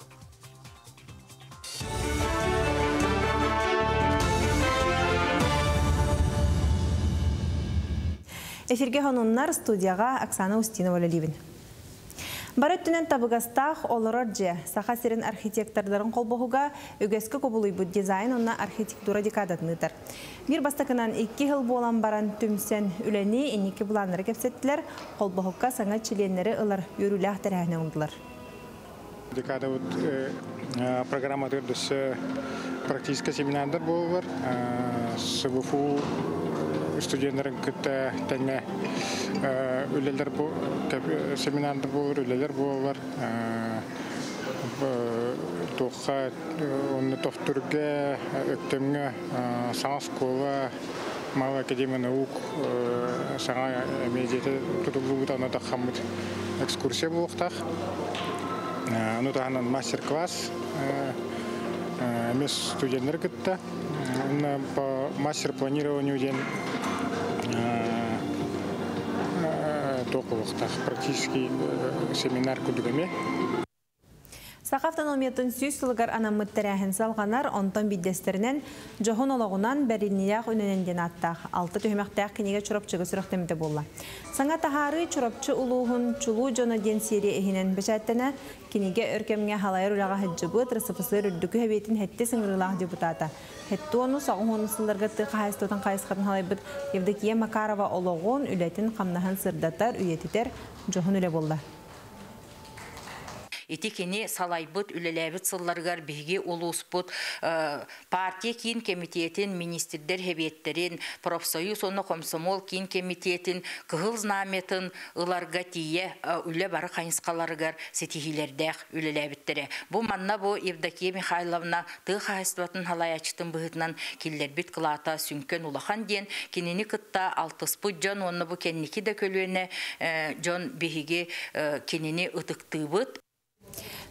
Эфирге хонуннар студияға Оксана Устинова үлэлиибин. Бары өттүнэн табыгастаах олорор дьиэ. Саха сирин архитектордарын холбоһуга үгэскэ кубулуйбут дизайн уонна архитектура декадатын ыытар. Биир бастакынан 2 сыл буолан баран түмсэн үлэни, инники былааннары кэпсэттилэр, холбоһукка саҥа чилиэннэри ылар үөрүүлээх тэрээһини оҥордулар. Декадабыт программатыгар дөссө практическай семинардар буолаллар. СВФУ студенттарын кытта тэҥҥэ үлэлэр семинардар буолар, үлэлэр буолаллар. Туохха онно Тохтурга, Өктөмҥө саҥа оскуола, Малая академия наук саҥа медиата тутуллубут, аны таххаммыт экскурсия буолуохтаах. Ону таһынан мастер-класс эмиэ студенттары кытта. Онно по мастер-планированию диэн туох буолуохтаах практический семинар курдук эмиэ. Саха автономиятын 100 сылыгар анаммыт тэрээһин салҕанар, онтон биирдэстэринэн Дьоһун олоҕунан бэриниилээх үлэнэн диэн ааттаах алта түһүмэхтээх кинигэ Чурапчыга сүрэхтэммитэ буолла. Саҥа таһаарыы Чурапчы улууһун чулуу дьоно диэн серия иһинэн бэчээттэнэ, кинигэ өр кэмҥэ халайар үлэҕэ сылдьыбыт РСФСР Үрдүкү Сэбиэтин сэттис ыҥырыылаах депутата, сэттэ уону сылларга тыа хаһаайыстыбатын хайысхатын халайбыт Евдокия Макарова олоҕун, үлэтин-хамнаһын сырдатар, үйэтитэр дьоһун үлэ буолла. Ити кини салайбыт, үлэлээбит сылларыгар биһиги улууспут партия киин кэмитиэтин, министрдэр хэбиэттэрин, профсоюз уонна комсомол киин кэмитиэтин кыһыл знамятын ыларга тиийэ үлэ бары хайысхаларыгар ситиһиилэрдээх үлэлээбиттэрэ. Бу манна бу Евдокия Михайловна тыа хаһаайыстыбатын халайааччытын быһыытынан киллэрбит кылаата сүҥкэн улахан диэн кинини кытта алтыспыт дьон уонна бу кэнники да көлүөнэ дьон биһиги кинини ытыктыыбыт.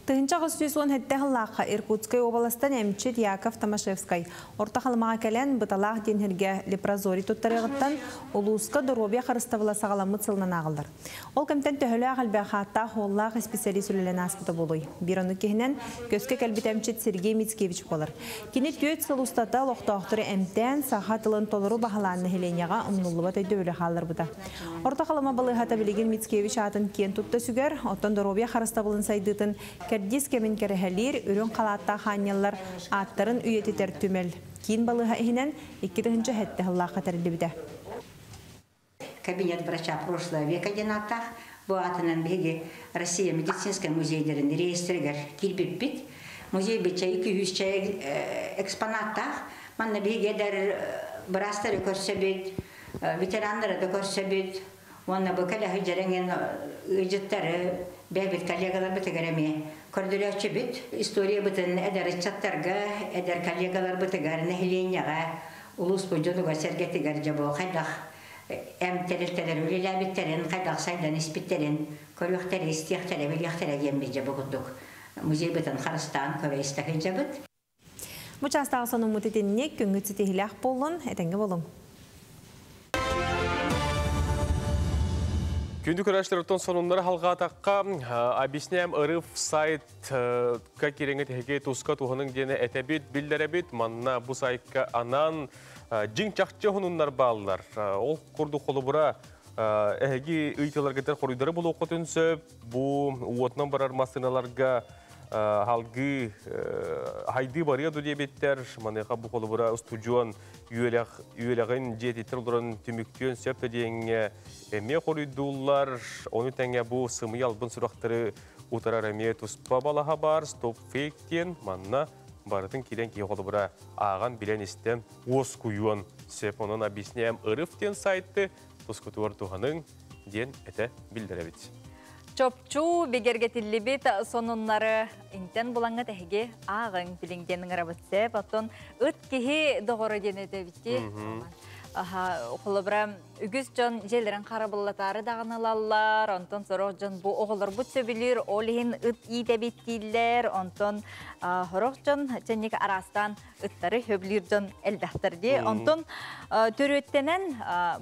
1817 сыллаахха Иркутскай уобаластан эмчит Яков Томашевскай Орто Халымаҕа кэлэн Быталаах диэн сиргэ лепрозорий туттарыаҕыттан улууска доруобуйа харыстабыла саҕаламмыт сылынан ааҕыллар. Ол кэмтэн төһөлөөх элбэх ааттаах уоллаах исписэлиис үлэлээн ааспыта буолуой? Биир оннук киһинэн көскө кэлбит эмчит Сергей Мицкевич буолар. Кини 4 сыл устата олохтоохтору эмтээн, саха тылын толору баһылаан нэһилиэнньэҕэ умнуллубат өйдөбүлү хаалларбыта. Орто Халыма балыыһата билигин Мицкевич аатын киэн тутта сүгэр, оттон доруобуйа харыстабылын сайдыытын кэрдиис кэмин кэрэһэлиир үрүҥ халааттаах аанньаллар ааттарын үйэтитэр түмэл киин балыыһа иһинэн 2007 сыллаахха тэриллибитэ. Кабинет врача прошлого века диэн ааттаах бу аатынан биһиги Россия медицинскэй музейдарын реестригэр киирбиппит. Музей бичэ 200 экспонаттаах. Манна биһиги эдэр быраастары көрсөбүт, ветераннары да көрсөбүт. Уонна бу кэлэ сылдьар эҥин ыалдьыттары бэйэбит коллегаларбытыгар эмиэ көрдөрөөччүбүт. Историябытын эдэр ыччаттарга, эдэр коллегаларбытыгар, нэһилиэнньэҕэ, улууспут дьонугар-сэргэтигэр дьэ бу хайдах эм тэрилтэлэр үлэлээбиттэрин, хайдах сайдан испиттэрин көрүөхтэрэ, истиэхтэрэ, билиэхтэрэ диэммит дьэ бу курдук музейбытын харыстаан көрө-истэ сылдьабыт. Бу чаастааҕы сонуммут итинник, күҥҥүт ситиһиилээх буоллун, этэҥҥэ буолуҥ. Күндү көрөөччүлэр сонуннары халҕаатахха, объясняем РФ сайт киирэҥҥэ тэһиги туска туһаныҥ диэни этэбит, биллэрэбит. Манна бу сайтка анаан дьиҥ чахчы сонуннар бааллар. Ол курдук холобура эһиги ыйытыыларгытыгар хоруйдары булуоххутун сөп. Бу уотунан барар массыыналарга халгыы хайдыы барыа ду диэбиттэр. Маныаха бу холобура устудьуон үөрэх үөрэҕин дьиэтиттэн олорон түмүктүөн сөп да диэҥҥэ эмиэ хоруйдууллар. Ону тэҥэ бу сымыйа албын сурахтары утарар эмиэ туспа балаһа баар стоп фейк диэн манна барытын киирэн киһи холобура ааҕан билэн истэн уоскуйуон сөп. Онон объясняем РФ диэн сайты тускутугар туһаныҥ диэн этэ биллэрэбит. Чопчу бигэргэтиллибит сонуннары интэн булаҥҥа тэһиги ааҕыҥ билиҥ диэн ыҥырабыт сөп. Оттон ыт киһи доҕоро диэн этэбитти. Холобура, үгүс дьон дьиэлэрин харабыллатаары даҕаны ылаллар, онтон сорох дьон бу оҕолорбут сөбүлүүр, ол иһин ыт иитэбит дииллэр, онтон сорох дьон чэнник араастаан ыттары сөбүлүүр дьон элбэхтэр дии. Онтон төрүөттэнэн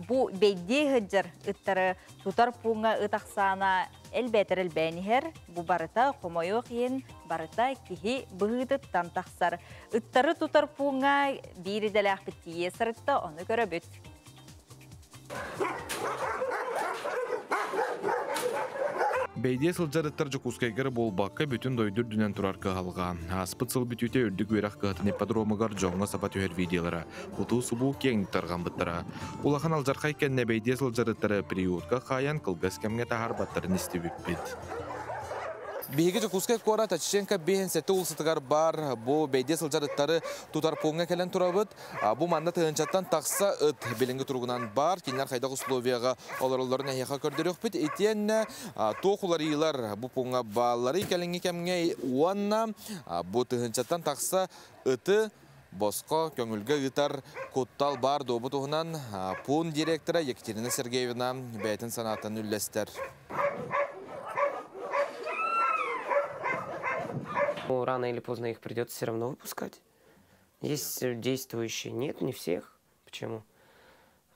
бу бэйдиэ сылдьар ыттары тутар пууҥҥа ыт ахсаана элбээтэр элбээн иһэр. Бу барыта хомойуох иһин барыта киһи быһыытыттан тахсар. Ыттары тутар пууҥҥа биир идэлээхпит тиийэ сырытта, ону көрөбүт. Бэйдиэ сылдьар ыттар Дьокуускайга эрэ буолбакка, бүтүн дойду үрдүнэн турар кыһалҕа. Ааспыт сыл бүтүүтэ үрдүк үөрэх кыһатын ипподромугар дьоҥҥо саба түһэр видеолара утуу-субуу киэҥник тарҕаммыттара. Улахан алдьархай кэннэ бэйдиэ сылдьар ыттары приютка хаайан кылгас кэмҥэ таһаарбаттарын истибиппит. Биһиги Дьокуускай куорат Очиченко 57 уулуссатыгар баар бу бэйдиэ сылдьар ыттары тутар пууҥҥа кэлэн турабыт. Бу манна тыһыынчаттан тахса ыт билиҥҥи туругунан баар. Кинилэр хайдах условияҕа олороллорун эһиэхэ көрдөрүөхпүт. Итиэннэ туох уларыйыылар бу пууҥҥа баалларый кэлиҥҥи кэмҥэ уонна бу тыһыынчаттан тахса ыты босхо көҥүлгэ ыытар куттал баар дуо бу туһунан пуун директора Екатерина Сергеевна бэйэтин санаатын үллэстэр. Рано или поздно их придется все равно выпускать. Есть действующие, нет, не всех. Почему?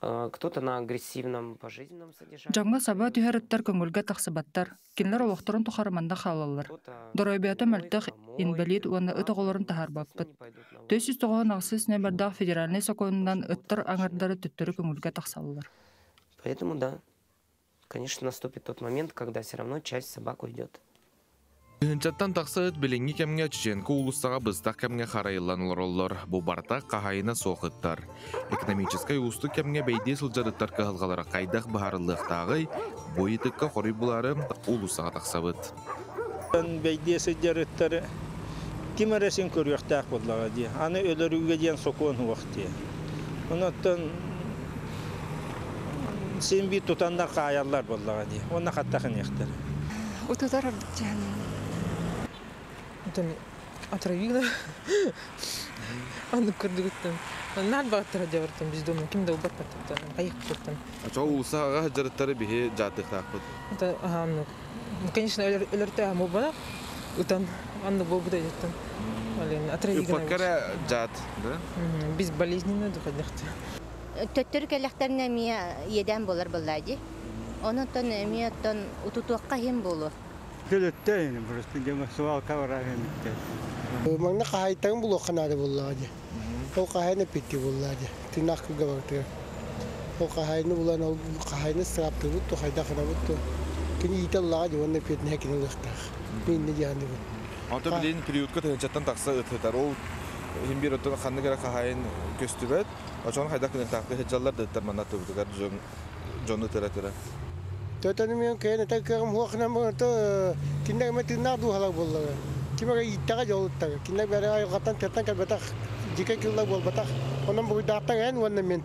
Кто-то на агрессивном пожизненном содержании. Дьоҥҥо саба түһэр ыттар көҥүлгэ тахсыбаттар, кинилэр олохторун тухары манна хаалаллар. Доруобуйата мөлтөх инбэлиит уонна ыт оҕолорун таһаарбаппыт. 498 нүөмэрдээх федеральнай сокуонунан ыттар аҥардара төттөрү көҥүлгэ тахсаллар. Поэтому да, конечно, наступит тот момент, когда все равно часть собак уйдет. Тыһыынчаттан тахса ыт билиҥҥи кэмҥэ Чеченко уулуссаҕа быстах кэмҥэ харайыллан олороллор. Бу барыта хаһаайына суох ыттар. Экономическай уустук кэмҥэ бэйдиэ сылдьар ыттар кыһалҕалара хайдах быһаарыллыахтааҕый? Бу ыйытыкка хоруй булаары уулуссаҕа тахсабыт. Бэйдиэ сылдьар ыттары ким эрэ син көрүөхтээх буоллаҕа дии. Аны өлөрүүгэ диэн сокуон суох дии. Онон син биир тутаннар хаайаллар буоллаҕа дии. Уонна хаттах иниэхтэрэ. Утутар ордук Оттон отравила. Оннук көрдүгүттэн. Наар баҕаттара дьабартан бездомный ким да убаппаттан хайыктыттан. Чо уулусаҕа дьарыттары биһи дьаатыахтаахпыт. Это ага, ну, конечно, өлөртөөх буолбатах. Ытан анны буолбута деттен. Отравила. Ыппакка дьаат, да? Безболезненно духаднахты. Төттөрү кэллэхтэринэ эмиэ иэдээн буолар буоллаа дии. Онон эмиэ оттон утутуохха иһин буолуо. Төлөттө просто дьоҥо свалка барар эмиттэр. Манна хаһаайтан булуохха наада буоллаҕа дии. Ол хаһаайын эппиттии буоллаҕа дии. Тыыннаах кырга барытыгар. Ол хаһаайыны булан ол хаһаайыны ыстырааптыыбыт ту хайдах гынабыт ту. Кини иитэ ыллаҕа дии уонна эппиэтинэһэ кини ылыахтаах. Мин иннэ дии саныыбын. Онто билигин приютка тыһыынчаттан тахса ыт сытар. Ол иһин биир оттон ханнык эрэ хаһаайын көстүбэт. Очон хайдах гыныахтаахты сылдьаллар да ыттар манна аттыбытыгар дьон дьону тыра-тыра. Төтөнүмүөн кэйэн этэ кыаҕым хуохнам то кинилэр эмэ тыыннаах дууһалар буоллаҕа. Ким эрэ ииттэҕэ дьолуттаҕа. Кинилэр бары айылҕаттан тыаттан кэлбэтэх дьикэй кыыллар буолбатах. Онон буруйдаахтар эн уонна мин.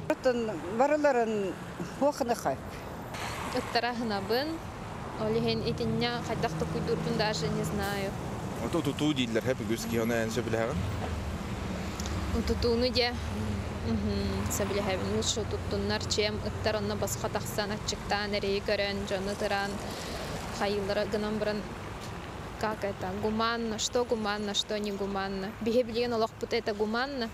Оттон барыларын хуохныха. Ыттара аһынабын. Ол иһин итиннэ хайдах токуйдуурбун даже не знаю. Ото тутуу дииллэр хэп үгүс киһи оны эн сөбүлэһэҕин? Тутууну дьэ сөбүлэһэбин. Лучше туттуннар, чем ыттар онно босхо тахсан аччыктаан эрэйи көрөн, дьону тыраан хайыылара гынан баран как это, гуманно, что гуманно, что не гуманно. Биһи билигин олохпут это гуманно.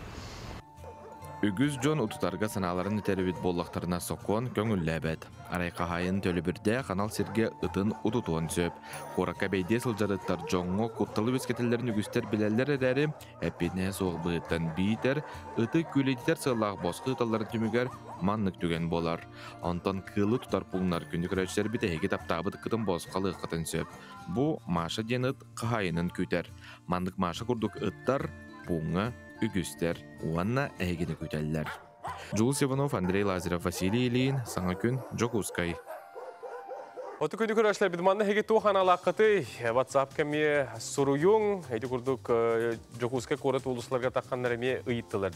Үгүс дьон утутарга санааларын этэрибит буоллахтарына сокуон көҥүллээбэт. Арай хаһаайын төлөбүрдээх анал сиргэ ытын утутуон сөп. Куоракка бэйдиэ сылдьар ыттар дьоҥҥо кутталы үөскэтэллэрин үгүстэр билэллэр эрээри, эппиэтинэһэ суох быһыыттан биитэр ыты күүлэйдэтэр сыаллаах босхо ыыталларын түмүгэр маннык түгэн буолар. Онтон кыылы тутар пууннар күндү көрөөччүлэрбит эһиги таптаабыт ыккытын босхо алыаххытын сөп. Бу Маша диэн ыт хаһаайынын күүтэр. Маннык Маша курдук ыттар пууҥҥа үгүстэр уонна эһигини күүтэллэр. Джулс Иванов, Андрей Лазарев, Василий Ильин, Саҥа күн, Дьокуускай. Оту күнү көрөөччүлэр манна эһиги туох аналааххытый? WhatsApp кэмиэ суруйуҥ, эти курдук Дьокуускай куорат уулуссаларга тахханнар эмиэ ыйыттылар.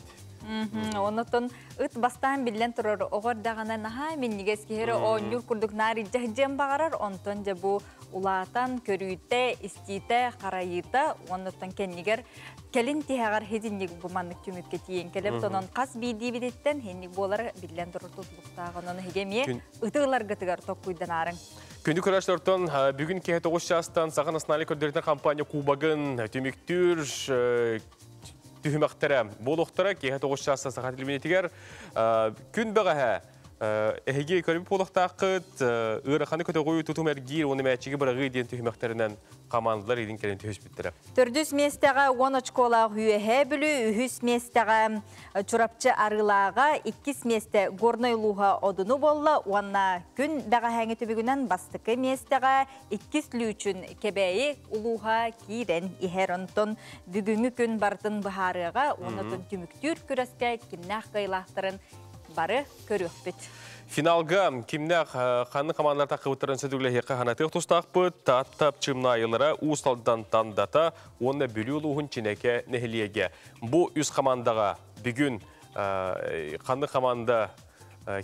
Онотон ыт бастаан биллэн турар оҕор даҕаны наһаа минньигэс киһи оонньуур курдук наар илдьэ баҕарар, онтон дьэ бу улаатан көрүүтэ, истиитэ, харайыыта, оннуттан кэннигэр кэлин тиһэҕэр хитинник бу маннык түмүккэ тиийэн кэлэбит. Онон хас биирдиибититтэн хинник буолар биллэн турар тутулуктаах. Онон эһиги эмиэ ытыыларгытыгар токкуйданаарыҥ. Күндү көрөөччүлэртэн бүгүн киһи 9 чаастан Саха национальнай көрдөрүүтүн компания кубогын түмүктүүр түһүмэхтэрэ буолуохтара. Киһи 9 чаастан Саха телевидениетигэр күн бэҕэһээ. Эһиги көрбүт буолуохтааххыт, ыараханы көтөҕүү, тутум эргиир уонна мээчиги быраҕыы диэн түһүмэхтэринэн командалар илин кэлин түһүспүттэрэ. Төрдүс миэстэҕэ 10 очколаах Үөһээ Бүлүү, үһүс миэстэҕэ Чурапчы Арыылааҕа, иккис миэстэ Горнай улууһа Одуну буолла уонна күн бэҕэһээҥи түбүгүнэн бастакы миэстэҕэ иккис Лүүчүн Кэбээйи улууһа киирэн иһэр. Онтон бүгүҥҥү күн барытын быһаарыаҕа уонна түмүктүүр күрэскэ кимнээх кыайыылаахтарын бары көрүөхпүт. Финалга кимнээх ханнык командалар таххыбыттарын сөтүглэһиэххэ ханатыах тустаахпыт. Таатта Чымнаайылара, Уус Алдан Тандата уонна Бүлүү улууһун Чинэкэ нэһилиэгэ. Бу үс командаҕа бүгүн ханнык команда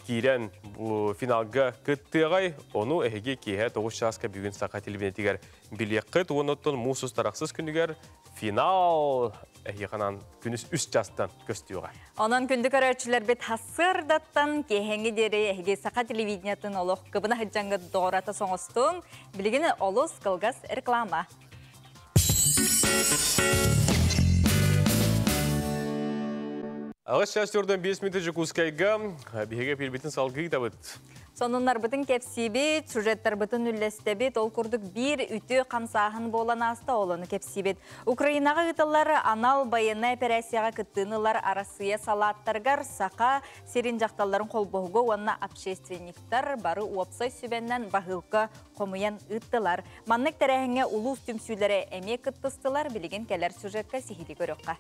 киирэн бу финалга кыттыаҕай, ону эһиги киэһэ 9 чааска бүгүн Саха телевидениетигэр билиэххит. Уонна оттон муус устар ахсыс күнүгэр финал эһиэханан күнүс 3 чаастан көстүөҕэ. Онон күндү көрөөччүлэрбит хассыардаттан киэһэҥҥи диэри эһиги Саха телевидениетын олох кыбына сылдьаҥҥыт доҕората соҥостуҥ. Билигин олус кылгас реклама. Аҕыс чаас төрдөн 5 мүнөтэ Дьокуускайга биһиги эпиирбитин салгыы ыытабыт. Сонуннарбытын кэпсиибит, сюжеттарбытын үллэстэбит, ол курдук биир үтүө хамсааһын буолан ааста, ол ону кэпсиибит. Украинаҕа ыытыллар анал байыаннай эпэрээссийэҕэ кыттыыны ылар Арассыыйа салааттарыгар Саха сирин дьахталларын холбоһуга уонна общественниктар бары уопсай сүбэннэн баһыылка хомуйан ыыттылар. Маннык тэрээһиҥҥэ улуус түмсүүлэрэ эмиэ кыттыстылар, билигин кэлэр сюжекка сиһилии көрүөххэ.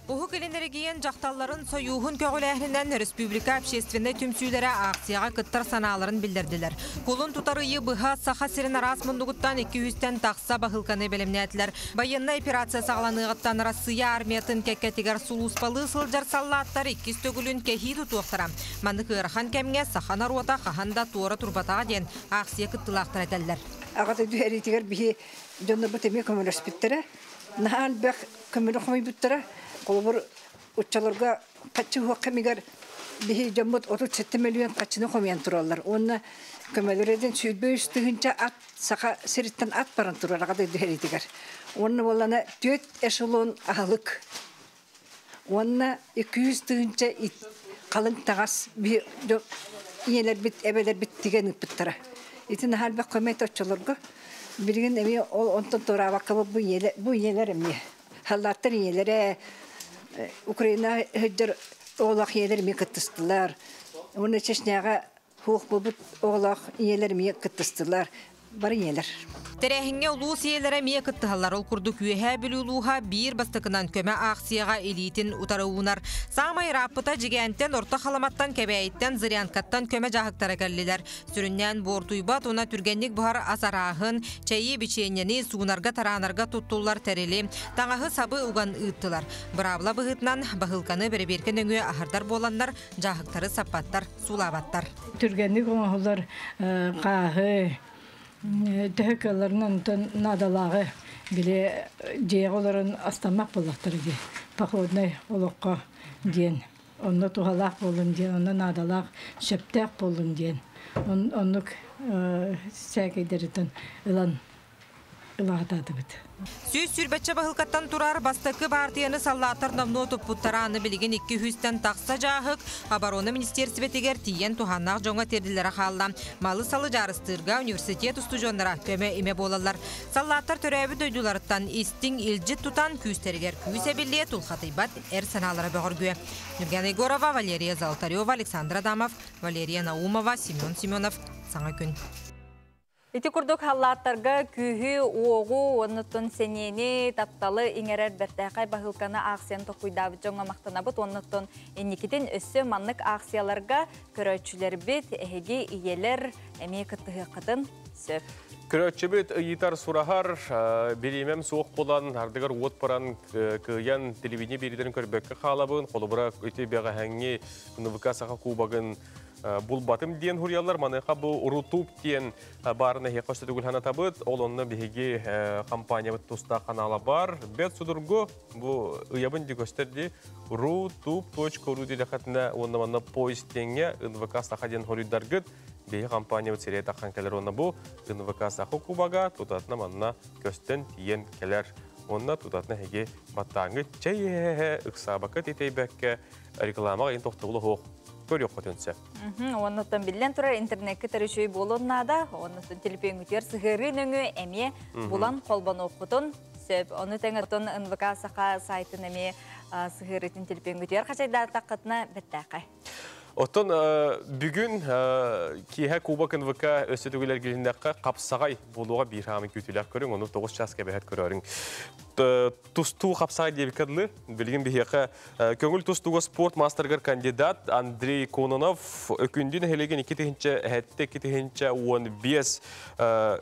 Уһук Илин эрэгийиэн дьахталларын сойууһун көҕүлээһининэн республика общественнай түмсүүлэрэ акцияҕа кыттар санааларын биллэрдилэр. Кулун тутар ыйы быһа Саха сирин араас муннугуттан 200-тэн тахса баһыылканы бэлэмнээтилэр. Байыаннай операция саҕаланыаҕыттан Россия армиятын кэккэтигэр сулууспалыы сылдьар саллааттар иккис төгүлүн кэһии тутуохтара. Маннык ыарахан кэмҥэ саха норуота хаһан да туора турбатаҕа диэн акция кыттыылаахтара этэллэр. Аҕа дойду сэриитигэр биһи дьоннорбут эмиэ көмөлөспүттэрэ. Наһаа элбэх көмөлө хомуйбуттара. Холобур, оччолорго хаччы уһуох кэмигэр биһи дьоммут 37 мөлүйүөн хаччыны хомуйан тураллар. Уонна көмөлөрүнэн 23 тыһыынча ат Саха сириттэн ат баран турар аҕа дойду сэриитигэр. Уонна буоллана түөрт эшелон аһылык. Уонна 200 тыһыынча халыҥ таҥас биһи ийэлэрбит, эбэлэрбит тигэн ыыппыттара. Ити наһаа элбэх көмө этэ оччолорго. Билигин эмиэ ол онтон туораабакка бу ийэлэр, бу ийэлэр эмиэ халлааттар ийэлэрэ Украина сылдьар оҕолоох ийэлэр эмиэ кыттыстылар. Уонна Чечняҕа суох буолбут оҕолоох ийэлэр эмиэ кыттыстылар. Бары ийэлэр. Тэрээһиҥҥэ улуус ийэлэрэ эмиэ кыттыһаллар. Ол курдук Үөһээ Бүлүү улууһа биир бастакынан көмө аахсыйаҕа илиитин утары уунар. Саамай ырааппыта Дьигээнтэн, Орто Халыматтан, Кэбээйиттэн, Зырянкаттан көмө дьааһыктара кэллилэр. Сүрүннээн буортуйбат уонна түргэнник буһар ас арааһын, чэйи, бичиэнньэни, суунарга-тараанарга туттуллар тэрили, таҥаһы-сабы уган ыыттылар. Быраабыла быһыытынан, баһыылканы бэрэбиэркэ нөҥүө аһардар буоланнар, дьааһыктары саппаттар, суулаабаттар. Түргэнник оҥоһуллар хааһы, төһө кыалларынан онтон наадалааҕы били дьиэҕэ олорон астаммат буоллахтара дии. Походнай олоххо диэн, онно туһалаах буоллун диэн, онно наадалаах, сөптөөх буоллун диэн. Оннук сээкэйдэриттэн ылан ылаатаатыбыт. 120-чэ баһыылкаттан турар бастакы баартыйаны саллааттар номнуо туппуттара аны билигин 200-тэн тахса дьааһык оборона министиэристибэтигэр тиийэн туһааннаах дьоҥҥо тиэрдиллэрэ хаалла. Малы-салы дьаарыстыырга университет устудьуоннара көмө-имэ буолаллар. Саллааттар төрөөбүт дойдуларыттан истиҥ илдьит тутан күүстэригэр күүс эбиллиэ, тулхатыйбат эр санаалара бөҕөргүө. Нюргана Егорова, Валерия Золотарева, Александр Адамов, Валерия Наумова, Семен Семенов. Саҥа күн. Ити курдук халлааттарга күүһү, уоҕу, оннуттан сэниэни, тапталы иҥэрэр бэртээхэй баһыылканы аахсыйаны толкуйдаабыт дьоҥҥо махтанабыт. Оннуттан инникитин өссө маннык аахсыйаларга көрөөччүлэрбит, эһиги ийэлэр эмиэ кыттыһыаххытын сөп. Көрөөччүбүт ыйытар сураһар, бириэмэм суох буолан, ардыгар уот баран кыайан телевидение биэриилэрин көрбөккө хаалабын. Холобура, ити бэҕэһээҥҥи НВК Саха Кубогын булбатым диэн хуруйаллар. Маныаха бу Рутуб диэн баарын эһиэхэ өссө ханатабыт. Ол онно биһиги компаниябыт тустаах канала бар. Бет судургу бу ыйабын ди көстөр ди rutube.ru диэхэтинэ уонна манна поиск диэҥҥэ НВК Саха диэн хоруйдаргыт биһиги компаниябыт сирэйэ таххан кэлэр уонна бу НВК Саха Кубога тутатына манна көстөн тиийэн кэлэр. Онно тутатына эһиги баттааҥҥыт чэй иһэ ыксаабакка титэйбэккэ рекламаҕа ин тохтобула суох. Көрүөххүтүн сөп. Оннуттан биллэн турар интернетке төрүчүй буолуон наада, оннуттан телефонгутугар сыһыарыы нөҥүө эмиэ булан холбонуоххутун сөп. Ону тэҥэ оттон НВК Саха сайтын эмиэ сыһыарыытын телефонгутугар хачайдаатаххытына бэртээхэй. Оттон бүгүн киэһэ Кубок НВК өссө төгүл эргилиннэххэ хапсаҕай буолуоҕа биир хаамын күүтүүлээх көрүҥ, ону 9 час кэбэһэт көрөөрүҥ. Тустуу хапсаҕай диэбиккэ дылы, билигин биһиэхэ көҥүл тустууга спорт маастарыгар кандидат Андрей Кононов Өкүндү нэһилиэгин 2007-2015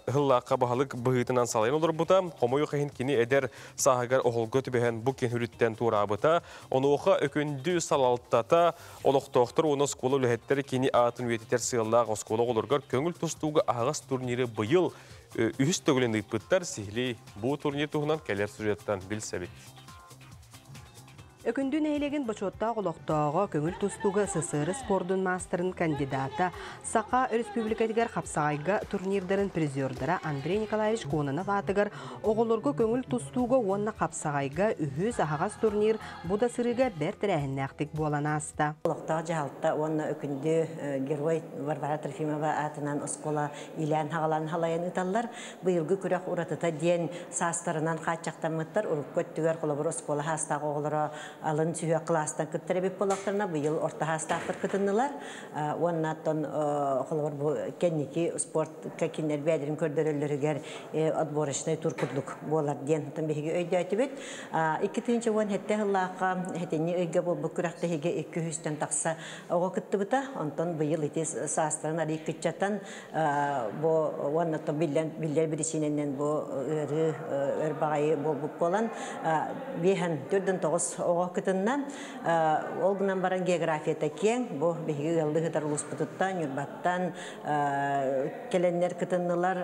сыллаахха баһылык быһыытынан салайан олорбута. Хомойуох иһин кини эдэр сааһыгар оһолго түбэһэн бу киэн үрүттэн туораабыта. Онуоха Өкүндү салалтата олохтоохтор уонна оскуола үлэһиттэрэ кини аатын үйэтитэр сыаллаах оскуола оҕолоругар көҥүл тустууга аһаҕас турниры быйыл үһүс төгүлүн ыыппыттар. Сиһилии бу турнир туһунан кэлэр сюжеттан билсэбит. Өкүндү нэһилиэгин бочуоттаах олохтооҕо, көҥүл тустууга СССР спордун маастарын кандидата, Саха Өрөспүүбүлүкэтигэр хапсаҕайга турнирдарын призердара Андрей Николаевич Кононов аатыгар оҕолорго көҥүл тустууга уонна хапсаҕайга үһүс аһаҕас турнир бу да сырыыга бэрт тэрээһиннээхтик буолан ааста. Олохтоох дьаһалта уонна Өкүндү Герой Варвара Трофимова аатынан оскуола иилээн-хаҕалаан халайан ыыталлар. Быйылгы күрэх уратыта диэн саастарынан хааччахтаммыттар. Урукку өттүгэр холобур оскуола саастаах оҕолоро алын сүһүөх кылаастан кыттар эбит буоллахтарына, быйыл орто саастаахтар кытыннылар. Уонна оттон холобур бу кэнники спортка кинилэр бэйэлэрин көрдөрөллөрүгэр отборочный тур курдук буолар диэн оттон биһиги өйдөөтүбүт. 2017 сыллаахха хэтинни ыйга буолбут күрэхтэһиигэ 200-тэн тахса оҕо кыттыбыта. Онтон быйыл ити саастарын арый кыччатан бу уонна биллэн биллэр биричиинэнэн бу ыарыы өр баҕайы буолбут буолан биэһэн төрдөн тоҕус оҕо кытынна. Ол гынан баран географията киэҥ. Бу биһиги ыаллыы сытар улууспутуттан, Ньурбаттан кэлэннэр кытыннылар,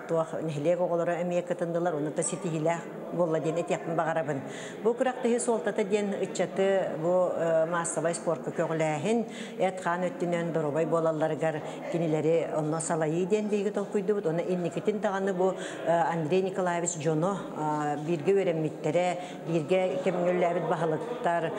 туох нэһилиэк оҕолоро эмиэ кытыннылар, онно да ситиһиилээх буолла диэн этиэхпин баҕарабын. Бу күрэхтэһии суолтата диэн ыччаты бу маассабай спорка көҕүлээһин, эт-хаан өттүнэн доруобай буолалларыгар кинилэри онно салайыы диэн биһиги толкуйдубут. Онно инникитин даҕаны бу Андрей Николаевич дьоно бииргэ үөрэммиттэрэ, бииргэ кэмҥэ үлэлээбит баһылыктар,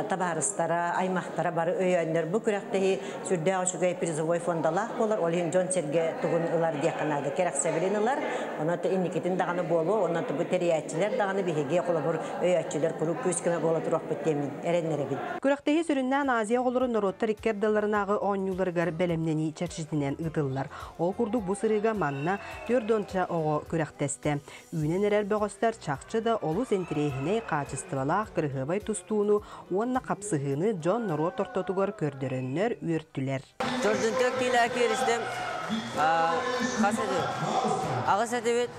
табаарыстара, аймахтара бары өйөөннөр бу күрэхтэһии сүрдээх үчүгэй призовой фондалаах буолар. Ол иһин дьон-сэргэ тугун ылар диэххэ наада, кэрэхсэбилин ылар. Онон инникитин даҕаны буолуо, онон бу тэрийээччилэр даҕаны биһиги холобур өйөөччүлэр куруук күүс-көмө буола туруохпут диэммин эрэннэрэбин. Күрэхтэһии сүрүннээн Азия оҕолорун норуоттар икки ардыларынааҕы оонньууларыгар бэлэмнэнии чэрчитинэн ыытыллар. Ол курдук бу сырыыга манна 4 оҕо күрэхтэстэ. Үүнэн эрэр бөҕөстөр чахчы да олус интэриэһинэй, хаачыстыбалаах кырыһыабай тустууну уонна хапсыһыыны дьон норуот ортотугар көрдөрөннөр үөртүлэр. Төрдүнтө киилэ кииристим. Хас этим? Аҕыс этибит.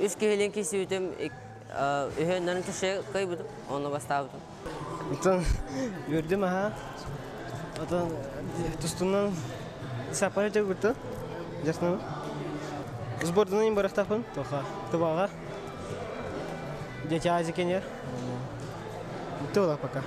Үс киһилин кисүүтүм, үһүөннэрин түшэ кыйбытым, онно бастаабытым. Отон үөрдүм аха. Отон тустунан сапары төгүртү. Жаснын. Сбордунан барахтапын, тоха, тыбаға. Дети Азия кенер. Тула пока.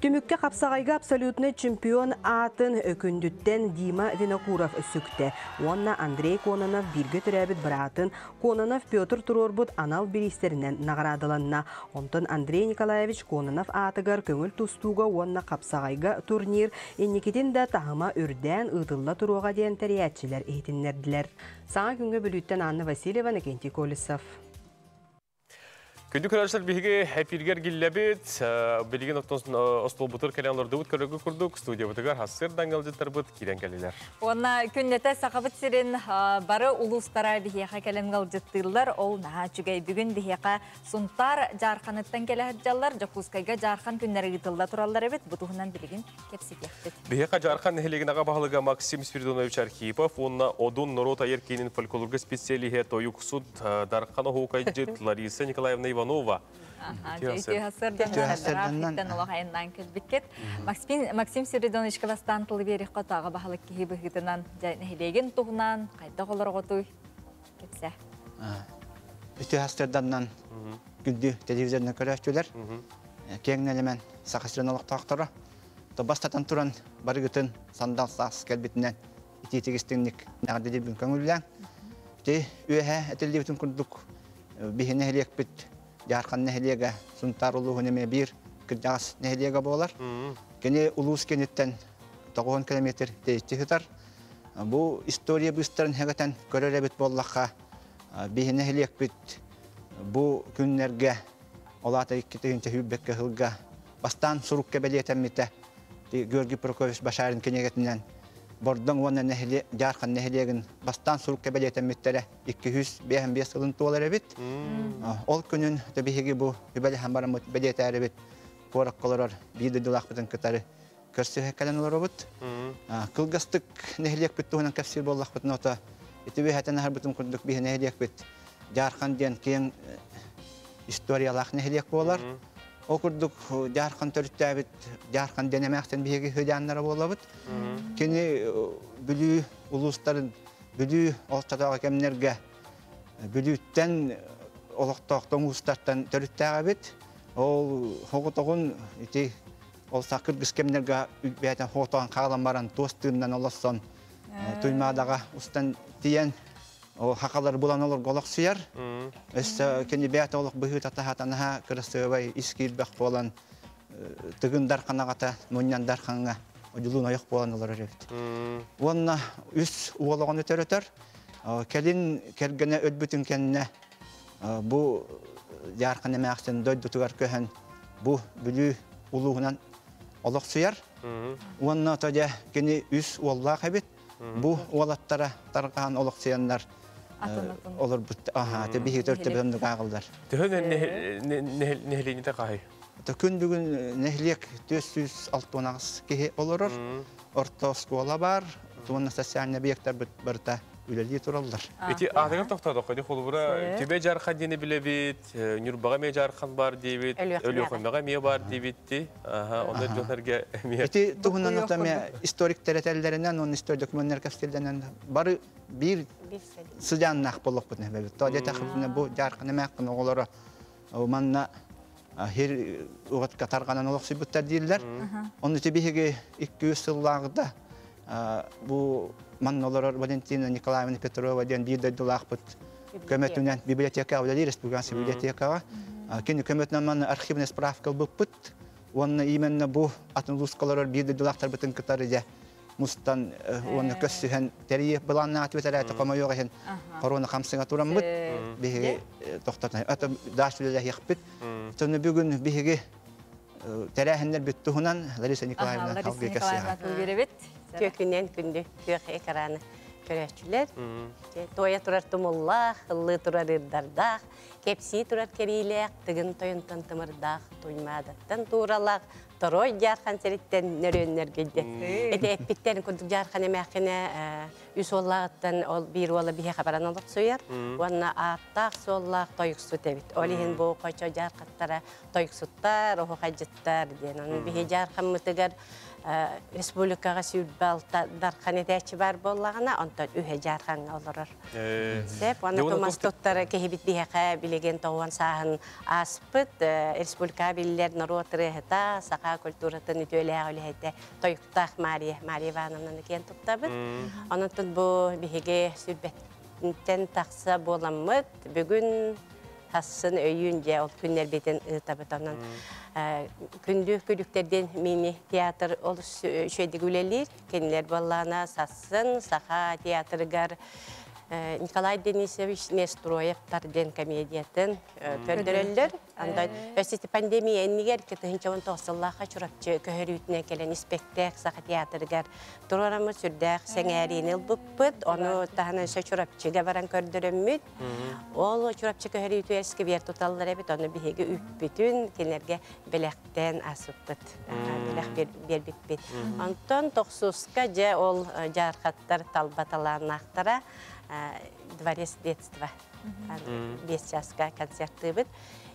Түмүккэ хапсаҕайга абсолютнай чемпион аатын Өкүндүттэн Дима Винокуров сүктэ уонна Андрей Кононов бииргэ төрөөбүт быраатын Кононов Петр туруорбут анал бириистэринэн наҕараадаланна. Онтон Андрей Николаевич Кононов аатыгар көҥүл тустууга уонна хапсаҕайга турнир инникитин да таһыма үрдээн ыытылла туруоҕа диэн тэрийээччилэр иһитиннэрдилэр. Саҥа күҥҥэ Бүлүүттэн Анна Васильева, Иннокентий Колесов. Күндү көрөөччүлэр биһиги эпиргер гиллэбит, билигин оттон остуолбутугар кэлэн олордубут көрөгү курдук студиябытыгар хассыр даңгалдьыттарбыт киирэн кэллилэр. Уонна күннэтэ Сахабыт сирин бары улуустара биһиэхэ кэлэн ыалдьыттыыллар. Ол наһаа үчүгэй. Бүгүн биһиэхэ Сунтаар Дьаарханыттан кэлэ сылдьаллар. Дьокуускайга Дьаархан күннэрэ ыытылла тураллар эбит. Бу туһунан билигин кэпсэтиэхпит. Биһиэхэ Дьаархан нэһилиэгин аҕа баһылыга Максим Спиридонович Архипов уонна Одун норуот айар киинин фольклорга специалиһэ тойуксут Дархан оһуокайдьыт Лариса Николаевна Иванова. Максим Спиридоновичка бастаан тылы биэриэххэ тааҕа баһылык киһи быһыытынан нэһилиэгин туһунан хайдах олороготуй кэпсэ. Үтүө хастырданнан күндү телевизорынан көрөөччүлэр киэҥ нэлэмэн Саха сирин олохтоохторо бастатан туран барыгытын сандал саас кэлбитинэн итиитик-истиҥник эҕэрдэлиирбин көҥүллээҥ. Ити үөһэ этиллибитин курдук биһи нэһилиэкпит Дьаархан нэһилиэгэ Сунтаар улууһун эмиэ биир кырдьаҕас нэһилиэгэ буолар. Кини улуус кииниттэн 90 километр тэйиччи сытар. Бу история быыстарын хэгэтэн көрөр эбит буоллахха, биһи нэһилиэкпит бу күннэргэ олаата 2021 сылга бастаан сурукка бэлиэтэммитэ. Георгий Прокопьевич Башарин кинигэтинэн Бордоҥ уонна нэһилиэк Дьаархан нэһилиэгин бастаан сурукка бэлиэтэммиттэрэ 255 сылын туолар эбит. Ол күнүн биһиги бу үбэлэһэн бараммыт бэлиэтээрибит куоракка олорор биир дойдулаахпытын кытары көрсүһэ кэлэн олоробут. Кылгастык нэһилиэкпит туһунан кэпсиир буоллахпытына ото ити үөһэтэн аһарбытым курдук биһи нэһилиэкпит Дьаархан диэн киэҥ историялаах нэһилиэк буолар. Ол курдук Дьаархан төрүттээбит Дьаархан диэн эмээхсин биһиги хыдьааннара буолабыт. Кини Бүлүү улуустарын Бүлүү олчотооҕу кэмнэргэ Бүлүүттэн олохтоохтон уустартан төрүттээх эбит. Ол хоҕотоҕун ити ол сакыргыс кэмнэргэ бэйэтин хоҕотоҕун хаалан баран туос тыыннан олоссон Туймаадаҕа устан тиийэн хахалар булан олорго олохсуйар. Өссө кини бэйэтэ олох быһыыта таһаатанаһа кырасыабай ис киирбэх буолан Тыгын Дархан аҕата Мунньан Дархаҥҥа одьулуун ойох буолан олорор эбит. Уонна үс уол оҕону төрөтөр. Кэлин кэргэнэ өлбүтүн кэннэ бу Дьаархан эмээхсин дойдутугар көһөн бу Бүлүү улууһунан олохсуйар. Уонна то дьэ кини үс уоллаах эбит. Бу уолаттара тарҕаан олохсуйаннар олорбут. Аха, те биһиги төртөбүтүн ааҕыллар. Төһө нэһилиэнньэтэ хаһый? Күн бүгүн нэһилиэк 468 киһи олорор. Орто оскуола бар, уонна социальный объекттар барыта үлэлии тураллар. Ити аатыгар тохтоодоххо, ити холобура Түбэ Дьаархан диэни билэбит, Ньурбаҕа эмиэ Дьаархан баар диэбит, Өлүөхүмэҕэ эмиэ баар диэбитти. Онно дьон-сэргэ эмиэ... Ити туһунан эмиэ историктар этэллэринэн, уонна историк документар кэпсииллэринэн бары биир сыдьааннаах буолуохпут эбит. То диэтэхпитинэ бу Дьаархан эмээххин оҕолоро манна хир уҕатка тарҕанан олохсуйбуттар дииллэр. Онно ити биһиги 200 сыллааҕыта бу манна олорор Валентина Николаевна Петрова диэн биир дойдулаахпыт көмөтүнэн библиотекаҕа үлэлиир республиканскай библиотекаҕа кини көмөтүнэн манна архивный справка ылбыппыт уонна именно бу атын улууска олорор биир дойдулаахтарбытын кытары дьэ мустан уонна көссүһэн тэрийиэх былааннаатыбыт эрээти хомойуох иһин корона хамсыга тураммыт биһиги тохтотон ата даш үлэлэһиэхпит Соны бүгүн биһиги тэрээһиннэр бүт туһунан Лариса Николаевна Лариса Николаевна беребит. Түөкүнэн күндү күөх экраны көрөөччүлэр. Туойа турар тумуллаах, ыллыы турар ырдардаах, кэпсии турар кэриилээх, тыгын тойонтон тымырдаах, туймаадаттан тууралаах, Торой Дьаархан сириттэн нөрүөннөргө Эти эппиттэрин курдук Дьаархан эмээххинэ үс уоллааҕыттан ол биир уола биһиэхэ баран олохсуйар уонна ааттаах-суоллаах тойуксут эбит. Ол иһин бу хочо дьаархаттара тойуксуттар, оһуохайдьыттар диэн. Ону биһи дьаархаммытыгар республикаҕа 26 дархан этээччи баар буоллаҕына, онтон үһэ дьаархаҥҥа олорор. Сөп. Уонна тумас туттар киһибит биһиэхэ билигин 90 сааһын ааспыт республикаҕа биллэр норуот ырыаһыта, саха культуратын үтүөлээх үлэһитэ Тойуктаах Мария, Мария Ивановнаны киэн туттабыт. Онон бу биһиги сүүрбэттэн тахса буоламмыт бүгүн хассын өйүүн дьэ ол күннэрбитин ыытабыт. Онон күндү күлүктэрдин мини театр олус үчүгэйдик үлэлиир. Кинилэр буоллаҕына сассын Саха театрыгар Николай Денисович Нестроевтар диэн комедиятын көрдөрөллөр. Анда өссө пандемия иннигэр 2019 сыллаахха Чурапчы көһөрүүтүнэн кэлэн испэктээк Саха театрыгар туруораммыт сүрдээх сэҥээриини ылбыппыт. Ону таһынан өссө Чурапчыга баран көрдөрөммүт. Ол Чурапчы көһөрүүтүгэр сквер туталлар эбит. Ону биһиги үппүтүн кинилэргэ бэлэхтээн аспыппыт. Бэлэх биэрбиппит. Онтон тохсуска дьэ ол дьаархаттар талба талааннаахтара Дворец детства 5 часка концерттыыбыт.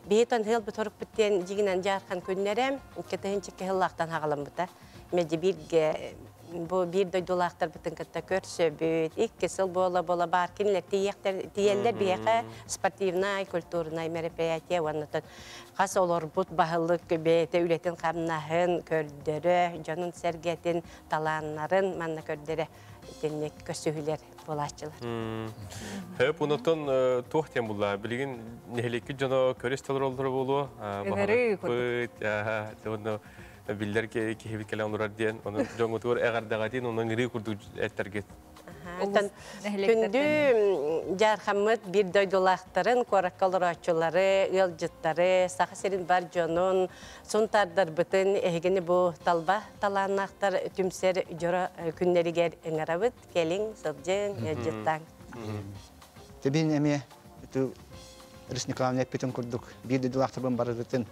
Биһи тон бу торукпут диэн дьигинэн дьаархан күннэрэ 2002 сыллаахтан хаҕаламмыта. Меди бирге бу биир дойдулаахтарбытын кытта көрсөбүт. Икки сыл буола-буола бар кинилэр тиийэллэр биһиэхэ спортивнай, культурнай мероприятие уонна хас олорбут баһылык бэйэтэ үлэтин хамнаһын көрдөрө, дьонун сэргэтин, талааннарын манна көрдөрө итинник көссүһүлэр буолааччылар. Хөп онотон туох диэн булла? Билигин нэһилиэккит дьоно көрүс толороллоро буолуо. Ыҥырыы курдук. биллэр киһибит кэлэн олорор диэн, оны дьоҥҥутугар эҕэрдэҕэтин, онон ырыы курдук этэргит. Күндү Дьаархаммыт биир дойдулаахтарын, куоракка олорооччулары, ыалдьыттары, Саха сирин бар дьонун, сунтаардарбытын эһигини бу талба талааннаахтар түмсэр дьоро күннэригэр ыҥырабыт. Кэлиҥ, сылдьыҥ, ыалдьыттааҥ. Тэбин эмиэ Рис Николаевна эппитин курдук биир дойдулаахтарбын барыбытын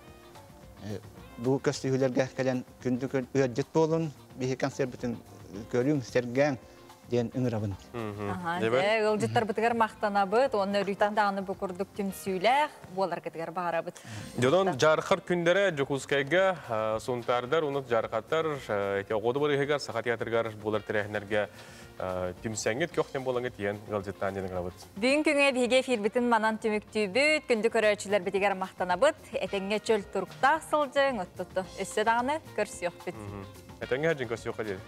бу көстүүһүлэргэ кэлэн күндү ыалдьыт буолун, биһи концерпытын көрүҥ, сэргээҥ диэн ыҥырабын. Ыалдьыттарбытыгар махтанабыт, уонна өрүүтэн даҕаны бу курдук түмсүүлээх буоларгытыгар баҕарабыт. Дьонон Дьаархар күндэрэ Дьокуускайга Сунтаардар, унут Дьаархаттар оҕоду барыһыгар Саха театрыгар буолар тэрээһиннэргэ түмсэҥҥит көхтөн буолаҥҥыт диэн ыалдьыттаан диэн ыҥырабыт. Бүгүн күҥҥэ биһиги эфирбитин манан түмүктүүбүт, күндү көрөөччүлэрбитигэр махтанабыт, этэҥҥэ чөл туруктаах сылдьыҥ, оттотто өссө даҕаны көрсүөхпүт. Этэҥҥэ сылдьыҥ, көрсүөххэ диэри.